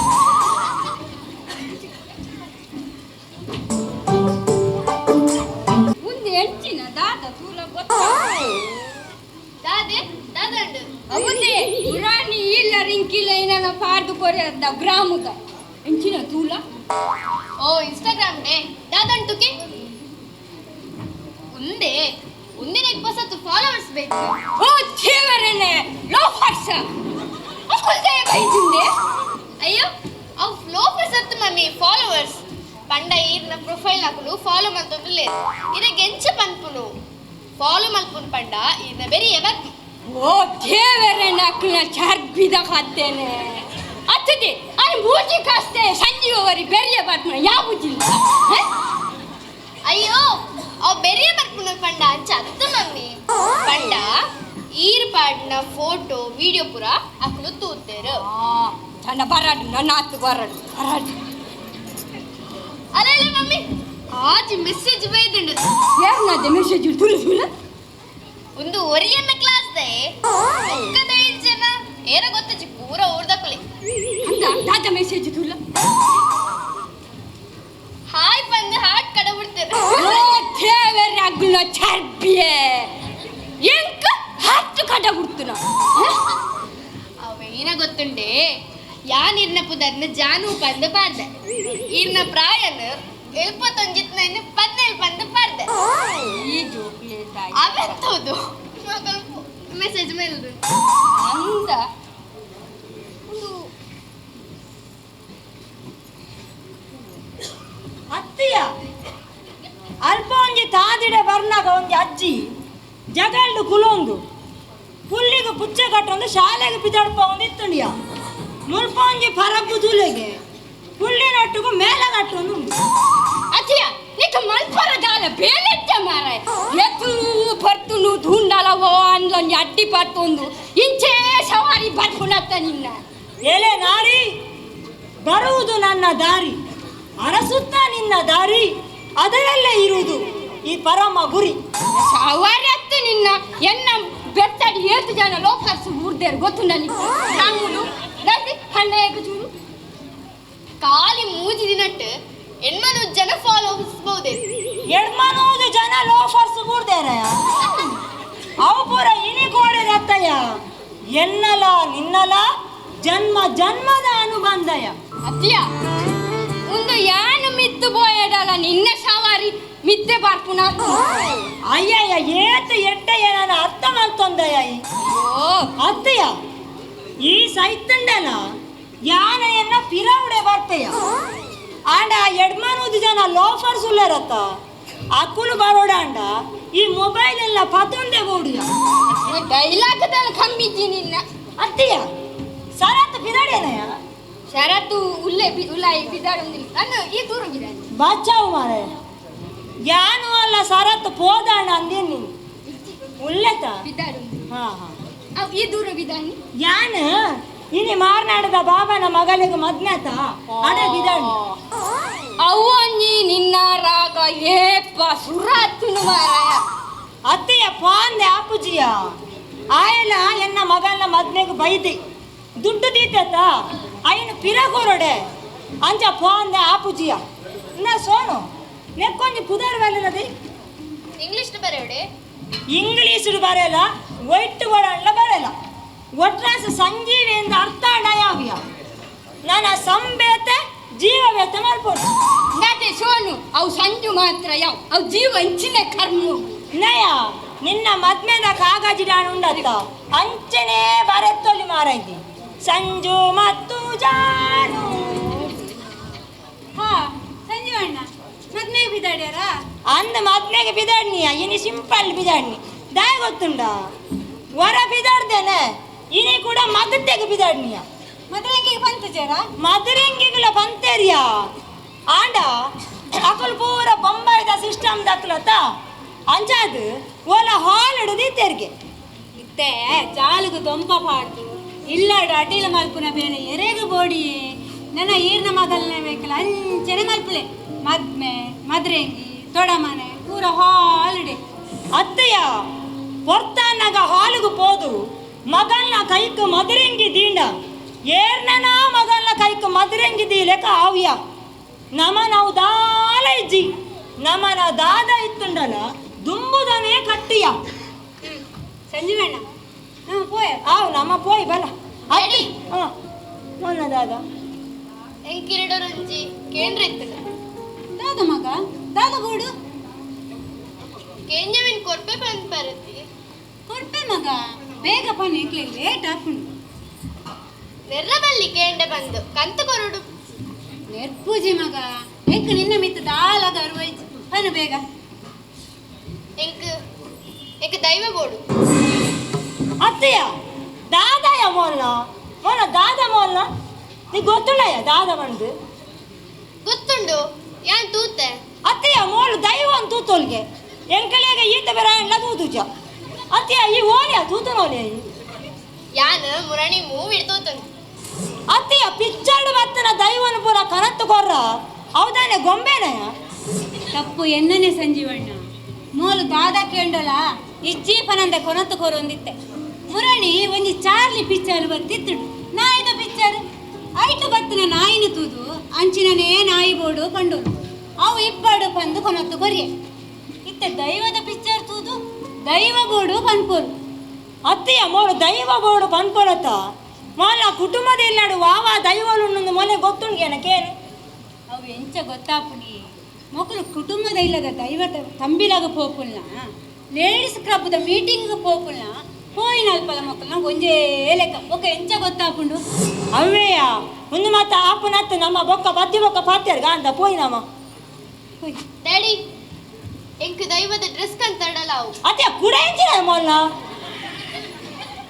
ಒಂದು ಎಂಚಿನ ದಾದ ತೂಲ ಗೊತ್ತ ದಾದೆ ದಾದಂಡು ಅವುದೇ ಪುರಾಣಿ ಇಲ್ಲ ರಿಂಕಿಲ ಏನ ಪಾಡ್ದು ಕೊರೆದ ಗ್ರಾಮದ ಎಂಚಿನ ತೂಲ ಓ ಇನ್ಸ್ಟಾಗ್ರಾಮ್ ಡೇ ದಾದಂಟುಕೆ ಉಂದೆ ಉಂದಿನ ಇಪ್ಪಸತ್ತು ಫಾಲೋವರ್ಸ್ ಬೇಕು ಓ ದೇವರನೆ ಲೋಫರ್ಸ ಅಕುಲ್ದೆ ಬೈದಿಂದೆ ಅಯ್ಯೋ ಅವು ಲೋಫರ್ಸ್ ಅತ್ತು ಮಮ್ಮಿ ಫಾಲೋವರ್ಸ್ ಪಂಡ ಈರ್ನ ಪ್ರೊಫೈಲ್ ಹಾಕಲು ಫಾಲೋ ಮಲ್ತೊಂದು ಲೇರು ಇರಗೆ ಎಂಚ ಪನ್ಪುನು ಫಾಲೋ ಮಲ್ಪುನು ಪಂಡ ಈರ್ನ ಬೇರೆ ಯಾವತ್ತು ಓ ದೇವರನೆ ಅಕ್ಕನ ಚರ್ಬಿದ ಖಾತೇನೆ ಅತ್ತದೆ ಅಲ್ಲಿ ಮೂಜಿ ಕಾಸ್ತೆ ಸಂಜೀವರಿ ಬೆರಿಯ ಬಾಟ್ನ ಯಾವುದಿಲ್ಲ ಅಯ್ಯೋ ಅವು ಬೆರಿಯ ಬರ್ಪುನ ಪಂಡ ಅಂಚ ಅತ್ತು ಮಮ್ಮಿ ಪಂಡ ಈರ್ ಪಾಡ್ನ ಫೋಟೋ ವಿಡಿಯೋ ಪುರ ಅಕುಲು ತೂತೇರು ತನ್ನ ಬರಡು ನನ್ನ ಆತು ಬರಡು ಬರಡು ಅಲ್ಲ ಮಮ್ಮಿ ಆಜ್ ಮೆಸೇಜ್ ಬೈದುಂಡು ಏನಾದ ಮೆಸೇಜ್ ತುಳು ತುಳು ಒಂದು ಒರಿಯನ್ನ ಕ್ಲಾಸ್ they ಒಕ್ಕದ ಐದು ಜನ ಏನ ಗೊತ್ತಜಿ ಪೂರ ಊರ್ದಕುಲಿ ಅಂತ ದಾದ ಮೆಸೇಜ್ ತುಳು ಹಾಯ್ ಬಂದು ಹಾಟ್ ಕಡ ಬಿಡ್ತಾರೆ ಓ ದೇವರ ಅಗ್ನ ಚರ್ಬಿಯೇ ಎಂಕ ಹತ್ತು ಕಡ ಬಿಡ್ತುನ ಅವೇನ ಗೊತ್ತುಂಡೆ ಯಾನ್ ಇರ್ನ ಪುದರ್ನ ಜಾನು ಪಂದು ಪಾರ್ದೆ ಇರ್ನ ಪ್ರಾಯನ ಎಲ್ಪತ್ತೊಂಜಿತ್ನ ಪದ್ನೇಳು ಪಂದು ಪಾರ್ದೆ ಈ ಜೋಕ್ಲೆ ತಾಯಿ ಅವೆಂತದು ಮೆಸೇಜ್ ಮೇಲ್ದು ಅಂದ ಅತ್ತಿಯ ಅಲ್ಪ ಒಂಜಿ ತಾದಿಡೆ ಬರ್ನಾಗ ಒಂಜಿ ಅಜ್ಜಿ ಜಗಲ್ಡು ಕುಲೊಂದು ಪುಲ್ಲಿಗೆ ಪುಚ್ಚೆ ಕಟ್ಟೊಂದು ಶಾಲೆಗೆ ಪಿದಾಡ್ಪ ಒಂದು ಇತ್ತುಂಡಿಯ ಮುಲ್ಪ ಒಂಜಿ ಫರಬ್ಬು ತೂಲೆಗೆ ಪುಲ್ಲಿನೊಟ್ಟಿಗೂ ಮೇಲ ಕಟ್ಟೊಂದು ಉಂಡು ಅತಿಯ ನಿಕ್ಕ ಮಲ್ಪರ ದಾಲ ಬೇಲೆಚ್ಚ ಮಾರಾಯ ಎತ್ತು ಪರ್ತುನು ಧೂಂಡಲ ಓ ಅನ್ಲೊಂಜಿ ಅಡ್ಡಿ ಪರ್ತೊಂದು ಇಂಚೇ ಸವಾರಿ ಬರ್ಪುನತ್ತ ನಿನ್ನ ಎಲೆ ನಾರಿ ಬರುವುದು ನನ್ನ ದಾರಿ ಅರಸುತ್ತ ನಿನ್ನ ದಾರಿ ಅದರಲ್ಲೇ ಇರುವುದು ಈ ಪರಮ ಗುರಿ ಸವಾರಿ ಅತ್ತು ನಿನ್ನ ಎನ್ನ ಬೆತ್ತಡಿ ಏತು ಜನ ಲೋಕರ್ಸು ಊರ್ದೇರು ಗೊತ್ತು ನನಗೆ ರಾಮುಲು ರವಿ ಹಣ್ಣಯ್ಯಗ ಚೂರು ಖಾಲಿ ಮೂಜಿ ದಿನಟ್ಟು ಎಣ್ಮನೂರು ಜನ ಫಾಲೋವರ್ಸ್ ಬಹುದೇ ಎಡ್ಮನೂರು ಜನ ಲೋಫರ್ಸ್ ಬೂರ್ದೇರ ಅವು ಪೂರ ಇನಿ ಕೋಡೆ ರತ್ತಯ್ಯ ಎನ್ನಲ ನಿನ್ನಲ ಜನ್ಮ ಜನ್ಮದ ಅನುಬಂಧಯ ಅತ್ತಿಯ ಒಂದು ಯಾನು ಮಿತ್ತು ಬೋಯಡಲ ನಿನ್ನ ಸವಾರಿ ಮಿತ್ತೆ ಬರ್ಪುನ ಅಯ್ಯಯ್ಯ ಏತು ಎಡ್ಡಯ್ಯ ನಾನು ಅರ್ಥ ಮಾಡ್ತೊಂದಯ್ಯ ಈ. ಓ ಅತ್ತಯ್ಯ ಈ ಸೈತಂಡಲ ಯಾನೆಯನ್ನ ಪಿರವುಡೆ ಬರ್ತಯ್ಯ ಆಂಡ ಆ ಎಡ್ಮನೂದು ಜನ ಲೋಫರ್ಸ್ ಉಳ್ಳರತ್ತ ಅಕ್ಕುಲು ಬರೋಡ ಅಂಡ ಈ ಮೊಬೈಲ್ ಎಲ್ಲ ಪತೊಂದೆ ಬೋಡಿಯ ಡೈಲಾಗ್ ಕಮ್ಮಿಜ್ಜಿ ನಿನ್ನ ಅತ್ತಯ್ಯ ಸರತ್ ಬಿದಡೇನಯ್ಯ ಶರತ್ತು ಉಲ್ಲೆ ಬಿ ಉಲ್ಲಾಯಿ ಬಿದ್ದಾಡೊಂದಿಲ್ಲ ಅಂದು ಈ ದೂರ ಬಚಾವು ಮಾರೆ ಯಾನು ಅಲ್ಲ ಸರತ್ ಪೋದಾಣ ಅಂದೇನು ನೀನು ಉಲ್ಲೆತ ಬಿದ್ದಾಡೊಂದು ಹಾ ಹಾ ಅವು ಈ ದೂರ ಬಿದ್ದಾನಿ ಯಾನ್ ಇನಿ ಮಾರ್ನಾಡದ ಬಾಬನ ಮಗಳಿಗೆ ಮದ್ನಾತ ಅಡೆ ಬಿದಾಣಿ ಅವು ಅಂಜಿ ನಿನ್ನ ರಾಗ ಏಪ್ಪ ಸುರಾತುನು ಮಾರಾಯ ಅತ್ತೆಯ ಪಾಂದೆ ಆಪುಜಿಯ ಆಯಲ ಎನ್ನ ಮಗನ ಮದ್ನೆಗೆ ಬೈದಿ ದುಡ್ಡು ದೀತತ ಅಯ್ಯನ ಪಿರಗೋರಡೆ ಅಂಚ ಪಾಂದೆ ಆಪುಜಿಯ ನಾ ಸೋನು ನೆಕ್ಕೊಂಜಿ ಪುದರ್ ಬರಲದಿ ಇಂಗ್ಲಿಷ್ ಬರೆಯೋಡೆ ಇಂಗ್ಲೀಷ್ ಬರೆಯಲ್ಲ ವೈಟ್ ಬರಲ್ಲ ಬರೆಯಲ್ಲ ಒಟ್ರಾಸ ಸಂಜೀವಿಯಿಂದ ಅರ್ಥ ಯಾವಿಯ ನನ್ನ ಸಂಬೇತೆ ಜೀವಬೇತೆ ಮಲ್ಪೋಡು ನಾತೆ ಸೋನು ಅವು ಸಂಜು ಮಾತ್ರ ಯಾವ ಅವು ಜೀವ ಅಂಚಿನ ಕರ್ಮ ನಯ ನಿನ್ನ ಮದ್ಮೆದ ಕಾಗಜಿ ಡಾಣ ಉಂಡತ್ತ ಅಂಚನೆ ಬರೆತ್ತೊಲಿ ಮಾರೈತಿ ಸಂಜು ಮತ್ತು ಜಾನು ಹಾ ಸಂಜೀವಣ್ಣ ಮದ್ಮೆಗೆ ಬಿದ್ದಾಡ್ಯಾರಾ ಅಂದ ಮದ್ಮೆಗೆ ಬಿದಾಡ್ನಿ ಇನಿ ಸಿಂಪಲ್ ಬಿದಾಡ್ನಿ ದಾಯ ಗೊತ್ತುಂಡ ವರ ಬಿದಾಡ್ದೇನೆ ಇನಿ ಕೂಡ ಮದತ್ತೆಗೆ ಬಿದಾಡ್ನಿಯ ಮದ್ರೆಂಗಿಗೆ ಬಂತು ಜರ ಮದರಿಂಗಿಗಳ ಬಂತೇರಿಯ ಆಂಡ ಅಕಲ್ ಪೂರ ಬೊಂಬಾಯ್ದ ಸಿಸ್ಟಮ್ ದಕ್ಲತ್ತ ಅಂಚಾದ್ ಓಲ ಹಾಲ್ ಹಿಡಿದು ಇತ್ತೆ ಜಾಲುಗು ದೊಂಪ ಪಾಡ್ದು ಇಲ್ಲಾಡು ಅಡ್ಡಿಲ ಮಲ್ಪುನ ಬೇಲೆ ಎರೆಗು ಬೋಡಿ ನನ್ನ ಈರ್ನ ಮಗಲ್ನ ಬೇಕಲ್ಲ ಅಂಚನೆ ಮಲ್ಪುಲೆ ಮದ್ಮೆ ಮದ್ರೆಂಗಿ ತೊಡಮನೆ ಪೂರ ಹಾಲಿಡೆ ಅತ್ತಯ್ಯ ಪೊರ್ತಾನಗ ಹಾಲುಗು ಪೋದು ಮಗಲ್ನ ಕೈಕ್ ಮದುರೆಂಗಿ ದೀಂಡ ಏರ್ನನ ಮಗಲ್ನ ಕೈಕ್ ಮದುರೆಂಗಿ ದೀಲೆಕ ಆವ್ಯ ನಮ ನಾವು ದಾಲ ಇಜ್ಜಿ ನಮನ ದಾದ ಇತ್ತುಂಡಲ ದುಂಬುದನೇ ಕಟ್ಟಿಯ ಸಂಜೀವಣ್ಣ ಹಾ ಪೋಯ ಆವ್ ನಮ ಪೋಯ್ ಬಲ ಡ್ಯಾಡಿ. ಹಾ ಮೊನ್ನ ದಾದ ಎಂಕಿರಡೊಂಜಿ ಕೇಂದ್ರ ಇತ್ತದ ದಾದ ಮಗ ದಾದ ಬೋಡು ಕೇಂಜವಿನ್ ಕೊರ್ಪೆ ಪನ್ಪರತಿ ಕೊರ್ಪೆ ಮಗ ಬೇಗ ಪನ್ ಎಂಕ್ಲೆ ಲೇಟ್ ಆಪುಂಡು ನೆರ್ರಬಲ್ಲಿ ಕೇಂಡೆ ಬಂದು ಕಂತು ಕೊರಡು ನೆರ್ಪೂಜಿ ಮಗ ಎಂಕ್ ನಿನ್ನ ಮಿತ್ತ ದಾಲಾಗ ಅರುವೈಜ್ ಪನು ಬೇಗ ಎಂಕ್ ಎಂಕ್ ದೈವ ಬೋಡು ಅತ್ತಯ್ಯ ದಾದಯ ಮೋಲ್ನ ಮೋನ ದಾದ ಮೋಲ್ನ ನೀ ಗೊತ್ತುಂಡಯ್ಯ ದಾದ ಬಂದು ಗೊತ್ತುಂಡು ಯಾನ್ ತೂತೆ ಅತ್ತಯ್ಯ ಮೋಲು ದೈವ ಅಂತ ತೂತೋಲ್ಗೆ ಎಂಕಳಿಯಾಗ ಈತ ಬೇರೆ ಎಲ್ಲ ತೂತುಜ ಅತ್ತಯ್ಯ ಈ ಓಲಿಯ ತೂತನೋಲಿಯ ಈ ಯಾನ್ ಮುರಣಿ ಮೂವಿಡ್ ತೂತನು ಅತ್ತಯ್ಯ ಪಿಚ್ಚರ್ಡ್ ಬತ್ತನ ದೈವನ ಪೂರ ಕನತ್ತು ಕೊರ್ರ ಹೌದಾನೆ ಗೊಂಬೆನಯ್ಯ ತಪ್ಪು ಎನ್ನನೆ ಸಂಜೀವಣ್ಣ ಮೋಲು ದಾದ ಕೇಂಡೋಲ ಇಜ್ಜಿ ಪನಂದ ಕೊನತ್ತು ಕೊರೊಂದಿತ್ತೆ ಮುರಣಿ ಒಂಜಿ ಚಾರ್ಲಿ ಪಿಕ್ಚರ್ ಬತ್ತಿತ್ತುಡು ನಾಯಿದ ಪಿಕ್ಚರ್ ಐಟು ಬತ್ತಿನ ನಾಯಿನ ತೂದು ಅಂಚಿನನೇ ನಾಯಿ ಬೋಡು ಪಂಡೋಲು ಅವು ಇಬ್ಬಡು ಪಂದು ಕೊನತ್ತು ಕೊರಿಯೆ ಇತ್ತೆ ದೈವದ ಪಿಕ್ಚರ್ ತೂದು ದೈವ ಬೋಡು ಪನ್ಪೋಲು ಅತ್ತಯ್ಯ ಮೋಲು ದೈವ ಬೋಡು ಪನ್ಪೊಲತ್ತ ಮೋಲ ಕುಟುಂಬದ ಇಲ್ಲಾಡು ವಾವಾ ದೈವಲು ಮೊಲೆ ಗೊತ್ತುಂಡ್ಗೇನ ಕೇನು ಅವು ಎಂಚ ಗೊತ್ತಾಪುನಿ ಮೊಕಲು ಕುಟುಂಬದ ಇಲ್ಲದ ದೈವದ ತಂಬಿಲಾಗ ಪೋಪುಲ್ನ ಲೇಡೀಸ್ ಕ್ಲಬ್ದ ಮೀಟಿಂಗ್ ಪೋಪುಲ್ನ ಪೋಯಿನ ಅಲ್ಪಲ ಮೊಕಲ್ನ ಒಂಜೇ ಲೆಕ್ಕ ಒಕ್ಕ ಎಂಚ ಗೊತ್ತಾಪುಂಡು ಅವ್ವೇಯ ಒಂದು ಮಾತ ಆಪುನತ್ತು ನಮ್ಮ ಬೊಕ್ಕ ಬತ್ತಿ ಬೊಕ್ಕ ಪಾತ್ಯರ್ಗ ಅಂತ ಪೋಯಿನಮ್ಮ ಹೋಯ್. ಡ್ಯಾಡಿ ಎಂಕ್ ದೈವದ ಡ್ರೆಸ್ ಕಂತಡಲ ಅವು ಅತ್ತೆ ಕುಡ ಎಂಚಿನ ಮೊಲ್ಲ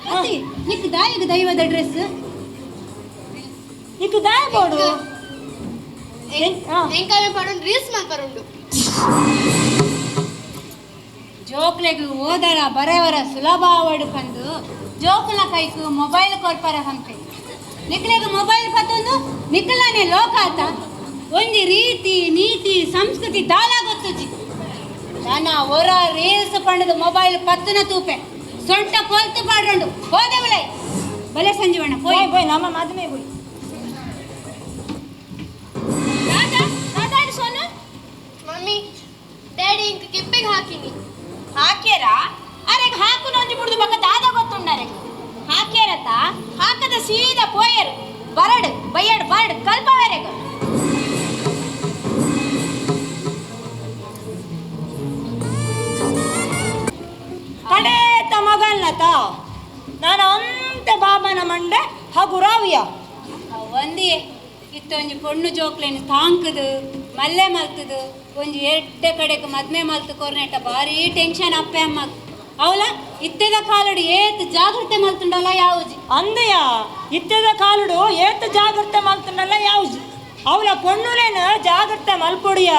ಅತ್ತಿ ನಿಕ್ ದಾಯಿಗ ದೈವದ ಡ್ರೆಸ್ ನಿಕ್ಕು ದಾಯ ಬೋಡು ಎಂಕಾವೆ ಪಡೊಂದು ರೀಲ್ಸ್ ಮಲ್ಪರುಂಡು ಜೋಕ್ಲೆಗ್ ಓದರ ಬರೆವರ ಸುಲಭ ಆವಡು ಪಂದು ಜೋಕುಲ ಕೈಕು ಮೊಬೈಲ್ ಕೊರ್ಪರ ಹಂಪೆ ನಿಕ್ಲೆಗ್ ಮೊಬೈಲ್ ಪತ್ತೊಂದು ನಿಕ್ಲನೆ ಲೋಕಾತ ಒಂಜಿ ರೀತಿ ನೀತಿ ಸಂಸ್ಕೃತಿ ದಾಲ ಗೊತ್ತುಜಿ ದನ ಒರ ರೀಲ್ಸ್ ಪಂಡದ ಮೊಬೈಲ್ ಪತ್ತುನ ತೂಪೆ ಸೊಂಟ ಪೊಲ್ತು ಪಾಡ್ರಂಡು ಹೋದೆ ಉಲೈ ಬಲೆ ಸಂಜೀವಣ್ಣ ಪೋಯ್ ಪೋಯ್ ಪೋಯ್ ನಮ್ಮ ಮಾತನೇ ಪೋಯ್ ದಾದಾ ದಾದಾ ಸೋನು ಮಮ್ಮಿ ಡ್ಯಾಡಿ ಇಂಕ್ ಕೆಪ್ಪೆಗೆ ಹಾಕಿನಿ ಹಾಕ್ಯಾರ ಅರೆಗ್ ಹಾಕು ನೊಂಜಿ ಬುಡ್ದು ಬಕ್ಕ ದಾದ ಗೊತ್ತುಂಡರೆ ಹಾಕ್ಯಾರತ್ತ ಹಾಕದ ಸೀದಾ ಪೋಯರು ಬರಡು ಬಯ್ಯಡು ಬರಡು ಕಲ್ಪವೆರೆಗ್ ಕಡೇತ ಮಗಲ್ನತ ನಾನು ಅಂತ ಬಾಬನ ಮಂಡೆ ಹಗುರಾವಿಯ ಒಂದೇ ಇತ್ತೊಂಜಿ ಪೊಣ್ಣು ಜೋಕ್ಲೆನ್ ತಾಂಕದು ಮಲ್ಲೆ ಮಲ್ತದು ಒಂಜಿ ಎಡ್ಡೆ ಕಡೆಗೆ ಮದ್ಮೆ ಮಲ್ತು ಕೊರ್ನೆಟ ಭಾರಿ ಟೆನ್ಷನ್ ಅಪ್ಪೆ ಅಮ್ಮ ಅವಲ ಇತ್ತೆದ ಕಾಲಡು ಏತ್ ಜಾಗ್ರತೆ ಮಲ್ತುಂಡಲ್ಲ ಯಾವುಜಿ ಅಂದೆಯ ಇತ್ತೆದ ಕಾಲುಡು ಏತ ಜಾಗ್ರತೆ ಮಲ್ತನಲ್ಲ ಯಾವ್ದು ಅವಳ ಪೊಣ್ಣುಲೇನ ಜಾಗ್ರತೆ ಮಲ್ಪೊಡಿಯ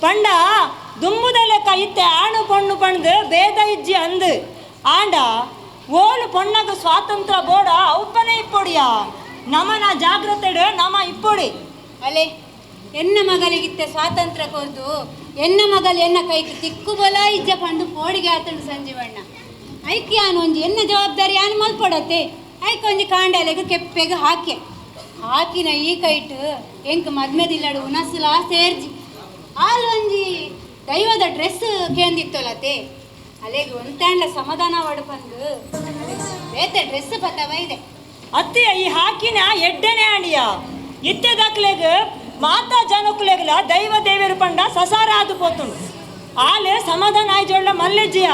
ಪಂಡ ದುಂಬುದ ಲೆಕ್ಕ ಇತ್ತೆ ಆಣು ಪೊಣ್ಣು ಪಂಡು ಭೇದ ಇಜ್ಜಿ ಅಂದು ಆಂಡ ಓಲು ಪೊಣ್ಣಗ ಸ್ವಾತಂತ್ರ್ಯ ಬೋಡ ಅವಪ್ಪನೇ ಇಪ್ಪೊಡಿಯ ನಮನ ಜಾಗ್ರತೆಡು ನಮ ಇಪ್ಪೊಡಿ ಅಲೆ ಎನ್ನ ಮಗಲಿಗಿತ್ತೆ ಸ್ವಾತಂತ್ರ್ಯ ಕೊರ್ದು ಎನ್ನ ಮಗಲ್ ಎನ್ನ ಕೈಗೆ ತಿಕ್ಕು ಬಲ ಇಜ್ಜ ಪಂಡು ಪೋಡಿಗೆ ಆತಂಡು ಸಂಜೀವಣ್ಣ ಐಕೆ ಯಾನ್ ಒಂಜಿ ಎನ್ನ ಜವಾಬ್ದಾರಿ ಯಾನ್ ಮಲ್ಪೊಡತ್ತೆ ಐಕೆ ಒಂಜಿ ಕಾಂಡಲೆಗ್ ಕೆಪ್ಪೆಗ್ ಹಾಕೆ ಹಾಕಿನ ಈ ಕೈಟ್ ಎಂಕ್ ಮದ್ಮೆದಿಲ್ಲಡು ಉನಸುಲಾ ಸೇರ್ಜಿ ಆಲ್ ಒಂಜಿ ದೈವದ ಡ್ರೆಸ್ ಕೇಂದಿತ್ತೊಲತೆ ಅಲೆಗ್ ಒಂತಾಂಡ್ಲ ಸಮಾಧಾನ ವಡಪಂದು ಬೇತೆ ಡ್ರೆಸ್ ಪತ್ತವ ಇದೆ ಅತ್ತೆಯ ಈ ಹಾಕಿನ ಎಡ್ಡನೆ ಆಂಡಿಯ ಇತ್ತೆ ದಾಖಲೆಗ್ ಮಾತಾ ಜನಕುಲೆಗ್ಲ ದೈವ ದೇವರು ಪಂಡ ಸಸಾರ ಆದು ಪೋತುಂಡು ಆಲೆ ಸಮಾಧಾನ ಆಯ್ಜೊಳ್ಳ ಮಲ್ಲೆಜ್ಜಿಯ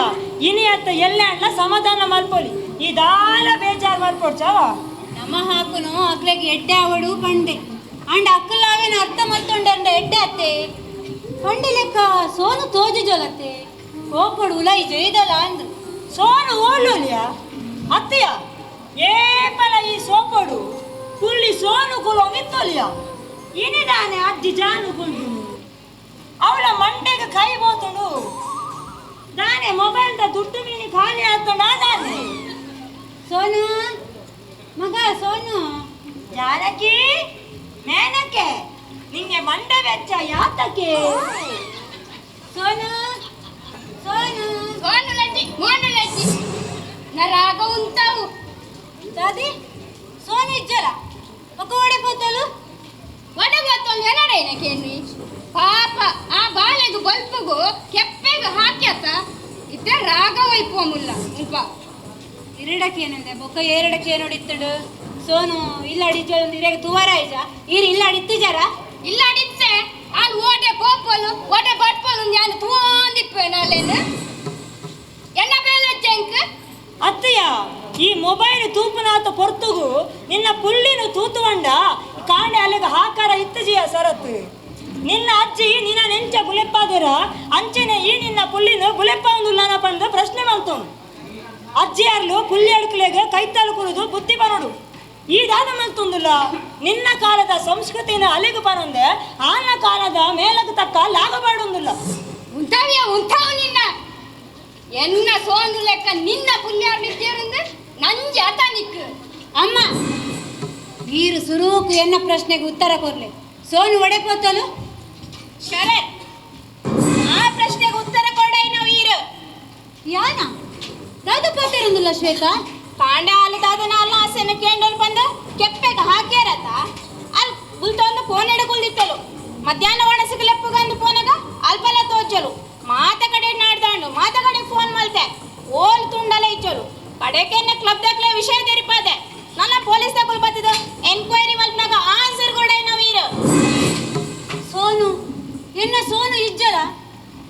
ಇನಿ ಅತ್ತ ಎಲ್ಲೆ ಅಂಡ್ಲ ಸಮಾಧಾನ ಮಲ್ಪೊಲಿ ಈ ದಾಲ ಬೇಜಾರ್ ಮಲ್ಪೊಡ್ಚಾವ ನಮ್ಮ ಹಾಕುನು ಅಕ್ಲೆಗ್ ಎಡ್ಡೆ ಅವಡು ಪಂಡೆ ಅಂಡ್ ಅಕ್ಕಲಾವೇನ ಅರ್ಥ ಮಲ್ತೊಂಡಂಡ ಎಡ್ಡೆ ಅತ್ತೆ ಪಂಡೆ ಲೆಕ್ಕ ಸೋನು ತೋಜು ಜೊಲತ್ತೆ ಕೋಪಡು ಉಲೈ ಜೈದಲ ಅಂದು ಸೋನು ಓಲೋಲಿಯ ಅತ್ತೆಯ ಏಪಲ ಈ ಸೋಪಡು ಕುಳ್ಳಿ ಸೋನು ಕುಲೊಂಗಿತ್ತೊಲಿಯ ಇನಿದಾನೆ ಅಜ್ಜಿ ಜಾನು ಕುಲ್ದುನು ಅವಳ ಮಂಡೆಗೆ ಕೈ ಬೋತುಂಡು ದಾನೆ ಮೊಬೈಲ್ದ ದುಡ್ಡು ಮೀನಿ ಖಾಲಿ ಆತುಂಡ ದಾನೆ ಸೋನು ಮಗ ಸೋನು ಜಾನಕಿ ಮೇನಕೆ ನಿಂಗೆ ಮಂಡೆ ವೆಚ್ಚ ಯಾತಕ್ಕೆ ಸೋನು ಸೋನು ಮೋನುಲಜ್ಜಿ ಮೋನುಲಜ್ಜಿ ಇಪ್ಪುವ ಮುಲ್ಲ ಮುಲ್ಪ ಇರಡಕ್ಕೇನಂದೆ ಬೊಕ್ಕ ಏರಡಕ್ಕೇನೋಡಿತ್ತಡು ಸೋನು ಇಲ್ಲ ಅಡಿಚ ಇರೆಗೆ ತುವಾರ ಇಜ ಈರು ಇಲ್ಲ ಅಡಿತ್ತಿಜಾರ ಇಲ್ಲ ಅಡಿತ್ತೆ ಆಲ್ ಓಟೆ ಪೋಪೋಲು ಓಟೆ ಬಟ್ಪೋಲು ನಾನು ತೂಂದಿಪ್ಪೆ ನಾಲೇನು ಎನ್ನ ಬೇಲೆ ಜಂಕ್ ಅತ್ತಯ್ಯ ಈ ಮೊಬೈಲ್ ತೂಪುನಾತ ಪೊರ್ತುಗು ನಿನ್ನ ಪುಳ್ಳಿನ ತೂತುವಂಡ ಕಾಂಡೆ ಅಲ್ಲಿಗೆ ಹಾಕಾರ ಇತ್ತಜಿಯ ಸರತ್ ನಿನ್ನ ಅಜ್ಜಿ ನಿನ್ನ ನೆಂಚ ಬುಲೆಪ್ಪಾದರ ಅಂಚೆನೆ ಈ ನಿನ್ನ ಪುಳ್ಳಿನ ಬುಲೆಪ್ಪಾಂದುಲ್ಲನ ಪಂದು ಪ್ರಶ್ನೆ ಮಾಡ್ತೋನು ಅಜ್ಜಿ ಅರ್ಲು ಪುಳ್ಳಿ ಅಡ್ಕಲೆಗೆ ಕೈತಾಳು ಕುರುದು ಬುದ್ಧಿ ಬರೋಡು ಈ ದಾದ ಮಲ್ತೊಂದುಲ್ಲ ನಿನ್ನ ಕಾಲದ ಸಂಸ್ಕೃತಿನ ಅಲೆಗು ಪನೊಂದೆ ಆನ ಕಾಲದ ಮೇಲಕ್ಕೆ ತಕ್ಕ ಲಾಗಬಾಡುಂದುಲ್ಲ ಉಂಟಾವಿಯ ಉಂಟಾವು ನಿನ್ನ ಎನ್ನ ಸೋನು ಲೆಕ್ಕ ನಿನ್ನ ಪುಣ್ಯಾರ್ ನಿದ್ಯರಿಂದ ನಂಜೆ ಅತ ನಿಕ್ಕು ಅಮ್ಮ ಈರು ಸುರೂಕು ಎನ್ನ ಪ್ರಶ್ನೆಗೆ ಉತ್ತರ ಕೊರ್ಲೆ ಸೋನು ಒಡೆಪೋತಲು ಶರತ್ ಆ ಪ್ರಶ್ನೆಗೆ ಉತ್ತರ ಕೊಡೈ ನಾವು ಈರು ಯಾನ ದಾದ ಪಾತೆರಂದುಲ್ಲ ಶ್ವೇತಾ ಕಾಂಡೆ ಹಾಲು ದಾದನ ಅಲ್ಲ ಆಸೆನ ಕೇಂಡೋಲ್ ಬಂದ ಕೆಪ್ಪೆಗೆ ಹಾಕ್ಯಾರತ ಅಲ್ಲಿ ಬುಲ್ತೊಂದು ಫೋನ್ ಎಡಗುಲ್ದಿತ್ತಲು ಮಧ್ಯಾಹ್ನ ಒಣಸಿಗೆ ಲೆಪ್ಪಗಂದು ಫೋನಾಗ ಅಲ್ಪಲ ತೋಚಲು ಮಾತ ಕಡೆ ನಾಡ್ದಾಂಡು ಮಾತ ಕಡೆ ಫೋನ್ ಮಲ್ತೆ ಓಲ್ ತುಂಡಲ ಇಚ್ಚಲು ಕಡೆಕೆನ್ನ ಕ್ಲಬ್ ದಾಕ್ಲೆ ವಿಷಯ ತೆರಿಪಾದೆ ನನ್ನ ಪೊಲೀಸ್ ದಾಕುಲ್ ಬತ್ತಿದ ಎನ್ಕ್ವೈರಿ ಮಲ್ಪನಾಗ ಆನ್ಸರ್ ಕೊಡೈ ನಾವು ಈರು ಸೋನು ಎನ್ನ ಸೋನು ಇಜ್ಜಲ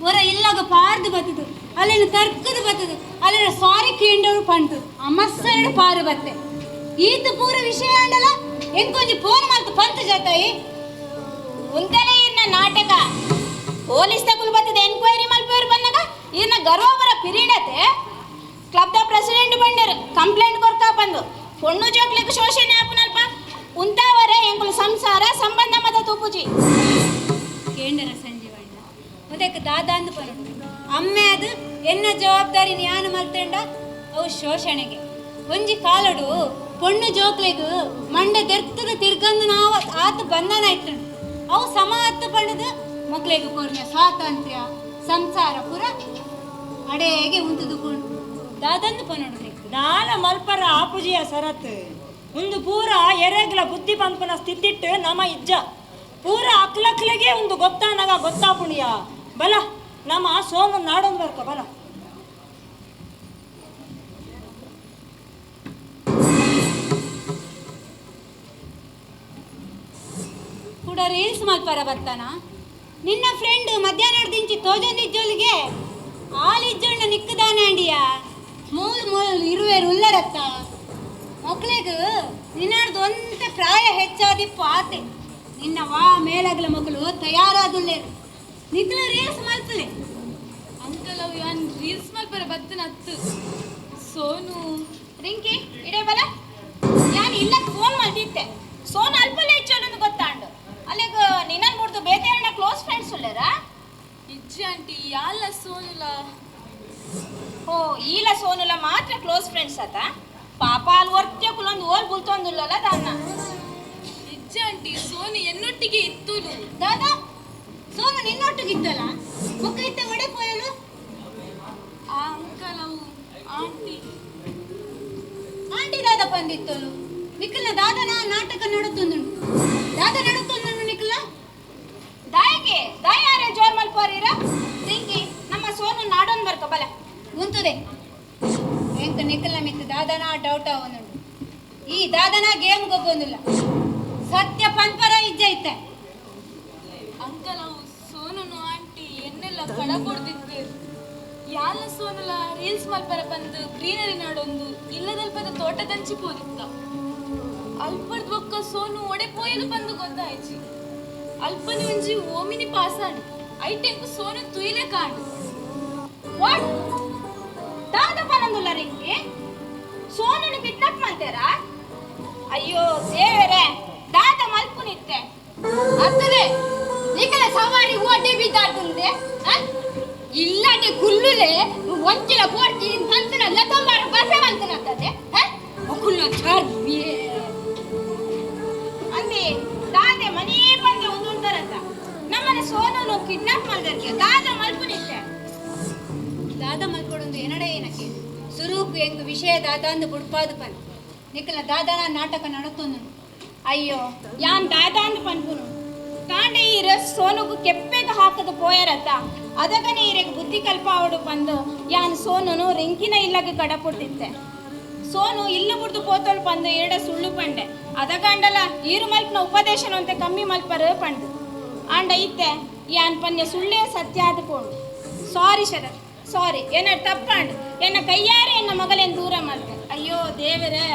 ಹೊರ ಇಲ್ಲಾಗ ಪಾರ್ದು ಬತ್ತದು ಅಲ್ಲೇನು ತರ್ಕದು ಬತ್ತದು ಅಲ್ಲೇನ ಸಾರಿ ಕೇಂಡವರು ಪಂಟು ಅಮಸ್ಸರಡು ಪಾರು ಬತ್ತೆ ಈತ ಪೂರ ವಿಷಯ ಅಂಡಲ ಎಂಕೊಂಜಿ ಫೋನ್ ಮಲ್ತು ಪಂತು ಜತಾಯಿ ಉಂತಲೇ ಇರ್ನ ನಾಟಕ ಪೊಲೀಸ್ ತಕುಲ್ ಬತ್ತದ ಎನ್ಕ್ವೈರಿ ಮಲ್ಪೇರು ಬಂದಾಗ ಇರ್ನ ಗರ್ವಬರ ಪಿರಿಡತೆ ಕ್ಲಬ್ the president ಬಂಡರು ಕಂಪ್ಲೇಂಟ್ ಕೊರ್ಕ ಬಂದು ಪೊಣ್ಣು ಜೋಕ್ಲಿಗೆ ಶೋಷಣೆ ಆಪುನಲ್ಪ ಉಂತಾವರೆ ಎಂಕುಲು ಸಂಸಾರ ಸಂಬಂಧ ಮತ ತೂಪುಜಿ ಕೇಂಡರ ಸಂಜೀವಣ್ಣ ಅದಕ್ಕೆ ದಾದ ಅಂದು ಪನಡು ಅಮ್ಮೆ ಅದು ಎನ್ನ ಜವಾಬ್ದಾರಿ ಯಾನು ಮಲ್ತೆಂಡ ಅವು ಶೋಷಣೆಗೆ ಒಂಜಿ ಕಾಲಡು ಪೊಣ್ಣು ಜೋಕ್ಲೆಗ್ ಮಂಡೆ ದೆರ್ತದ ತಿರ್ಗಂದು ನಾವು ಆತ ಬಂಧನ ಇತ್ತಂಡು ಅವು ಸಮ ಅತ್ತು ಪಂಡದು ಮಕ್ಳಿಗೆ ಕೊರ್ನ ಸ್ವಾತಂತ್ರ್ಯ ಸಂಸಾರ ಪೂರ ಅಡೇಗೆ ಉಂತುದುಕೊಂಡು ದಾದಂದು ಪನಡು ನಾಲ ಮಲ್ಪರ ಆಪುಜಿಯ ಸರತ್ ಒಂದು ಪೂರ ಎರೆಗ್ಲ ಬುದ್ಧಿ ಪಂಪನ ಸ್ಥಿತಿಟ್ಟು ನಮ ಇಜ್ಜ ಪೂರ ಅಕ್ಲಕ್ಲೆಗೆ ಒಂದು ಗೊತ್ತಾನಾಗ ಗೊತ್ತಾಪುಣಿಯ ಬಲ ನಮ್ಮ ಸೋನು ನಾಡೊಂದು ಬರ್ಕ ಬಲ ಕೂಡ ರೀಲ್ಸ್ ಮಲ್ಪರ ಬರ್ತಾನ ನಿನ್ನ ಫ್ರೆಂಡ್ ಮಧ್ಯಾಹ್ನ ದಿಂಚಿ ತೋಜೊಂದಿಜ್ಜೋಲಿಗೆ ಆಲಿಜ್ಜೋಣ್ಣ ನಿಕ್ಕದಾನೆ ಅಂಡಿಯ ಮೂಲು ಮೂಲು ಇರುವೆರು ಉಲ್ಲರತ್ತ ಮಕ್ಳಿಗೆ ನಿನ್ನಾಡ್ದು ಒಂತೆ ಪ್ರಾಯ ಹೆಚ್ಚಾದಿಪ್ಪು ಆತೆ ನಿನ್ನ ವಾ ಮೇಲಾಗಲ ಮಕ್ಕಳು ತಯಾರಾದುಲ್ಲೇರು ನಿಕ್ಲು ರೀಲ್ಸ್ ಮಲ್ಪಲೆ ಅಂಕಲ್ ಅವು ಯಾನ್ ರೀಲ್ಸ್ ಮಲ್ಪರ ಬತ್ತನ ಅತ್ತು ಸೋನು ರಿಂಕಿ ಇಡೇ ಬಲ ಯಾನ್ ಇಲ್ಲ ಫೋನ್ ಮಲ್ತಿತ್ತೆ ಸೋನು ಅಲ್ಪಲೇ ಇಚ್ಚೋಲೊಂದು ಗೊತ್ತಾಂಡು ಅಲ್ಲಿಗ ನಿನ್ನನ್ ಬಿಡ್ದು ಬೇತೆಯನ್ನ ಕ್ಲೋಸ್ ಫ್ರೆಂಡ್ಸ್ ಉಲ್ಲೇರಾ ಇಜ್ಜಿ ಆಂಟಿ ಯಾಲ ಸೋನುಲ ಓ ಈಲ ಸೋನುಲ ಮಾತ್ರ ಕ್ಲೋಸ್ ಫ್ರೆಂಡ್ಸ್ ಆತ ಪಾಪ ಅಲ್ಲಿ ಒರ್ತ್ಯ ಕುಲೊಂದು ಓಲ್ ಬುಲ್ತೊಂದುಲ್ಲಲ್ಲ ದಾನ್ನ ಇಜ್ಜಿ ಆಂಟಿ ಸೋನು ಎನ್ನೊಟ್ಟಿಗೆ ಇತ್ತುಲು ದಾದಾ ಸೋನು ನಿನ್ನೊಟ್ಟಿಗಿತ್ತಲ್ಲ ಮುಖ ಇತ್ತೆ ಒಡೆ ಪೋಯಲು ಆ ಅಂಕಲ್ ಅವು ಆಂಟಿ ಆಂಟಿ ದಾದ ಪಂದಿತ್ತೋಲು ನಿಖಲ್ನ ದಾದನ ನಾಟಕ ನಡುತ್ತೊಂದುಂಡು ದಾದ ನಡುತ್ತೊಂದುಂಡು ನಿಖಲ್ನ ದಾಯಕ್ಕೆ ದಾಯ ಯಾರೇ ಜೋರ್ ಮಲ್ಪೋರೀರ ರಿಂಕಿ ನಮ್ಮ ಸೋನು ನಾಡೊಂದು ಬರ್ಕ ಬಲ ಉಂತುದೆ ಎಂಕ ನಿಖಲ್ನ ಮಿತ್ತು ದಾದನ ಡೌಟ್ ಅವನುಂಡು ಈ ದಾದನ ಗೇಮ್ ಗೊಬ್ಬೊಂದಿಲ್ಲ ಸತ್ಯ ಪಂಪರ ಇಜ್ಜೆ ಇತ್ತೆ ಅಂಕಲ್ ಅವು ಸೋನುನು ಆಂಟಿ ಎನ್ನೆಲ್ಲ ಕಡ ಕೊಡ್ದಿತ್ತು ಯಾಲ ಸೋನುಲ ರೀಲ್ಸ್ ಮಲ್ಪರ ಬಂದು ಗ್ರೀನರಿ ನಾಡೊಂದು ಇಲ್ಲದಲ್ಪದ ತೋಟದಂಚಿ ಪೋದಿತ್ತ ಅಲ್ಪರ್ದ ಬೊಕ್ಕ ಸೋನು ಒಡೆ ಪೋಯಲು ಬಂದು ಗೊತ್ತಾಯ್ಚಿ ಅಲ್ಪನ ಒಂಜಿ ಓಮಿನಿ ಪಾಸಾಂಡು ಐಟೆಂಕು ಸೋನು ತುಯಿಲೆ ಕಾಂಡು what ದಾದ ಪನಂದುಲ್ಲ ರಿಂಕಿ ಸೋನುನು ಕಿಡ್ನಾಪ್ ಮಾಡ್ತಾರಾ ಅಯ್ಯೋ ದೇವರೇ ದಾದ ಮಲ್ಪುನಿತ್ತೆ ಅತ್ತದೆ ನಿಕಲ ಸವಾರಿ ಓಟೆ ಬಿದ್ದಾಡ್ತಂದೆ ಇಲ್ಲಾಂಡೆ ಕುಲ್ಲುಲೆ ಒಂಚಿನ ಪೋರ್ತಿ ಮಂತನ ಲತಂಬಾರ ಬರ್ಫೆ ಮಂತನ ಅಂತದೆ ಕುಲ್ಲ ಚರ್ಬಿ ಅಂದೆ ದಾದೆ ಮನೇ ಬಂದೆ ಒಂದುಂತಾರಂತ ನಮ್ಮನೆ ಸೋನುನು ಕಿಡ್ನಾಪ್ ಮಾಡ್ದರ್ಗೆ ದಾದ ಮಲ್ಪುನಿತ್ತೆ ದಾದ ಮಲ್ಕೊಡೊಂದು ಎನಡೆ ಏನಕ್ಕೆ ಸುರೂಕು ಎಂಗ್ ವಿಷಯ ದಾದ ಅಂದು ಬುಡ್ಪಾದು ಪನ್ ನಿಖಲ್ನ ದಾದನ ನಾಟಕ ನಡುತ್ತೊಂದುಂಡು ಅಯ್ಯೋ ಯಾನ್ ದಾದ ಅಂದ್ ಪನ್ಪುನು ಕಾಂಡೆ ಈ ರಸ್ ಸೋನುಗು ಕೆಪ್ಪೆಗೆ ಹಾಕದು ಪೋಯರತ್ತ ಅದಗನೆ ಈರೆಗೆ ಬುದ್ಧಿ ಕಲ್ಪಾವಡು ಬಂದು ಯಾನ್ ಸೋನುನು ರಿಂಕಿನ ಇಲ್ಲಗೆ ಕಡಪುಡ್ದಿತ್ತೆ. ಸೋನು ಇಲ್ಲು ಬುಡ್ದು ಪೋತೋಳು ಪಂದು ಏಡ ಸುಳ್ಳು ಪಂಡೆ ಅದಗಂಡಲ ಈರು ಮಲ್ಪನ ಉಪದೇಶನಂತೆ ಕಮ್ಮಿ ಮಲ್ಪರು ಪಂಡು ಆಂಡ ಇತ್ತೆ ಯಾನ್ ಪನ್ಯ ಸುಳ್ಳೇ ಸತ್ಯ ಆದ ಪೋಂಡು. ಸಾರಿ ಶರತ್, ಸಾರಿ, ಎನ್ನ ತಪ್ಪಾಂಡು, ಎನ್ನ ಕೈಯಾರೆ ಎನ್ನ ಮಗಳೇನು ದೂರ ಮಲ್ತೆ. ಅಯ್ಯೋ ದೇವರೇ.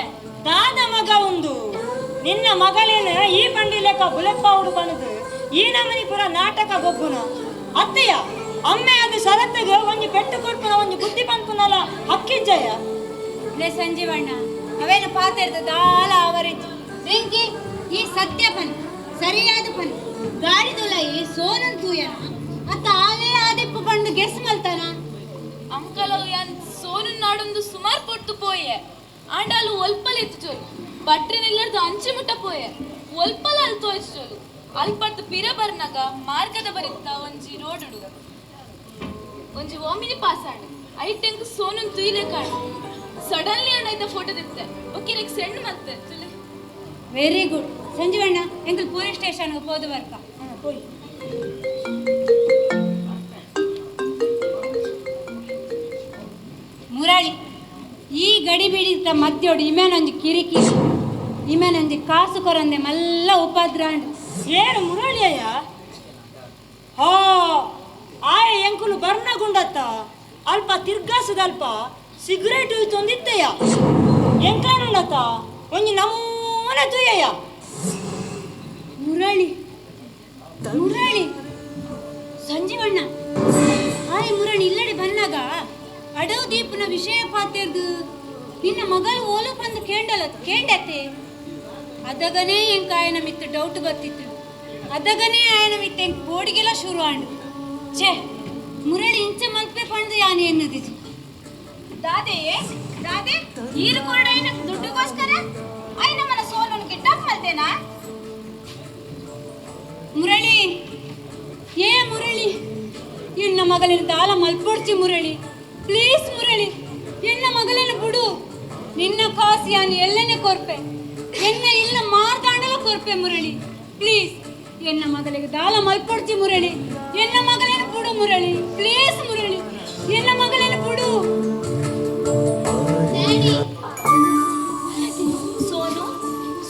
ದಾದ ಮಗ ಉಂದು ನಿನ್ನ ಮಗಳೇನು ಈ ಬಂಡಿ ಲೆಕ್ಕ ಬುಲೆಪ್ಪಾವುಡು ಬನದು ಈ ನಮನಿ ಪುರ ನಾಟಕ ಗೊಬ್ಬುನ ಅತ್ತೆಯ ಅಮ್ಮೆ ಅದು ಶರತ್ತಿಗೆ ಒಂಜಿ ಪೆಟ್ಟು ಕೊಡ್ಪುನ ಒಂಜಿ ಬುದ್ಧಿ ಪನ್ಪುನಲ ಹಕ್ಕಿಜ್ಜಯ. ಲೇ ಸಂಜೀವಣ್ಣ, ಅವೇನು ಪಾತಿರ್ದ ದಾಲ ಅವರಿಜ್ಜಿ ರಿಂಕಿ ಈ ಸತ್ಯ ಪನ್ ಸರಿಯಾದ ಪನ್ ಗಾಡಿದೊಲೈ ಸೋನನ್ ತೂಯನ ಅತ್ತ ಆಲೇ ಆದಿಪ್ಪು ಬಂದು ಗೆಸ್ ಮಲ್ತಾನ. ಅಂಕಲ್ ಯಾನ್ ಸೋನು ನಾಡೊಂದು ಸುಮಾರು ಪೊಟ್ಟು ಪೋಯೆ ಆಂಡಾಲು ಒಲ್ಪಲ್ ಎತ್ತು ಚೋಲು ಬಟ್ರಿನಿಲ್ಲರ್ದು ಅಂಚಿ ಮುಟ್ಟ ಪೋಯೆ ಒಲ್ಪಲ ಅಲ್ಲಿ ತೋಯ್ತು ಚೋಲು ಅಲ್ಪರ್ದು ಪಿರ ಬರ್ನಾಗ ಮಾರ್ಗದ ಬರಿತ್ತ ಒಂಜಿ ರೋಡುಡು ಒಂಜಿ ಓಮಿನಿ ಪಾಸ್ ಆಂಡ್ ಐಟೆಂಕ್ ಸೋನನ್ ತುಯ್ಲೆ ಕಾಣು. ಸಡನ್ಲಿ ಅಣ್ಣ ಐತ ಫೋಟೋ ದಿತ್ತೆ ಓಕೆ ನೆಕ್ ಸೆಂಡ್ ಮತ್ತೆ ತುಲೆ. ವೆರಿ ಗುಡ್ ಸಂಜೀವಣ್ಣ, ಎಂಕಲ್ ಪೊಲೀಸ್ ಸ್ಟೇಷನ್ಗೆ ಪೋದು ಬರ್ಕ. ಪೋಯ್. ಮುರಳಿ, ಈ ಗಡಿ ಬಿಡಿತ ಮಧ್ಯೋಡು ಇಮೇನೊಂಜಿ ಕಿರಿಕಿರಿ ಇಮೇನೊಂಜಿ ಕಾಸು ಕೊರಂದೆ ಮಲ್ಲ ಉಪದ್ರಾಂಡ್. ಏನು ಮುರಳಿಯಯ್ಯ? ಹಾ ಆಯ ಎಂಕುಲು ಬರ್ನ ಗುಂಡತ್ತ ಅಲ್ಪ ತಿರ್ಗಾಸದಲ್ಪ ಸಿಗರೇಟ್ ತೊಂದಿತ್ತಯ್ಯ ಎಂಕಾನುಂಡತ್ತ ಒಂಜಿ ನಮೂನ ತುಯ್ಯಯ್ಯ. ಮುರಳಿ ಮುರಳಿ ಸಂಜೀವಣ್ಣ, ಆಯ್ ಮುರಳಿ ಇಲ್ಲಡೆ ಬಂದಾಗ ಅಡವು ದೀಪನ ವಿಷಯ ಪಾತಿರ್ದು ನಿನ್ನ ಮಗಳು ಓಲು ಬಂದು ಕೇಂಡಲ ಕೇಂಡತ್ತೆ. ಅದಗನೇ ಎಂಕ ಆಯನ ಮಿತ್ತ ಡೌಟ್ ಬರ್ತಿತ್ತು, ಅದಗನೇ ಆಯನ ಮಿತ್ತ ಎಂಕ್ ಬೋಡಿಗೆಲ್ಲ ಶುರು ಆಂಡು. ಛೇ ಮುರಳಿ ಇಂಚ ಮಲ್ಪೆ ಪಂಡು ಯಾನು ಎನ್ನುದಿಜಿ. ದಾದೆ ದಾದೆ ಈರು ಕೊರಡೈನ ದುಡ್ಡುಗೋಸ್ಕರ ಆಯ್ನ ಮನ ಸೋನನ್ನು ಕಿಡ್ನಾಪ್ ಮಲ್ತೇನಾ? ಮುರಳಿ, ಏ ಮುರಳಿ, ಎನ್ನ ಮಗಳಿನ ದಾಲ ಮಲ್ಪೊಡ್ಚಿ ಮುರಳಿ, ಪ್ಲೀಸ್ ಮುರಳಿ, ಎನ್ನ ಮಗಳನ್ನ ಬಿಡು, ನಿನ್ನ ಕಾಸು ಯಾನು ಎಲ್ಲನೇ ಕೊರ್ಪೆ, ಎನ್ನ ಇಲ್ಲ ಮಾರ್ದಾಂಡಲ ಕೊರ್ಪೆ ಮುರಳಿ, ಪ್ಲೀಸ್ ಎನ್ನ ಮಗಳಿಗೆ ದಾಲ ಮಲ್ಪೊಡ್ಚಿ ಮುರಳಿ, ಎನ್ನ ಮಗಳನ್ನ ಬಿಡು ಮುರಳಿ, ಪ್ಲೀಸ್ ಮುರಳಿ, ಎನ್ನ ಮಗಳನ್ನ ಬಿಡು. ಸೋನು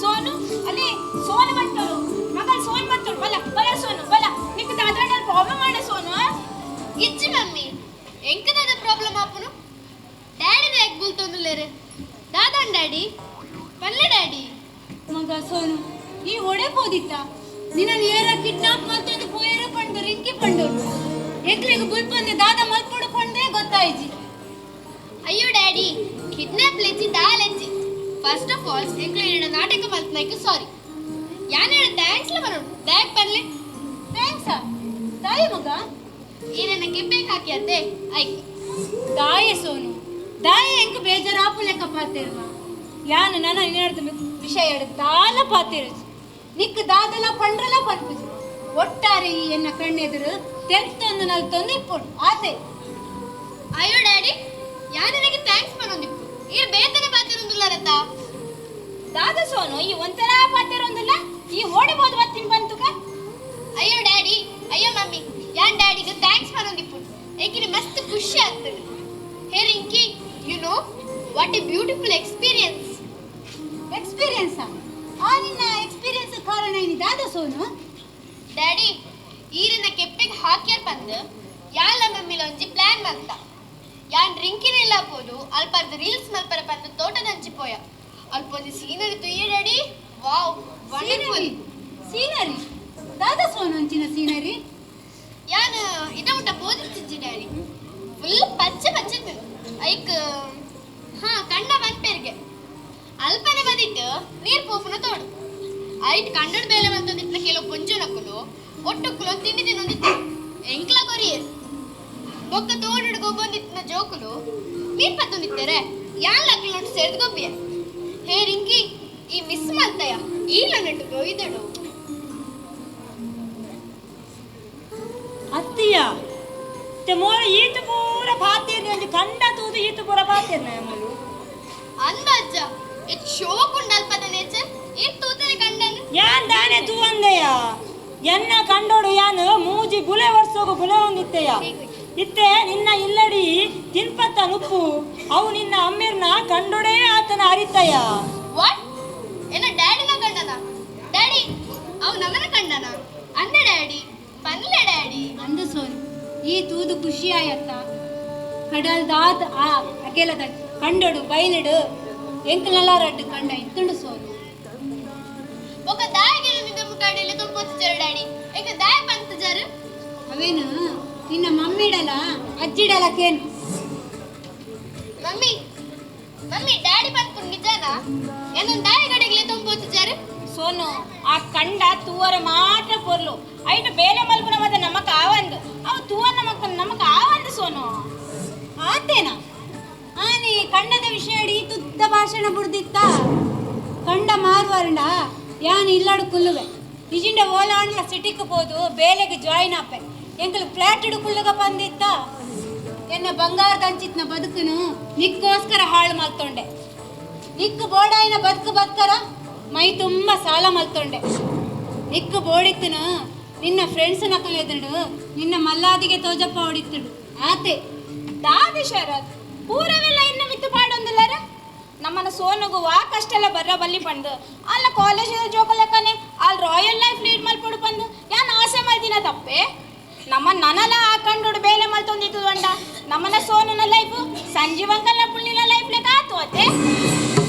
ಸೋನು ಅಲ್ಲಿ ಸೋನು ಬರ್ತಳು ಮಗಳು ಸೋನು ಬರ್ತಳು ಬಲ ಬಲ ಸೋನು ಬಲ ನಿಕ್ ದಾದಾಂಡಲ್ ಪ್ರಾಬ್ಲಮ್ ಮಾಡ ಸೋನು. ಇಚ್ಚಿ ಮಮ್ಮಿ ಎಂಕದಾದ ಪ್ರಾಬ್ಲಮ್ ಆಪುನು ಡ್ಯಾಡಿ ಬ್ಯಾಗ್ ಬುಲ್ತೊಂದುಲ್ಲೇರೆ ದಾದಾನ್ ಡ್ಯಾಡಿ ಪಲ್ಲೆ ಡ್ಯಾಡಿ. ಮಗ ಸೋನು ಈ ಒಡೆ ಪೋದಿತ್ತ ನಿನ್ನ ಏರ ಕಿಡ್ನಾಪ್ ಮಲ್ತೊಂದು ಪೋಯರ ಪಂಡು ರಿಂಕಿ ಪಂಡು ಎಂಕ್ಲೆಗ್ ಬುಲ್ಪಂದೆ ದಾದ ಮಲ್ಪೊಡು ಪಂಡೆ ಗೊತ್ತಾಯ್ಜಿ. ಅಯ್ಯೋ ಡ್ಯಾಡಿ ಕಿಡ್ನಾಪ್ ಲೆಜ್ಜಿ ದಾಲೆಜ್ಜಿ. ಫಸ್ಟ್ ಆಫ್ ಆಲ್ ಎಂಕ್ಲೆ ಏನ ನಾಟಕ ಮಲ್ತನೈಕ್ ಸಾರಿ ಯಾನೇಳ thanks ಲ ಬರೋಡು ಬ್ಯಾಗ್ ಪನ್ಲೆ. ಥ್ಯಾಂಕ್ಸಾ ತಾಯಿ ಮಗ ಏನೇನ ಕೆಪ್ಪೆಗೆ ಹಾಕಿಯತ್ತೆ ಐಕ್. ದಾಯೆ ಸೋನು ದಾಯೆ ಎಂಕ್ ಬೇಜಾರಾಪು ಲೆಕ್ಕ ಪಾತಿರುವ ಯಾನು ನನ್ನ ನಿನ್ನಡ್ದು ವಿಷಯ ದಾಲ ಪಾತಿರುಜಿ ನಿಕ್ ದಾದಲ ಪಂಡ್ರಲ ಪನ್ಪುಜಿ ಒಟ್ಟಾರೆ ಈ ಎನ್ನ ಕಣ್ಣೆದುರು ತೆರ್ತೊಂದು ನಲ್ತೊಂದು ಇಪ್ಪೊಡು ಆತೆ. ಅಯ್ಯೋ ಡ್ಯಾಡಿ ಯಾನಿನಗೆ thanks ಪನೊಂದಿಪ್ಪು ಈರ್ ಬೇತನೆ ಪಾತಿರುಂದುಲ್ಲರತ್ತ. ದಾದ ಸೋನು ಈ ಒಂಥರ ಪಾತಿರೊಂದುಲ್ಲ ಈ ಓಡಿಬೋದು ಬತ್ತಿನ ಬಂತುಕ. ಅಯ್ಯೋ ಡ್ಯಾಡಿ ಅಯ್ಯೋ ಮಮ್ಮಿ ಯಾನ್ ಡ್ಯಾಡಿಗೆ thanks ಪನೊಂದಿಪ್ಪು ಏಕಿನಿ ಮಸ್ತ್ ಖುಷಿ ಆಗ್ತದೆ. Hey Rinki, you know what a beautiful experience. Experience ಆ ನಿನ್ನ ಎಕ್ಸ್ಪೀರಿಯನ್ಸ್ ಕಾರಣ ಏನಿ ದಾದ ಸೋನು? ಡ್ಯಾಡಿ ಈರಿನ ಕೆಪ್ಪೆಗೆ ಹಾಕ್ಯಾರ ಬಂದು ಯಾಲ ಮಮ್ಮಿಲ ಒಂಜಿ ಪ್ಲಾನ್ ಮಲ್ತ ಯಾನ್ ರಿಂಕಿನೆಲ್ಲ ಪೋದು ಅಲ್ಪರ್ದು ರೀಲ್ಸ್ ಮಲ್ಪರ ಬಂದು ತೋಟದಂಚಿ ಪೋಯ ಅಲ್ಪ ಒಂಜಿ ಸೀನರಿ ತುಯ್ಯ ಡ್ಯಾಡಿ. Wow wonderful scenery ದಾದ ಸೋನು ಅಂಚಿನ ಸೀನರಿ? ಯಾನ್ ಇದ ಮುಟ್ಟ ಪೋದಿತ್ತಿಜ್ಜಿ ಡ್ಯಾಡಿ ಫುಲ್ ಪಚ್ಚೆ ಪಚ್ಚೆ ಐಕ್ ಹಾ ಕಂಡ ಬಂದ್ಪೇರಿಗೆ ಅಲ್ಪನೆ ಬಂದಿಟ್ಟು ನೀರ್ ಪೋಪುನ ತೋಡು ಐಟ್ ಕಂಡಡ್ ಬೇಲೆ ಬಂತೊಂದಿತ್ನ ಕೆಲವು ಪೊಂಜನಕುಲು ಒಟ್ಟುಕ್ಕುಲು ತಿಂಡಿ ತಿನ್ನೊಂದಿತ್ತು ಎಂಕ್ಲ ಕೊರಿಯರ್ ಬೊಕ್ಕ ತೋಡುಡು ಗೊಬ್ಬೊಂದಿತ್ತಿನ ಜೋಕುಲು ಮೀನ್ ಪತ್ತೊಂದಿತ್ತಾರೆ ಯಾನ್ ಲಕ್ಲು ನೋಟು ಸೇರ್ದು ಗೊಬ್ಬಿಯ. ಹೇ ರಿಂಕಿ ಈ ಮಿಸ್ ಮಲ್ತಯ ಈಲ ನಟ್ಟು ಗೊಯ್ದಡು. ಅತ್ತಿಯ ತೆ ಮೋರ ಈತು ಪೂರ ಪಾತಿರ್ನಿ ಒಂಜಿ ಕಂಡ ತೂದು ಈತು ಪೂರ ಪಾತಿರ್ನ ಮೂಲು ಅಂದಾಜ it ಶೋಕ್ ಉಂಡಲ್ಪದ ನೇಚರ್ ಈ ತೂತನೆ ಕಂಡನು ಯಾನ್ ದಾನೆ ತೂವಂದೆಯ ಎನ್ನ ಕಂಡೋಡು ಯಾನು ಮೂಜಿ ಬುಲೆ ವರ್ಷಗು ಬುಲೆ ಹೊಂದಿತ್ತೆಯ ಇತ್ತೆ ನಿನ್ನ ಇಲ್ಲಡಿ ತಿನ್ಪತ್ತ ನುಪ್ಪು ಅವು ನಿನ್ನ ಅಮ್ಮಿರ್ನ ಕಂಡೋಡೇ ಆತನ ಅರಿತಯ್ಯ. What? ಎನ್ನ ಡ್ಯಾಡಿನ ಕಂಡನ? ಡ್ಯಾಡಿ ಅವು ನಮ್ಮನ ಕಂಡನ ಅಂದೆ ಡ್ಯಾಡಿ ಪನ್ಲೆ ಡ್ಯಾಡಿ ಅಂದು ಸೋನು ಈ ತೂದು ಖುಷಿ ಆಯತ್ತ ಕಡಲ್ದಾತ್ ಆ ಅಗೆಲದ ಕಂಡೋಡು ಬೈಲಿಡು ಎಂಕಲ್ನೆಲ್ಲ ರಡ್ಡು ಕಂಡ ಇತ್ತುಂಡು ಸೋನು. ఒక ದಾಯಗೆಲ್ಲ ನಿಂದ ಮುಟ್ಟಾಡಿಲ್ಲ ತುಂಬೊತ್ತು ಡ್ಯಾಡಿ ಎಂಕ ದಾಯ ಪಂತ ಜಾರು. ಅವೇನು ನಿನ್ನ ಮಮ್ಮಿಡಲ ಅಜ್ಜಿಡಲ ಕೇನು. ಮಮ್ಮಿ ಮಮ್ಮಿ ಡ್ಯಾಡಿ ಪನ್ಪುನ್ ನಿಜಾನ ಏನೊಂದು ದಾಯ ಗಡೆಗ್ಲೆ ತುಂಬೊತ್ತು ಜಾರು. ಸೋನು ಆ ಕಂಡ ತೂವರ ಮಾತ್ರ ಪೊರ್ಲು ಐಟು ಬೇಲೆ ಮಲ್ಪುನ ಮತ್ತೆ ನಮಕ್ ಆವಂದು ಅವು ತೂವ ನಮಕ್ ನಮಕ್ ಆವಂದು ಸೋನು. ಆತೇನ ಆನಿ ಕಂಡದ ವಿಷಯ ಅಡಿ ತುದ್ದ ಭಾಷಣ ಬುಡ್ದಿತ್ತ ಕಂಡ ಮಾರುವರಂಡ ಯಾನ್ ಇಲ್ಲಾಡು ಕುಲ್ಲುವೆ ನಿಜಿಂಡ ಓಲಾಂಡ್ಲ ಸಿಟಿಕ್ ಪೋದು ಬೇಲೆಗೆ ಜಾಯಿನ್ ಆಪೆ ಎಂಕಲು ಫ್ಲಾಟ್ ಕುಲ್ಲುಗ ಬಂದಿತ್ತ ಎನ್ನ ಬಂಗಾರದಂಚಿತ್ನ ಬದುಕುನು ನಿಕ್ಕೋಸ್ಕರ ಹಾಳು ಮಲ್ತೊಂಡೆ ನಿಕ್ಕು ಬೋಡಾಯಿನ ಬದುಕು ಬದುಕರ ಮೈ ತುಂಬ ಸಾಲ ಮಲ್ತೊಂಡೆ ನಿಕ್ಕು ಬೋಡಿತ್ತನು ನಿನ್ನ ಫ್ರೆಂಡ್ಸ್ ನಕಲೆದುಡು ನಿನ್ನ ಮಲ್ಲಾದಿಗೆ ತೋಜಪ್ಪ ಹೊಡಿತ್ತುಡು ಆತೆ. ದಾದಿ ಶರತ್ ಪೂರವೆಲ್ಲ ಇನ್ನ ಮಿತ್ತು ಪಾಡೊಂದಿಲ್ಲರ ನಮ್ಮನ ಸೋನುಗು ವಾ ಕಷ್ಟೆಲ್ಲ ಬರ್ರ ಬಲ್ಲಿ ಪಂಡು ಅಲ್ಲ ಕಾಲೇಜ್ ಜೋಕಲಕ್ಕನೆ ಅಲ್ಲಿ ರಾಯಲ್ ಲೈಫ್ ಲೀಡ್ ಮಲ್ಪೊಡು ಪಂದು ಯಾನ್ ಆಸೆ ಮಲ್ದಿನ ತಪ್ಪೆ ನಮ್ಮ ನನಲ ಹಾಕೊಂಡು ಬೇಲೆ ಮಲ್ತೊಂದಿತ್ತು ಅಂಡ ನಮ್ಮನ ಸೋನುನ ಲೈಫ್ ಸಂಜೀವಂಕಲ್ನ ಪುಳ್ಳಿನ ಲೈಫ್ ಲೆಕ್ಕ ಆತು ಅತ್ತೆ.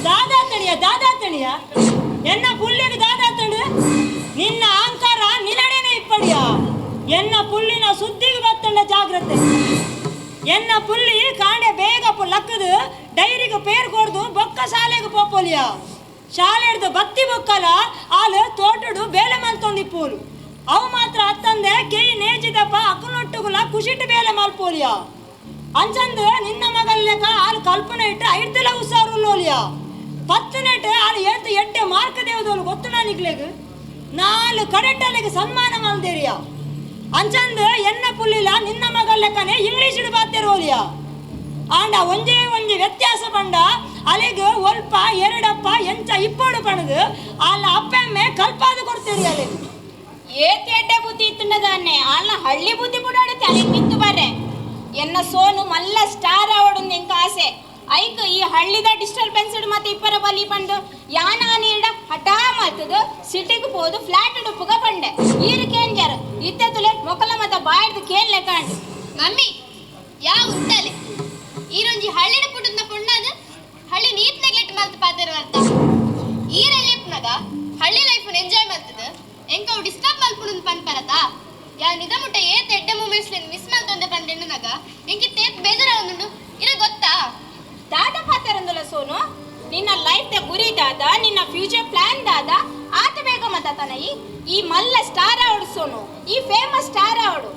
ದಾದಾ ತಣಿಯ ದಾದಾ ತಣಿಯ ಎನ್ನ ಪುಲ್ಲಿಗೆ ದಾದಾ ತಣು ನಿನ್ನ ಅಹಂಕಾರ ನಿನ್ನಡೇನೆ ಇಪ್ಪಡಿಯ ಎನ್ನ ಪುಲ್ಲಿನ ಸುದ್ದಿಗೆ ಬತ್ತಂಡ ಜಾಗ್ರತೆ ಎನ್ನ ಪುಲ್ಲಿ ಕಾಂಡೆ ಬೇಗ ಲಕ್ಕದು ಡೈರಿಗೆ ಪೇರ್ ಕೊಡ್ದು ಬೊಕ್ಕ ಶಾಲೆಗೆ ಪೋಪೋಲಿಯ ಶಾಲೆಡ್ದು ಬತ್ತಿ ಬೊಕ್ಕಲ ಆಲು ತೋಟಡು ಬೇಲೆ ಮಲ್ತೊಂದಿಪ್ಪೋಲು ಅವು ಮಾತ್ರ ಅತ್ತಂದೆ ಕೇಯಿ ನೇಜಿದಪ್ಪ ಅಕ್ಕನೊಟ್ಟುಗುಲ ಖುಷಿಟ್ಟು ಬೇಲೆ ಮಲ್ಪೋಲಿಯ ಅಂಚಂದು ನಿನ್ನ ಮಗಲ್ಲೆಕ ಆಲು ಕಲ್ಪನೆ ಇಟ್ಟು ಐಡ್ದಲ ಹುಷಾರುಲ್ಲೋಲಿಯ ಪತ್ತನೆಟ್ ಆಲು ಏತ್ ಎಡ್ಡೆ ಮಾರ್ಕ ದೇವದೋಲು ಗೊತ್ತು ನಾನಿಗ್ಲೆಗ್ ನಾಲು ಕಡೆಟಲೆಗೆ ಸನ್ಮಾನ ಮಲ್ದೇರಿಯ ಅಂಚಂದು ಎನ್ನ ಪುಲ್ಲಿಲ ನಿನ್ನ ಮಗಲ್ಲೆಕ್ಕನೆ ಇಂಗ್ಲೀಷ್ ಬಾತೆರೋಲಿಯ ಆಂಡ ಒಂಜೇ ಒಂಜಿ ವ್ಯತ್ಯಾಸ ಪಂಡ ಅಲೆಗ್ ಒಲ್ಪ ಎರಡಪ್ಪ ಎಂಚ ಇಪ್ಪೋಡು ಪಣದು ಅಲ್ಲ ಅಪ್ಪೆಮ್ಮೆ ಕಲ್ಪಾದ ಕೊಡ್ತೀರಿ ಅಲೆಗ್. ಏತ್ ಎಡ್ಡೆ ಬುದ್ಧಿ ಇತ್ತುಂಡದಾನೆ ಅಲ್ಲ ಹಳ್ಳಿ ಬುದ್ಧಿ ಬುಡಾಡುತ್ತೆ ಅಲ್ಲಿಗೆ ಮಿತ್ತು ಬರ್ರೆ ಎನ್ನ ಸೋನು ಮಲ್ಲ ಸ್ಟಾರ್ ಆವಡುಂದು ಎಂಕ ಆಸೆ ಐಕ್ ಈ ಹಳ್ಳಿದ ಡಿಸ್ಟರ್ಬೆನ್ಸ್ ಮತ್ತೆ ಇಪ್ಪರ ಬಲಿ ಪಂಡು ಯಾನ ನೀಡ ಹಠಾ ಮಲ್ತದು ಸಿಟಿಗೆ ಪೋದು ಫ್ಲಾಟ್ ಉಡುಪುಗ ಪಂಡೆ ಈರು ಕೇಂಜರ್ ಇತ್ತೆ ತುಲೆ ಮೊಕಲ ಮತ್ತ ಬಾಯ್ದು ಕೇನ್ ಲೆಕ್ಕಾಂಡು. ಮಮ್ಮಿ ಯಾ ಉಂಟಲೆ ಈರೊಂಜಿ ಹಳ್ಳಿಡ ಪುಟ್ಟದ ಪೊಣ್ಣಾದ ಹಳ್ಳಿ ನೀಟ್ ನೆಗ್ಲೆಕ್ಟ್ ಮಲ್ತು ಪಾತೆರುವಂತ ಈರೆಲ್ಲಿಪ್ನಗ ಹಳ್ಳಿ ಲೈಫ್ ಎಂಜಾಯ್ ಮಲ್ತದ ಎಂಕ ಅವು ಡಿಸ್ಟರ್ಬ್ ಮಲ್ಪುಣುಂದು ಪನ್ಪರತ ಯಾ ನಿದ ಮುಟ್ಟ ಏತ್ ಎಡ್ಡೆ ಮೂಮೆಂಟ್ಸ್ ಮಿಸ್ ಮಲ್ತೊಂದೆ ಪಂದೆಣ್ಣುನಗ ಎಂಕಿ ತೇತ್ ಬೇಜಾರಾವೊಂದುಂಡು ಇರ ಗೊತ್ತಾ? ದಾದ ಪಾತೆರಂದುಲ ಸೋನು ನಿನ್ನ ಲೈಫ್ the ಗುರಿ ದಾದ ನಿನ್ನ ಫ್ಯೂಚರ್ ಪ್ಲಾನ್ ದಾದ ಆತ ಬೇಗ ಮತ್ತಾತನ ಈ ಮಲ್ಲ ಸ್ಟಾರ್ ಆವಡು ಸೋನು ಈ ಫೇಮಸ್ ಸ್ಟಾರ್ ಆವಡು.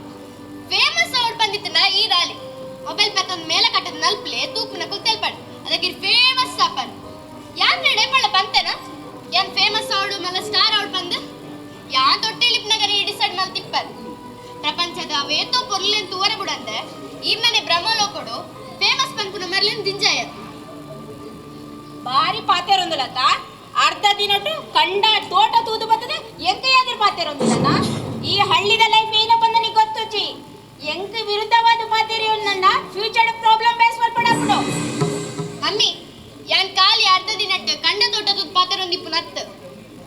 ಫೇಮಸ್ ಅವಡ್ ಬಂದಿತ್ತನ ಈ ದಾಲಿ ಮೊಬೈಲ್ ಪತ್ತೊಂದು ಮೇಲೆ ಕಟ್ಟದ ನಲ್ಪ್ಲೆ ತೂಪುನ ಕುಲ್ತೆಲ್ಪಡ್ ಅದಕ್ಕೆ ಫೇಮಸ್ ಸಾಪನ್ ಯಾನ್ ರೇಡೆ ಪಳ್ಳ ಬಂತೇನ ಯಾನ್ ಫೇಮಸ್ ಅವಡು ಮಲ್ಲ ಸ್ಟಾರ್ ಅವಡ್ ಬಂದು ಯಾ ತೊಟ್ಟೆಲಿಪ್ನಗರ ಈ ಡಿಸೈಡ್ ಮಲ್ತಿಪ್ಪರ್ ಪ್ರಪಂಚದ ಅವೇತೋ ಪೊರ್ಲೆನ್ ತೂವರೆ ಬುಡಂದೆ ಈ ಮನೆ ಭ್ರಮಲೋಕಡು ಫೇಮಸ್ ಪನ್ಪುನ ಮರ್ಲಿನ್ ದಿಂಜಾಯ. ಬಾರಿ ಪಾತೆರೊಂದುಲತ್ತ ಅರ್ಧ ದಿನಟು ಕಂಡ ತೋಟ ತೂದು ಬರ್ತದೆ ಎಂಕ ಯಾದ್ರು ಪಾತೆರೊಂದುಲನ ಈ ಹಳ್ಳಿದ ಲೈಫ್ ಏನಪ್ಪ ನನಗೆ ಗೊತ್ತುಚಿ ಎಂಕ ವಿರುದ್ಧವಾದ ಪಾತೆರಿ ನನ್ನ ಫ್ಯೂಚರ್ ಪ್ರಾಬ್ಲಮ್ ಬೇಸ್ ಮಲ್ಪಡಾಪುಡು. ಮಮ್ಮಿ ಯಾನ್ ಖಾಲಿ ಅರ್ಧ ದಿನಟ್ಟು ಕಂಡ ತೋಟ ತೂದು ಪಾತೆರೊಂದಿಪ್ಪು ನತ್ತು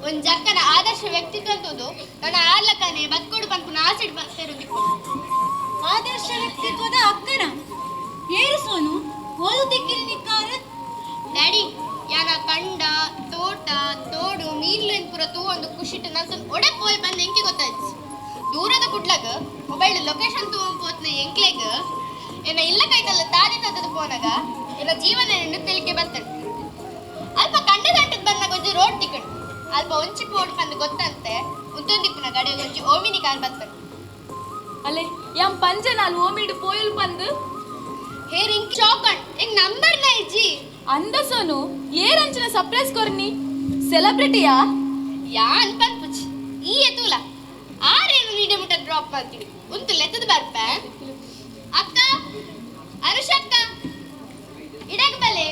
ಒಂದ್ ಜಕ್ಕನ ಆದರ್ಶ ವ್ಯಕ್ತಿತ್ವ ಅಂತದು ನನ್ನ ಆರ್ಲಕ್ಕನೆ ಬತ್ಕೋಡು ಪನ್ಪುನ ಆಸೆಡ್ ಪಾತೆರೊಂದಿಪ್ಪು. ಆದರ್ಶ ವ್ಯಕ್ತಿತ್ವದ ಅಕ್ಕನ ಏರು ಸೋನು ಓದು ದಿಕ್ಕಿಲ್ ನಿಕ್ಕಾರ. ಡ್ಯಾಡಿ ಯಾನ ಕಂಡ ತೋಟ ತೋಡು ಮೀನ್ಲು ಪೂರ ತೂ ಒಂದು ಖುಷಿಟ್ಟು ನಲ್ತನ್ ಒಡೆ ಪೋಯ್ ಬಂದು ಎಂಕಿ ಗೊತ್ತಾಯ್ತು ದೂರದ ಕುಡ್ಲಗ ಮೊಬೈಲ್ ಲೊಕೇಶನ್ ತೂ ಪೋತ್ನ ಎಂಕ್ಲೆಗ್ ಎನ್ನ ಇಲ್ಲ ಕೈತಲ್ಲ ತಾದಿ ತತ್ತದ ಪೋನಾಗ ಎನ್ನ ಜೀವನ ತಿಳಿಕೆ ಬರ್ತದೆ. ಅಲ್ಪ ಕಂಡ ದಂಟದ ಬಂದಾಗ ಒಂಜಿ ರೋಡ್ ತಿಕ್ಕಣು ಅಲ್ಪ ಒಂಚಿ ಪೋಡು ಬಂದು ಗೊತ್ತಂತೆ ಉಂತೊಂದಿಪ್ಪುನ ಗಡೆ ಒಂಜಿ ಓಮಿನಿ ಕಾರ್ ಬರ್ತದೆ. ಅಲೆ ಯಾಂ ಪಂಜ ನಾಲ್ ಓಮಿಡು ಪೋಯಲ್ ಪಂದು ಹೇರ್ ಇಂಕ್ ಶಾಕ್ ಎಂಗ್ ನಂಬರ್ ನ ಇಜ್ಜಿ. ಅಂದ ಸೋನು ಏರಂಚಿನ ಸರ್ಪ್ರೈಸ್ ಕೊರ್ನಿ ಸೆಲೆಬ್ರಿಟಿಯಾ? ಯಾನ್ ಪನ್ಪುಚಿ ಈ ಎತುಲ ಆರೇನು ನೀಡೆ ಮುಟ್ಟ ಡ್ರಾಪ್ ಮಾಡ್ತೀನಿ ಉಂತು ಲೆತ್ತದ ಬರ್ಪ ಅಕ್ಕ ಅರುಷಕ್ಕ ಇಡಕ್ ಬಲೆ.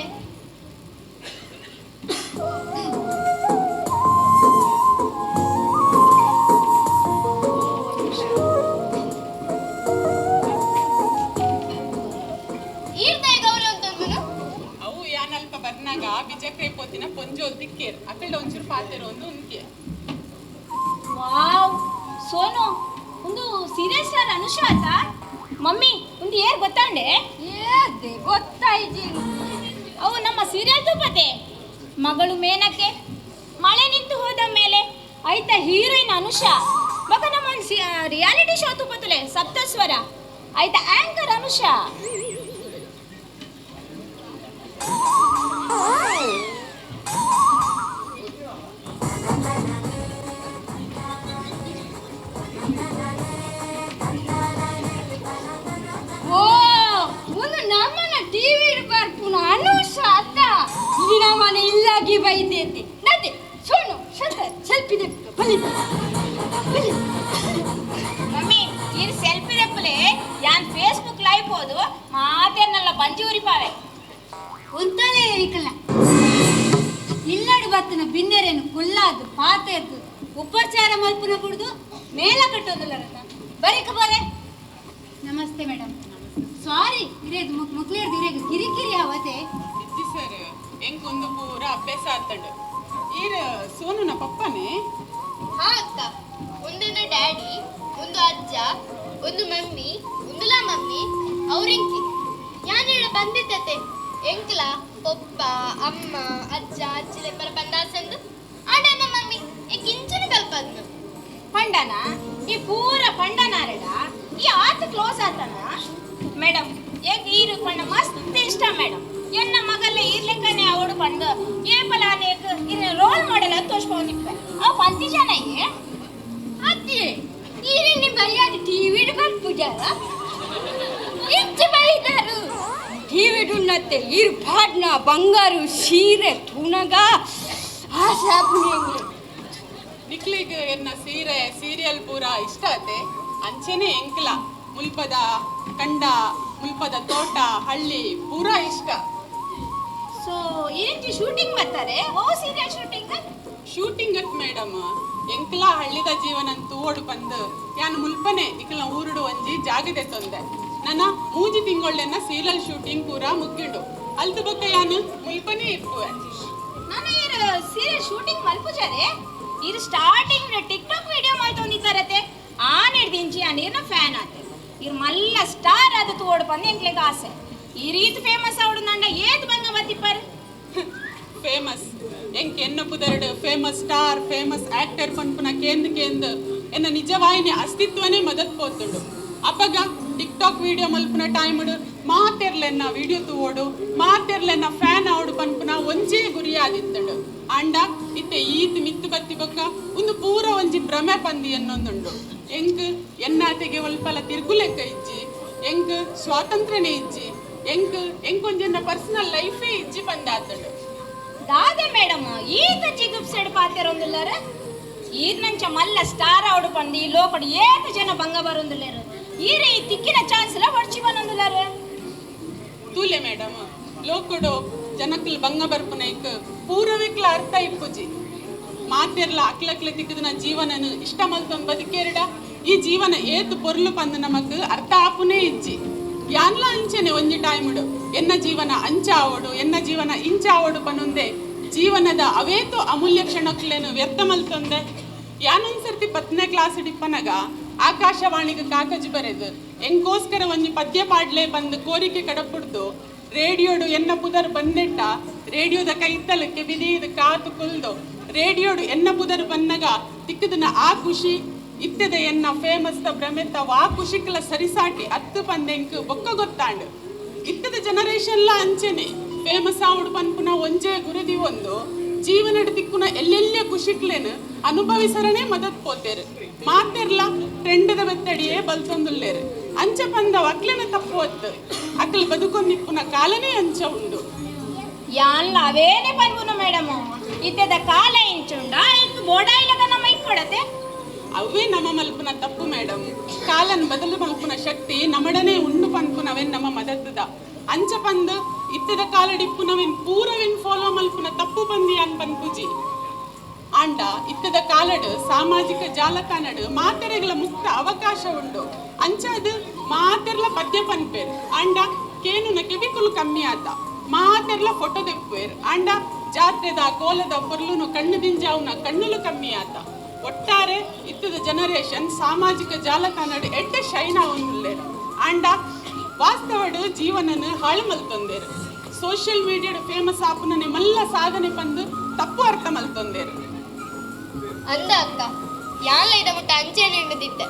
ಬರ್ನಾಗ ಬಿಜಕ್ರೆ ಪೋತಿನ ಪೊಂಜೋಲ್ ತಿಕ್ಕೇರ್ ಅಕಲ್ಡ ಒಂಚೂರು ಪಾತೆರು ಒಂದು ಉಂತ್ಯೆ. ವಾವ್ ಸೋನು ಒಂದು ಸೀರಿಯಲ್ ಸ್ಟಾರ್ ಅನುಷಾ ಆತ. ಮಮ್ಮಿ ಒಂದು ಏರ್ ಗೊತ್ತಾಂಡೆ? ಏದೆ ಗೊತ್ತಾಯ್ತು. ಅವು ನಮ್ಮ ಸೀರಿಯಲ್ ತುಪ್ಪತೆ ಮಗಳು ಮೇನಕೆ ಮಳೆ ನಿಂತು ಹೋದ ಮೇಲೆ ಆಯ್ತಾ ಹೀರೋಯಿನ್ ಅನುಷಾ ಮಗ ನಮ್ಮ ರಿಯಾಲಿಟಿ ಶೋ ತುಪ್ಪತುಲೆ ಸಪ್ತಸ್ವರ ಆಯ್ತಾ ಆಂಕರ್ ಅನುಷಾ. ಓ ಒಂದು ನಮ್ಮನ ಟಿವಿ ಬರ್ಪುನ ಅನುಷಾ ಅತ್ತ ಇಲ್ಲಿ ನಮ್ಮನೆ ಇಲ್ಲಾಗಿ ಬೈದೈತಿ ನದಿ ಸೋನು ಶತ ಸೆಲ್ಫಿ ದೆಪ್ಪು ಬಲಿ ಬಲಿ. ಮಮ್ಮಿ ಈ ಸೆಲ್ಫಿ ದೆಪ್ಪಲೆ ಯಾನ್ ಫೇಸ್ಬುಕ್ ಲೈವ್ ಹೋದು ಮಾತೇನಲ್ಲ ಬಂಜಿ ಉರಿಪಾವೆ. ಉಂತಲೇ ಇಕಲ್ಲ ಇಲ್ಲಡು ಬತ್ತನ ಬಿನ್ನೆರೇನು ಕುಲ್ಲಾದು ಪಾತೆರ್ದು ಉಪಚಾರ ಮಲ್ಪುನ ಕುಡ್ದು ಮೇಲ ಕಟ್ಟೋದಿಲ್ಲ ರತ ಬರೀಕ ಬೋಲೆ. ನಮಸ್ತೆ ಮೇಡಮ್. ಸಾರಿ ಇರೇದು ಮುಕ್ಲೇರ್ದು ಇರೇಗ ಕಿರಿಕಿರಿ ಅವತೆ. ಇಜ್ಜಿ ಸರ್ ಎಂಕ್ ಒಂದು ಪೂರ ಅಭ್ಯಾಸ ಆತಂಡು. ಈರ್ ಸೋನುನ ಪಪ್ಪನೇ? ಹಾ ಅಕ್ಕ, ಒಂದನ್ನ ಡ್ಯಾಡಿ, ಒಂದು ಅಜ್ಜ, ಒಂದು ಮಮ್ಮಿ, ಒಂದುಲ ಮಮ್ಮಿ ಅವ್ರಿಂಕಿ ಯಾನೇಳ ಬಂದಿದ್ದತೆ ಎಂಕ್ಲ ಪಪ್ಪ ಅಮ್ಮ ಅಜ್ಜ ಅಜ್ಜಿ ಲೆಪ್ಪರ ಬಂದಾಸಂದು ಆಡನ ಮಮ್ಮಿ ಎಂಕ್ ಇಂಚನ ಕಲ್ಪದ್ನು. ಪಂಡನ ಈ ಪೂರ ಪಂಡನಾರೆಡ ಈ ಆತ ಕ್ಲೋಸ್ ಆತನ ಮೇಡಮ್. ಏಕ್ ಈರು ಪಂಡ ಮಸ್ತ್ ಇಷ್ಟ ಮೇಡಮ್. ಎನ್ನ ಮಗಲ್ಲ ಈರ್ಲೆಕ್ಕನೆ ಅವಡು ಪಂಡ ಏ ಪಲಾನೇಕ್ ಇನ್ನ ರೋಲ್ ಮಾಡೆಲ್ ಅಂತ ತೋರ್ಸ್ಕೊಂಡಿಪ್ಪೆ ಅವು ಪಂತಿ ಜನ ಏ ಅತ್ತೆ ಈರಿನಿ ಬರಿಯಾದ ಟಿವಿ ಬರ್ಪುಜಾರ ಇಂಚ ಬೈದರು ಟಿವಿ ಡುನ್ನತ್ತೆ ಈರು ಪಾಡ್ನ ಬಂಗಾರು ಸೀರೆ ತುನಗ ಆ ಸಾಪುನೆಂಗೆ. ನಿಕ್ಲಿಗ್ ಎನ್ನ ಸೀರೆ ಸೀರಿಯಲ್ ಪೂರ ಇಷ್ಟ ಆತೆ ಅಂಚೆನೆ ಎಂಕ್ಲ ಮುಲ್ಪದ ಕಂಡ ಮುಲ್ಪದ ತೋಟ ಹಳ್ಳಿ ಪೂರ ಇಷ್ಟ. ಸೊ ಈರಿಂಚಿ ಶೂಟಿಂಗ್ ಬರ್ತಾರೆ ಓ ಸೀರಿಯಲ್ ಶೂಟಿಂಗ್? ಶೂಟಿಂಗ್ ಅಟ್ ಮೇಡಮ್ ಎಂಕ್ಲ ಹಳ್ಳಿದ ಜೀವನ ತೋಡು ಬಂದು ಯಾನ್ ಮುಲ್ಪನೆ ನಿಕ್ಲ ಊರುಡು ಒಂಜಿ ಜಾಗದೆ ತೊಂದೆ ನನ್ನ ಮೂಜಿ ತಿಂಗೊಳ್ಳೆನ್ನ ಸೀರಿಯಲ್ ಶೂಟಿಂಗ್ ಪೂರ ಮುಗ್ಗಿಂಡು ಅಲ್ತು ಬೊಕ್ಕ ಯಾನು ಮುಲ್ಪನೆ ಇಪ್ಪುವೆ. ನಾನು ಈರು ಸೀರಿಯಲ್ ಶೂಟಿಂಗ್ ಮಲ್ಪುಜಾರೆ ಈರು ಸ್ಟಾರ್ಟಿಂಗ್ ಟಿಕ್ ಟಾಕ್ ವಿಡಿಯೋ ಮಲ್ತೊಂದಿದ್ದಾರತೆ ಆ ನೆಡ್ದಿಂಚಿ ಆ ನೀರ್ನ ಫ್ಯಾನ್ ಆತೆ. ಇರ್ ಮಲ್ಲ ಸ್ಟಾರ್ ಅದು ತೋಡು ಬಂದು ಎಂಕ್ಲೆಗ್ ಆಸೆ ಈ ರೀತಿ ಫೇಮಸ್ ಅವಡು ನಂಡ ಏತ್ ಬಂಗ ಬತ್ತಿಪ್ಪಾರು. ಫೇಮಸ್ ಎಂಕ್ ಎನ್ನ ಪುದರ್ಡ್ ಫೇಮಸ್ ಸ್ಟಾರ್ ಫೇಮಸ್ ಆಕ್ಟರ್ ಪನ್ಪುನ ಕೇಂದ್ ಕೇಂದ್ ಎನ್ನ ನಿಜವಾಯಿನಿ ಅಸ್ತಿತ್ವನೇ ಮದತ್ ಪೋತುಂಡು. ಅಪಗ ಟಿಕ್ ಟಾಕ್ ವಿಡಿಯೋ ಮಲ್ಪುನ ಟೈಮ್ಡ್ ಮಾತೆರ್ಲೆನ್ನ ವಿಡಿಯೋ ತೂವೋಡು ಮಾತೆರ್ಲೆನ್ನ ಫ್ಯಾನ್ ಆವಡು ಪನ್ಪುನ ಒಂಜೇ ಗುರಿಯಾದಿತ್ತುಂಡು. ಅಂಡ ಇತ್ತೆ ಈತ್ ಮಿತ್ತು ಬತ್ತಿ ಬೊಕ್ಕ ಒಂದು ಪೂರ ಒಂಜಿ ಭ್ರಮೆ ಪಂದಿ ಎನ್ನೊಂದುಂಡು. ಎಂಕ್ ಎನ್ನಾತೆಗೆ ಒಲ್ಪಲ ತಿರುಗುಲೆಕ್ಕ ಇಜ್ಜಿ ಎಂಕ್ ಸ್ವಾತಂತ್ರ್ಯನೇ ಇಜ್ಜಿ ಎಂಕ್ ಎಂಕೊಂಜೆನ್ನ ಪರ್ಸನಲ್ ಲೈಫೇ ಇಜ್ಜಿ ಪಂದಾತುಂಡು. ದಾದೆ ಮೇಡಮ್ ಈತ ಜಿಗುಪ್ಸೆಡ್ ಪಾತೆರೊಂದುಲ್ಲಾರ ಈರ್ನಂಚ ಮಲ್ಲ ಸ್ಟಾರ್ ಅವಡು ಪಂದು ಈ ಲೋಕಡು ಏತ ಜನ ಭಂಗ ಬರೊಂದುಲ್ಲೇರು ಈರೆ ಈ ತಿಕ್ಕಿನ ಚಾನ್ಸ್ ಲ ಒಡ್ಚಿ ಬನ್ನೊಂದುಲ್ಲಾರ. ತೂಲೆ ಮೇಡಮ್ ಲೋಕಡು ಜನಕ್ಲು ಭಂಗ ಬರ್ಪುನೈಕ್ ಪೂರವಿಕ್ಲ ಅರ್ಥ ಇಪ್ಪುಜಿ. ಮಾತೆರ್ಲ ಅಕ್ಲಕ್ಲ ತಿಕ್ಕದನ ಜೀವನನು ಇಷ್ಟ ಮಲ್ತೊಂದು ಬದುಕೇರಡ ಈ ಜೀವನ ಏತು ಪೊರ್ಲು ಪಂದು ನಮಕ್ ಅರ್ಥ ಆಪುನೇ ಇಜ್ಜಿ. ಯಾನ್ಲ ಅಂಚೆನೆ ಒಂಜಿ ಟೈముಡು ಎನ್ನ ಜೀವನ ಅಂಚ ಆವಡು ಎನ್ನ ಜೀವನ ಇಂಚ ಆವಡು ಪನೊಂದೆ ಜೀವನದ ಅವೇತು ಅಮೂಲ್ಯ ಕ್ಷಣಕ್ಲೇನು ವ್ಯರ್ಥ ಮಲ್ತೊಂದೆ. ಯಾನೊಂದ್ಸರ್ತಿ 10ನೇ ಕ್ಲಾಸ್ ಡಿಪ್ಪನಗ ಆಕಾಶವಾಣಿಗೆ ಕಾಕಜಿ ಬರೆದು ಎಂಕೋಸ್ಕರ ಒಂಜಿ ಪದ್ಯ ಪಾಡ್ಲೆ ಬಂದು ಕೋರಿಕೆ ಕಡಪುಡ್ದು ರೇಡಿಯೋಡು ಎನ್ನ ಪುದರ್ ಬಂದೆಟ್ಟ ರೇಡಿಯೋದ ಕೈತಲಕ್ಕೆ ಬಿದೀದು ಕಾತು ಕುಲ್ದು ರೇಡಿಯೋಡು ಎನ್ನ ಪುದರ್ ಬನ್ನಗ ತಿಕ್ಕದನ ಆ ಖುಷಿ ಇತ್ತದ ಎನ್ನ ಫೇಮಸ್ the ಭ್ರಮೆತ್ತ ವಾ ಖುಷಿಕ್ಲ ಸರಿಸಾಟಿ ಅತ್ತು ಪಂದೆಂಕ್ ಬೊಕ್ಕ ಗೊತ್ತಾಂಡು. ಇತ್ತದ ಜನರೇಷನ್ಲ ಅಂಚೆನೆ ಫೇಮಸ್ ಆವುಡು ಪನ್ಪುನ ಒಂಜೇ ಗುರುದಿ ಒಂದು ಜೀವನಡ್ ತಿಕ್ಕುನ ಎಲ್ಲೆಲ್ಲ ಖುಷಿಕ್ಲೇನು ಅನುಭವಿಸರನೇ ಮದತ್ ಪೋತೇರು. ಮಾತೆರ್ಲ ಟ್ರೆಂಡದ ಬೆತ್ತಡಿಯೇ ಬಲ್ತೊಂದುಲ್ಲೇರು ಅಂಚ ಪಂದ ಅಕ್ಲೆನ ತಪ್ಪು ಹೊತ್ತು ಅಕ್ಲ ಬದುಕೊಂದಿಪ್ಪುನ ಕಾಲನೇ ಅಂಚ ಉಂಡು. ಯಾನ್ಲ ಅವೇನೆ ಪನ್ಪುನ ಮೇಡಮ್ ಇತ್ತೆದ ಕಾಲ ಇಂಚುಂಡ ಇಂಕ್ ಬೋಡಾಯಿಲಗ ನಮ್ಮ ಇಕ್ಕೊಡತೆ. ಅವೇ ನಮ್ಮ ಮಲ್ಪುನ ತಪ್ಪು ಮೇಡಮ್. ಕಾಲನ್ ಬದಲು ಮಲ್ಪುನ ಶಕ್ತಿ ನಮಡನೆ ಉಂಡು ಪನ್ಪುನವೇನ್ ನಮ್ಮ ಮದತ್ತದ ಅಂಚ ಪಂದ್ ಇತ್ತದ ಕಾಲಡಿಪ್ಪುನವೇನ್ ಪೂರವೇನ್ ಫಾಲೋ ಮಲ್ಪುನ ತಪ್ಪು ಬಂದಿ ಅನ್ ಪನ್ಪುಜಿ. ಆಂಡ ಇತ್ತದ ಕಾಲಡು ಸಾಮಾಜಿಕ ಜಾಲತಾಣಡು ಮಾತೆರೆಗಳ ಮುಕ್ತ ಅವಕಾಶ ಉಂಡು ಅಂಚಾದ ಮಾತೆರ್ಲ ಪದ್ಯ ಪನ್ಪೇರು. ಆಂಡ ಕೇನುನ ಕೆವಿಕುಲು ಕಮ್ಮಿ ಆತ ಮಾತೆರ್ಲ ಫೋಟೋ ದೆಪ್ಪುವೆರ್ ಆಂಡ ಜಾತ್ರೆದ ಕೋಲದ ಪೊರ್ಲುನು ಕಣ್ಣು ದಿಂಜಾವುನ ಕಣ್ಣುಲು ಕಮ್ಮಿ ಆತ. ಒಟ್ಟಾರೆ ಇತ್ತದ ಜನರೇಷನ್ ಸಾಮಾಜಿಕ ಜಾಲತಾಣಡ್ ಎಡ್ಡೆ ಶೈನ್ ಆವೊಂದುಲ್ಲೆರ್ ಆಂಡ ವಾಸ್ತವಡ್ ಜೀವನನ್ ಹಾಳು ಮಲ್ತೊಂದೆರ್. ಸೋಷಿಯಲ್ ಮೀಡಿಯಾಡ್ ಫೇಮಸ್ ಆಪುನನೆ ಮಲ್ಲ ಸಾಧನೆ ಪಂದ್ ತಪ್ಪು ಅರ್ಥ ಮಲ್ತೊಂದೆರ್. ಅಂದ ಅಕ್ಕ ಯಾನ್ಲ ಇದ ಮುಟ್ಟ ಅಂಚೆನೆ ಎಣ್ಣುದಿತ್ತೆ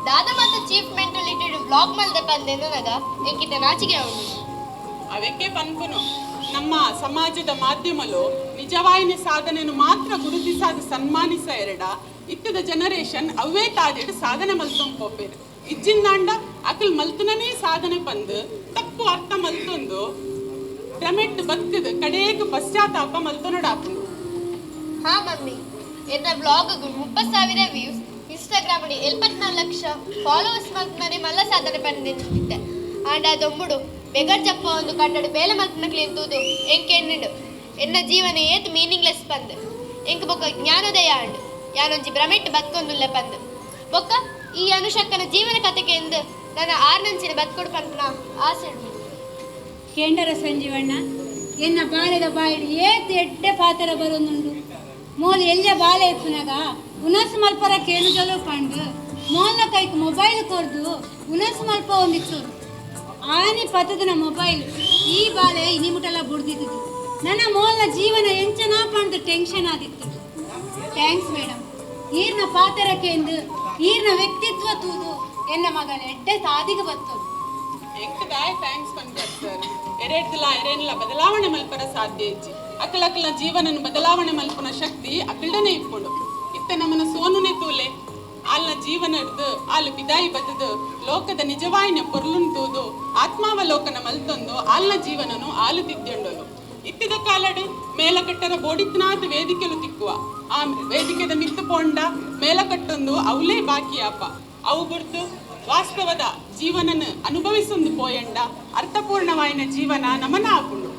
ದಾದ ಮಾತ ಚೀಫ್ ಮೆಂಟಲಿಟಿ ವ್ಲಾಗ್ ಮಲ್ದೆ ಪಂದೆನ್ನಗ ಎಂಕಿತ ನಾಚಿಕೆ ಉಂಡು. ಅವಕ್ಕೆ ಪನ್ಪುನು ನಮ್ಮ ಸಮಾಜದ ಮಾಧ್ಯಮಲು ನಿಜವಾಯಿನ ಸಾಧನೆಯನ್ನು ಮಾತ್ರ ಗುರುತಿಸಾದ ಸನ್ಮಾನಿಸ ಎರಡ ಇತ್ತದ ಜನರೇಷನ್ ಅವೇ ತಾದಿಡ್ ಸಾಧನೆ ಮಲ್ತೊಂದು ಪೋಪೆರ್. ಇಜ್ಜಿಂದಾಂಡ ಅಕಲ್ ಮಲ್ತುನನೇ ಸಾಧನೆ ಪಂದು ತಪ್ಪು ಅರ್ಥ ಮಲ್ತೊಂದು ಭ್ರಮೆಟ್ ಬದುಕದ ಕಡೆಗೆ ಪಶ್ಚಾತ್ತಾಪ ಮಲ್ತೊನಡಾಪುಂಡು. ಹಾ ಮಮ್ಮಿ, ಎನ್ನ ಬ್ಲಾಗ್ 30,000 ವ್ಯೂಸ್, ಇನ್ಸ್ಟಾಗ್ರಾಮ್ 74 ಲಕ್ಷ ಫಾಲೋವರ್ಸ್ ಮಲ್ತುನನೇ ಮಲ್ಲ ಸಾಧನೆ ಪಂದಿದ್ದೆ. ಆಂಡ ಅದೊಂಬುಡು ಬೆಗರ್ ಜಪ್ಪ ಒಂದು ಕಟ್ಟಡ ಬೇಲೆ ಮಲ್ತನಕ್ಲಿ ಎಂತೂದು ಎಂಕೆ ಎನ್ನಿಂಡು ಎನ್ನ ಜೀವನ ಏತ್ ಮೀನಿಂಗ್ಲೆಸ್ ಪಂದ್ ಎಂಕ್ ಬೊಕ್ಕ ಜ್ಞಾನೋದಯ ಆಂಡ್ ಯಾನೊಂಜಿ ಭ್ರಮೆಟ್ ಬತ್ಕೊಂದುಲ್ಲೆ ಪಂದ್ ಬೊಕ್ಕ ಈ ಅನುಶಕ್ಕನ ಜೀವನ ಕತೆಗೆ ಎಂದು ನನ್ನ ಆರ್ನಂಚಿನ ಬತ್ಕೊಡು ಪಂಪನ ಆಸೆ. ಕೇಂಡರ ಸಂಜೀವಣ್ಣ ಎನ್ನ ಬಾಲೆದ ಬಾಯಿಡ್ ಏತ್ ಎಡ್ಡೆ ಪಾತ್ರ ಬರೋನುಂಡು. ಮೋಲ್ ಎಲ್ಯ ಬಾಲೆ ಇಪ್ಪುನಾಗ ಉನಸ್ ಮಲ್ಪರ ಕೇನುಜಲು ಪಂಡು ಮೋಲ್ನ ಕೈಕ್ ಮೊಬೈಲ್ ಕೊರ್ದು ಉನಸ್ ಮಲ್ಪ ಒಂದಿತ್ತು. ಆನಿ ಪತ್ತದನ ಮೊಬೈಲ್ ಈ ಬಾಲೆ ಇನಿಮುಟಲ ಬುಡ್ದಿದ್ದು. ನನ್ನ ಮೋಲ್ನ ಜೀವನ ಎಂಚನಾ ಪಂಡು ಟೆನ್ಷನ್ ಆದಿತ್ತು. Thanks madam, ಈರ್ನ ಪಾತ್ರಕ್ಕೆಂದು ಈರ್ನ ವ್ಯಕ್ತಿತ್ವ ತೂದು ಎನ್ನ ಮಗನ ಎಡ್ಡೆ ಸಾದಿಗೆ ಬತ್ತು. ಎಂಕದಾಯ thanks ಪನ್ಪರ್ ಸರ್. ಎರೆಡ್ದಲ ಎರೆನ್ಲ ಬದಲಾವಣೆ ಮಲ್ಪರ ಸಾಧ್ಯ ಇಜ್ಜಿ. ಅಕಲಕಲ ಜೀವನನ ಬದಲಾವಣೆ ಮಲ್ಪುನ ಶಕ್ತಿ ಅಕಲ್ಡನೆ ಇಪ್ಪುಂಡು. ಇತ್ತೆ ನಮ್ಮನ ಸೋನುನೆ ತೂಲೆ ಆಲ್ನ ಜೀವನಡ್ದು ಆಲ್ ಬಿದಾಯಿ ಬತ್ತದು ಲೋಕದ ನಿಜವಾಯಿನ ಪೊರ್ಲುನ್ ತೂದು ಆತ್ಮಾವಲೋಕನ ಮಲ್ತೊಂದು ಆಲ್ನ ಜೀವನನು ಆಲು ತಿದ್ದಂಡೋಲು. ಇತ್ತಿದ ಕಾಲಡು ಮೇಲಕಟ್ಟರ ಬೋಡಿತ್ನಾಥ್ ವೇದಿಕೆಲು ತಿಕ್ಕುವ ಆ ವೇದಿಕೆದ ಮಿತ್ತು ಪೋಂಡ ಮೇಲಕಟ್ಟೊಂದು ಅವಲೇ ಬಾಕಿಯಾಪ ಅವು ಬುಡ್ದು ವಾಸ್ತವದ ಜೀವನನ ಅನುಭವಿಸೊಂದು ಪೋಯಂಡ ಅರ್ಥಪೂರ್ಣವಾಯಿನ ಜೀವನ ನಮನ ಆಪುಂಡು.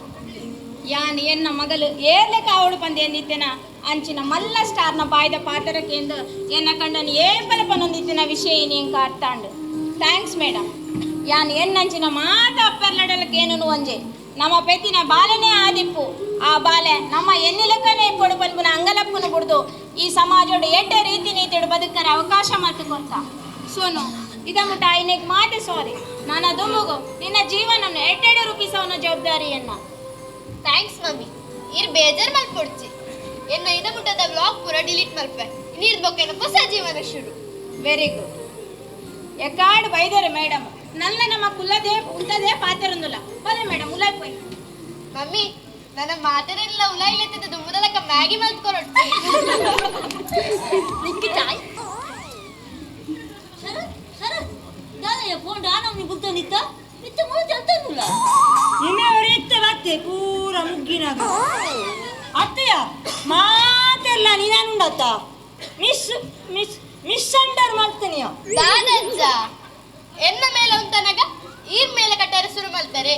ಯಾನ್ ಎನ್ನ ಮಗಲು ಏರ್ಲೆ ಕಾವಡು ಪಂದೆಂದಿತ್ತೇನ ಅಂಚಿನ ಮಲ್ಲ ಸ್ಟಾರ್ನ ಬಾಯ್ದ ಪಾತ್ರಕ್ಕೆಂದು ಎನ್ನ ಕಂಡನ ಏಪಲ ಪನೊಂದಿತ್ತಿನ ವಿಷಯ ನೀಂಕ ಅರ್ಥಾಂಡು. Thanks madam. ಯಾನ್ ಎನ್ನಂಚಿನ ಮಾತ ಅಪ್ಪರ್ಲಡಲಕ್ಕೇನು ಒಂಜೆ ನಮ್ಮ ಪೆತ್ತಿನ ಬಾಲನೇ ಆದಿಪ್ಪು ಆ ಬಾಲೆ ನಮ್ಮ ಎನ್ನಿಲಕ್ಕನೇ ಇಪ್ಪಡು ಪನ್ಪುನ ಅಂಗಲಪ್ಪನ ಬುಡ್ದು ಈ ಸಮಾಜೋಡು ಎಡ್ಡೆ ರೀತಿ ನೀತಿಡು ಬದುಕರ ಅವಕಾಶ ಮಾತು ಸೋನು ಇದ ಮುಟ್ಟ ಐನೆಗ್ ಮಾತೆ ಸಾರಿ. ನಾನು ದುಮ್ಮುಗು ನಿನ್ನ ಜೀವನನ್ನು ಎಡ್ಡೆರಡು ರೂಪಿಸವನ ಜವಾಬ್ದಾರಿಯನ್ನ. Thanks mummy, ಇರ್ ಬೇಜಾರ್ ಮಲ್ಪೊಡ್ಚಿ ಎನ್ನ ಇದ ಮುಟ್ಟದ ವ್ಲಾಗ್ ಪೂರ ಡಿಲೀಟ್ ಮಲ್ಪೆ ನೀರ್ ಬೊಕ್ಕೆನ ಹೊಸ ಜೀವನ ಶುರು. Very good. ಎಕ್ಕಾಡು ಬೈದರೆ ಮೇಡಮ್ ನಲ್ಲ ನಮ್ಮ ಕುಲ್ಲದೆ ಉಂಟದೇ ಪಾತೆರೊಂದುಲ್ಲ ಬಲೆ ಮೇಡಮ್ ಉಲಾಯ್ ಪೋಯ್. ಮಮ್ಮಿ ನನ್ನ ಮಾತೆರೆಲ್ಲ ಉಲಾಯ್ಲೆತ್ತಿದ್ದ ದುಮ್ಮದಲಕ್ಕ ಮ್ಯಾಗಿ ಮಲ್ತ್ಕೊರೊಡ್ಚಿ ನಿಕ್ಕಿ ಚಾಯ್. ಶರತ್ ಶರತ್ ದಾದಯ್ಯ ಫೋನ್ ಆನಮ್ನಿ ಬುಲ್ತೊಂದಿತ್ತ ಇತ್ತ ಮೂಲ ಚಲ್ತೊಂದುಲ್ಲ ನಿನ್ನೆ ಅವರು ಇತ್ತ ಬತ್ತೆ ಪೂರ ಮುಗ್ಗಿನಾಗ ಅತ್ತಯ್ಯ ಮಾತೆಲ್ಲ ನೀನಾನುಂಡತ್ತ ಮಿಸ್ ಮಿಸ್ ಮಿಸ್ ಅಂಡರ್ ಮಾಡ್ತೀನಿಯ. ದಾದಜ್ಜ ಎನ್ನ ಮೇಲೆ ಉಂಟನಗ ಈರ್ ಮೇಲೆ ಕಟ್ಟಾರೆ ಶುರು ಮಾಡ್ತಾರೆ.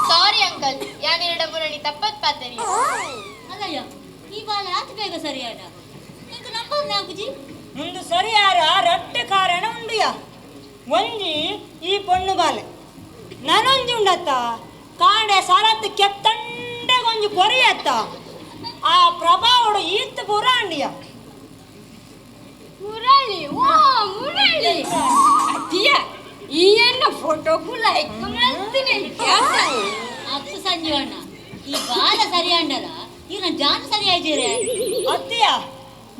ಸಾರಿ ಅಂಕಲ್, ಯಾನೆರಡ ಮುರಣಿ ತಪ್ಪತ್ ಪಾತರಿ. ಅಲ್ಲಯ್ಯ ಈ ಬಾಲ ಆತ ಬೇಗ ಸರಿಯಾದ ನಿಂಗೆ ನಂಬರ್ ನಾಕುಜಿ ಮುಂದು ಸರಿಯಾರ ರಟ್ಟೆ ಕಾರಣ ಉಂಡುಯ. ಒಂಜಿ ಈ ಪೊಣ್ಣು ಬಾಲೆ ನಾನೊಂಜಿ ಉಂಡತ್ತ ಕಾಂಡೆ ಸರತ್ ಕೆತ್ತಂಡೆ ಒಂಜಿ ಕೊರಿಯತ್ತ ಆ ಪ್ರಭಾವಡು ಈತ್ ಪೂರ ಅಂಡಿಯ. ಮುರಳಿ ಓ ಮುರಳಿ ಅತ್ತಿಯ ಈ ಎನ್ನ ಫೋಟೋಕು ಲೈಕ್ ಮಾಡ್ತೀನಿ. ಅತ್ತು ಸಂಜೀವಣ್ಣ ಈ ಬಾಲ ಸರಿಯಾಂಡಲ ಈನ ಜಾನ ಸರಿಯಾಯಿದ್ದೀರೆ. ಅತ್ತಿಯ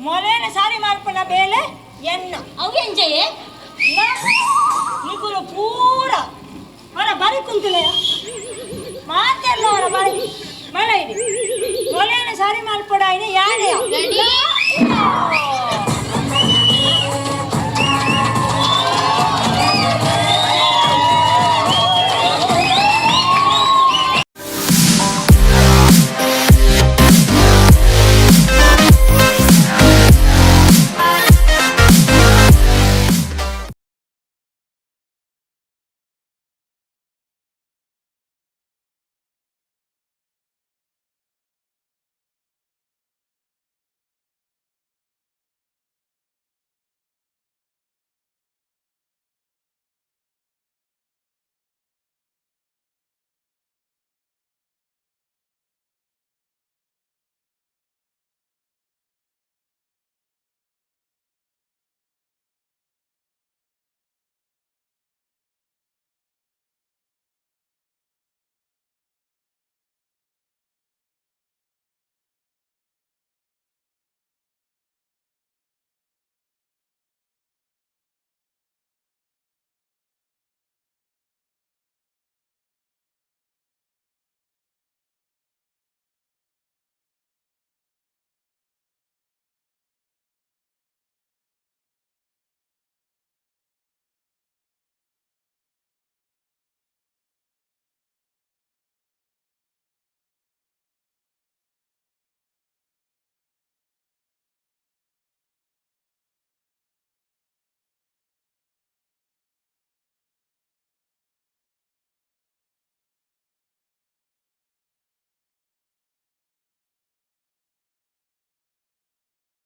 ಮೊಲೇನ ಸಾರಿ ಮಾರ್ಪಣ ಬೇಲೆ ಎನ್ನ ಅವು ಎಂಜಯೇ ನಿಕುಲು ಪೂರ ಅವರ ಬರಿ ಕುಂತುಲೆಯ ಮಾತೆಲ್ಲ ಅವರ ಬರಿ ಮಳೆ ಇದೆ ಮೊಲೇನ ಸಾರಿ ಮಾರ್ಪಡ ಯಾನೆಯ.